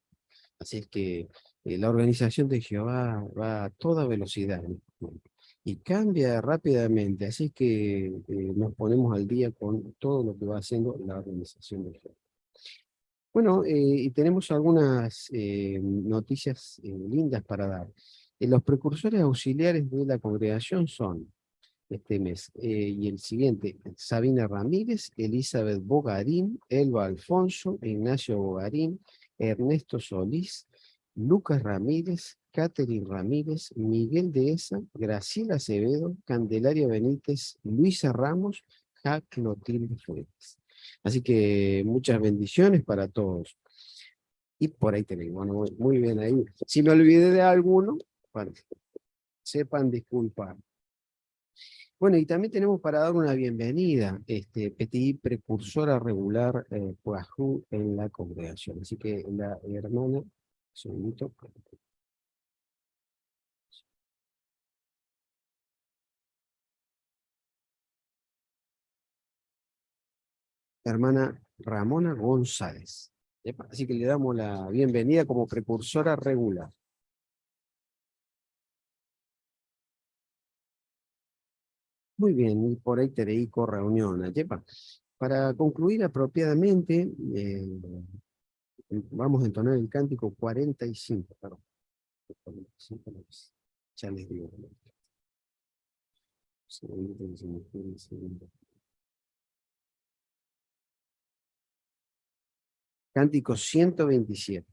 Así es que la organización de Jehová va a toda velocidad en este momento y cambia rápidamente. Así que nos ponemos al día con todo lo que va haciendo la organización de Jehová. Bueno, y tenemos algunas noticias lindas para dar. Los precursores auxiliares de la congregación son este mes y el siguiente, Sabina Ramírez, Elizabeth Bogarín, Elba Alfonso, Ignacio Bogarín, Ernesto Solís, Lucas Ramírez, Catherine Ramírez, Miguel Dehesa, Graciela Acevedo, Candelaria Benítez, Luisa Ramos, Ja Clotilde Fuentes. Así que muchas bendiciones para todos. Y por ahí tenéis, bueno, muy bien ahí. Si me olvidé de alguno, bueno, sepan disculpar. Bueno, y también tenemos para dar una bienvenida, Petit precursora regular Puajú en la congregación. Así que la hermana, un segundito. Hermana Ramona González. Epa, así que le damos la bienvenida como precursora regular. Muy bien, y por ahí Tereico reunión. Yepa. Para concluir apropiadamente, vamos a entonar el cántico 45, perdón. 45, no es. Ya les digo. Segundito que se me fue el segundo. Cántico 127.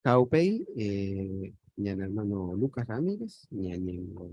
Caupei, mi hermano Lucas Ramírez, mi amigo.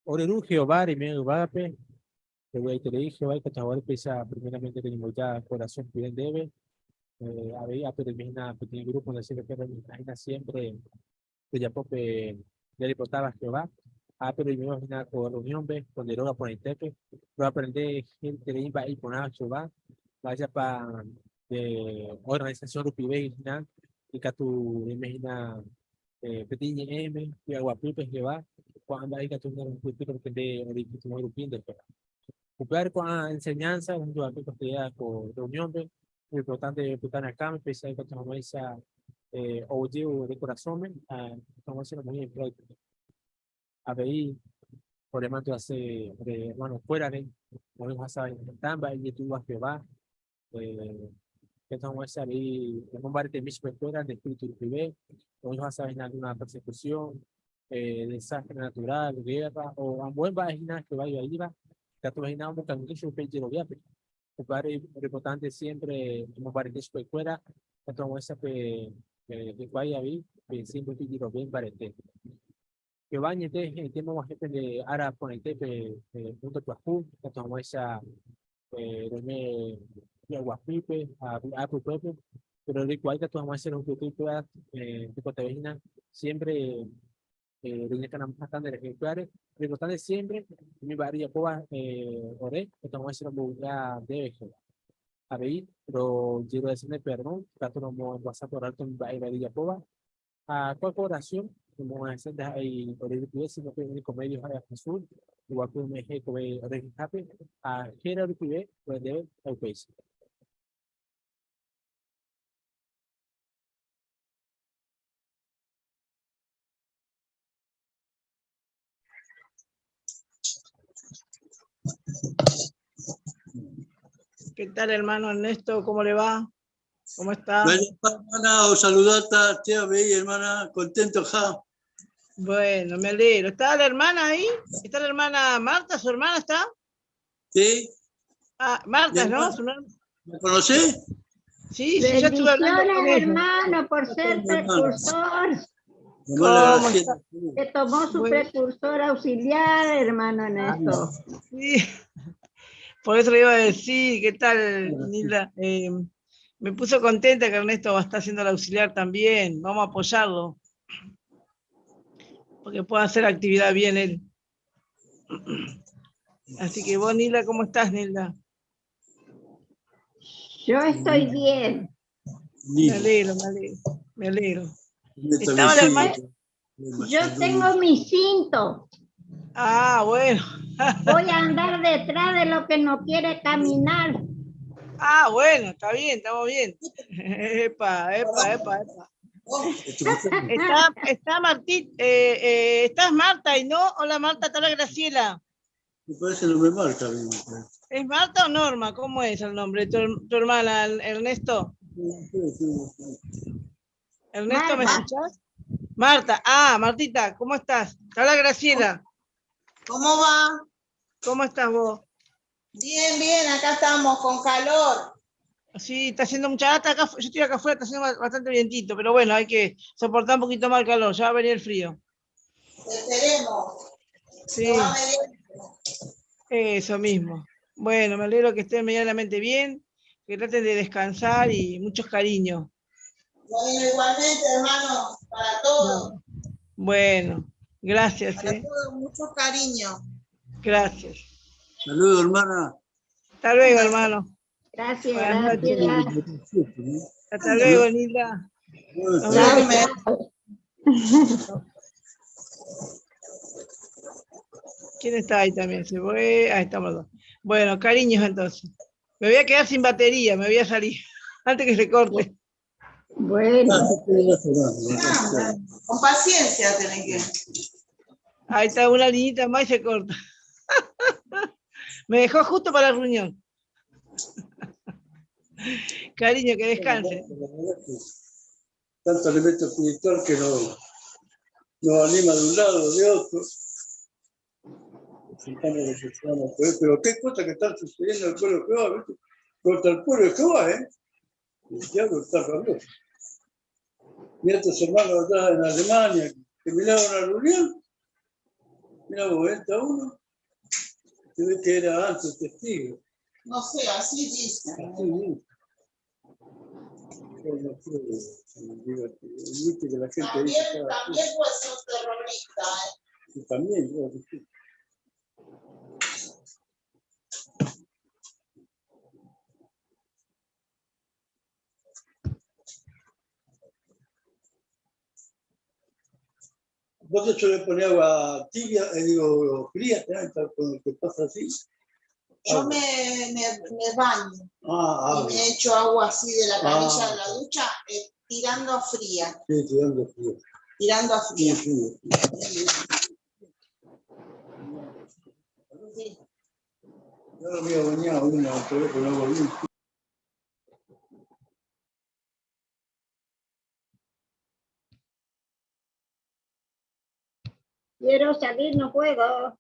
Oreru Jehová, Rimé Ubape, te voy a te Jehová, que te voy a empezar primeramente que ni corazón piden debe. A ver, a pero imagina, pequeño grupo, no sé qué, pero imagina siempre que ya pope ya le portaba Jehová. Ah, pero yo imagina con reunión, ve, con deroga por el tepe, pero aprender gente de iba y poner a Jehová, vaya pa de organización Rupibe, ¿no? Y que tú imagina Petiñe M, y Aguapipe, Jehová, cuando hay que tú no puedes porque de origen tu grupo de Jehová. Cumplir con la enseñanza, junto a que ya con reunión, ve, muy importante que están acá, me pese a que tu mamá esa Ou jey ore korasõme ha hag̃uáicha romoĩ en práctica. Avei ore mandu'ase ore hermano-kuérare oĩ ohasa heta mba'e ijetu'úva Jehová heta hag̃uáicha avei omombaretemi chupekuéra nde espíritu rupive, oĩ ohasa hína alguna persecución, desastre natural, guerra o ambue mba'e hína Jehová ivaíva ikatu hína omokangy chupe ijeroviápe. Upévare oipotánte siempre omombarete chupekuéra ikatu hag̃uáicha pe hikuái avei pe siempre ijerovia imbarete. Jehová añete he'ite mog̃uahẽ pende ára porãite pe múndo pyahu, ikatu hag̃uáicha roime py'aguapýpe ha vy'ápe upépe, péro roikuaa ikatu hag̃uáicha rohupyty upéva tekotevẽ hína siémpre roñekarama hatã nderehe. Upévare roipotánte siémpre umi mba'e rojapóva ore ikatu hag̃uáicha rombovy'a ndéve, Jehová. Avei rojerure'asy ne perdón ikatu rombohasa por alto umi mba'e vai rojapóva Ha kua ko oración omo'ãse ndaha'éi ore rupive, sino pe único medio ha'éva Jesús, oguapy ome'ẽ hekove ore rehehápe, ha héra rupive ore ndéve ha upéicha. ¿Qué tal, hermano Ernesto? ¿Cómo le va? ¿Cómo está? Bueno, hermana, os saludata, te avei, hermana, contento ja. Bueno, me alegro. ¿Está la hermana ahí? ¿Está la hermana Marta? ¿Su hermana está? Sí. Ah, Marta, ¿no? Su hermana. ¿Me conocés? Sí, sí, yo estuve hablando con Bendiciones, ella. hermano, por ser precursor. ¿Cómo está? Se tomó su Bueno. precursor auxiliar, hermano Ernesto. Sí, por eso le iba a decir, ¿qué tal, Nilda? Me puso contenta que Ernesto está haciendo el auxiliar también. Vamos a apoyarlo. Porque pueda hacer actividad bien él. Así que vos, Nilda, ¿cómo estás, Nilda? Yo estoy bien. Me alegro, me alegro, me alegro. Estaba la hermana. Yo tengo mi cinto. Ah, bueno. Voy a andar detrás de lo que no quiere caminar. Ah, bueno, está bien, estamos bien. Epa, epa, epa, epa. Está Martín, estás Marta y no, hola Marta, está la Graciela. Me parece el nombre Marta. bien. ¿Es Marta o Norma? ¿Cómo es el nombre? ¿Tu, tu hermana, Ernesto? Ernesto, ¿me Marta. escuchás? Marta, ah, Martita, ¿cómo estás? Está la Graciela. ¿Cómo va? ¿Cómo estás vos? Bien, bien, acá estamos con calor. Sí, está haciendo mucha gata acá, yo estoy acá afuera, está haciendo bastante vientito, pero bueno, hay que soportar un poquito más el calor, ya va a venir el frío. Te esperemos. Sí. Jehová mediante. Eso mismo. Bueno, me alegro que estén medianamente bien, que traten de descansar y muchos cariños. Bueno, igualmente, hermano, para todos. Bueno, gracias, Para todos, mucho cariño. Gracias. Saludos, hermana. Hasta luego, hermano. Gracias, Buenas noches. gracias. Hasta luego, Nilda. Nos vemos. ¿Quién está ahí también? Se fue. Ahí estamos los dos. Bueno, cariños entonces. Me voy a quedar sin batería, me voy a salir antes que se corte. Bueno. Con paciencia tenés que. Ahí está una liñita más y se corta. Me dejó justo para la reunión. Cariño, que descanse. Tanto alimento espiritual que nos anima de un lado, de otro. Presentamos lo que se llama poder. Pero qué cosas que están sucediendo al pueblo de Jehová, ¿viste? Contra el pueblo de Jehová, ¿eh? El diablo está rabioso. Mira estos hermanos allá en Alemania que miraron la reunión. Mira vos, entra uno, se ve que era antes testigo. No sé, así dicen. Así dice. Yo no sé, digo, viste que la gente También, dice cada también puede ser un terrorista, ¿eh? Y también, claro que sí. Vos yo le ponés agua tibia, digo, fría, ¿eh? Con lo que pasa así. Yo Agua. me baño Ah, y agua. me echo agua así de la canilla Ah. de la ducha, Tirando a fría. Sí, tirando a fría. Tirando a fría. Sí, sí. Sí. Yo lo había bañado una otra vez con agua bien. Quiero salir, no puedo.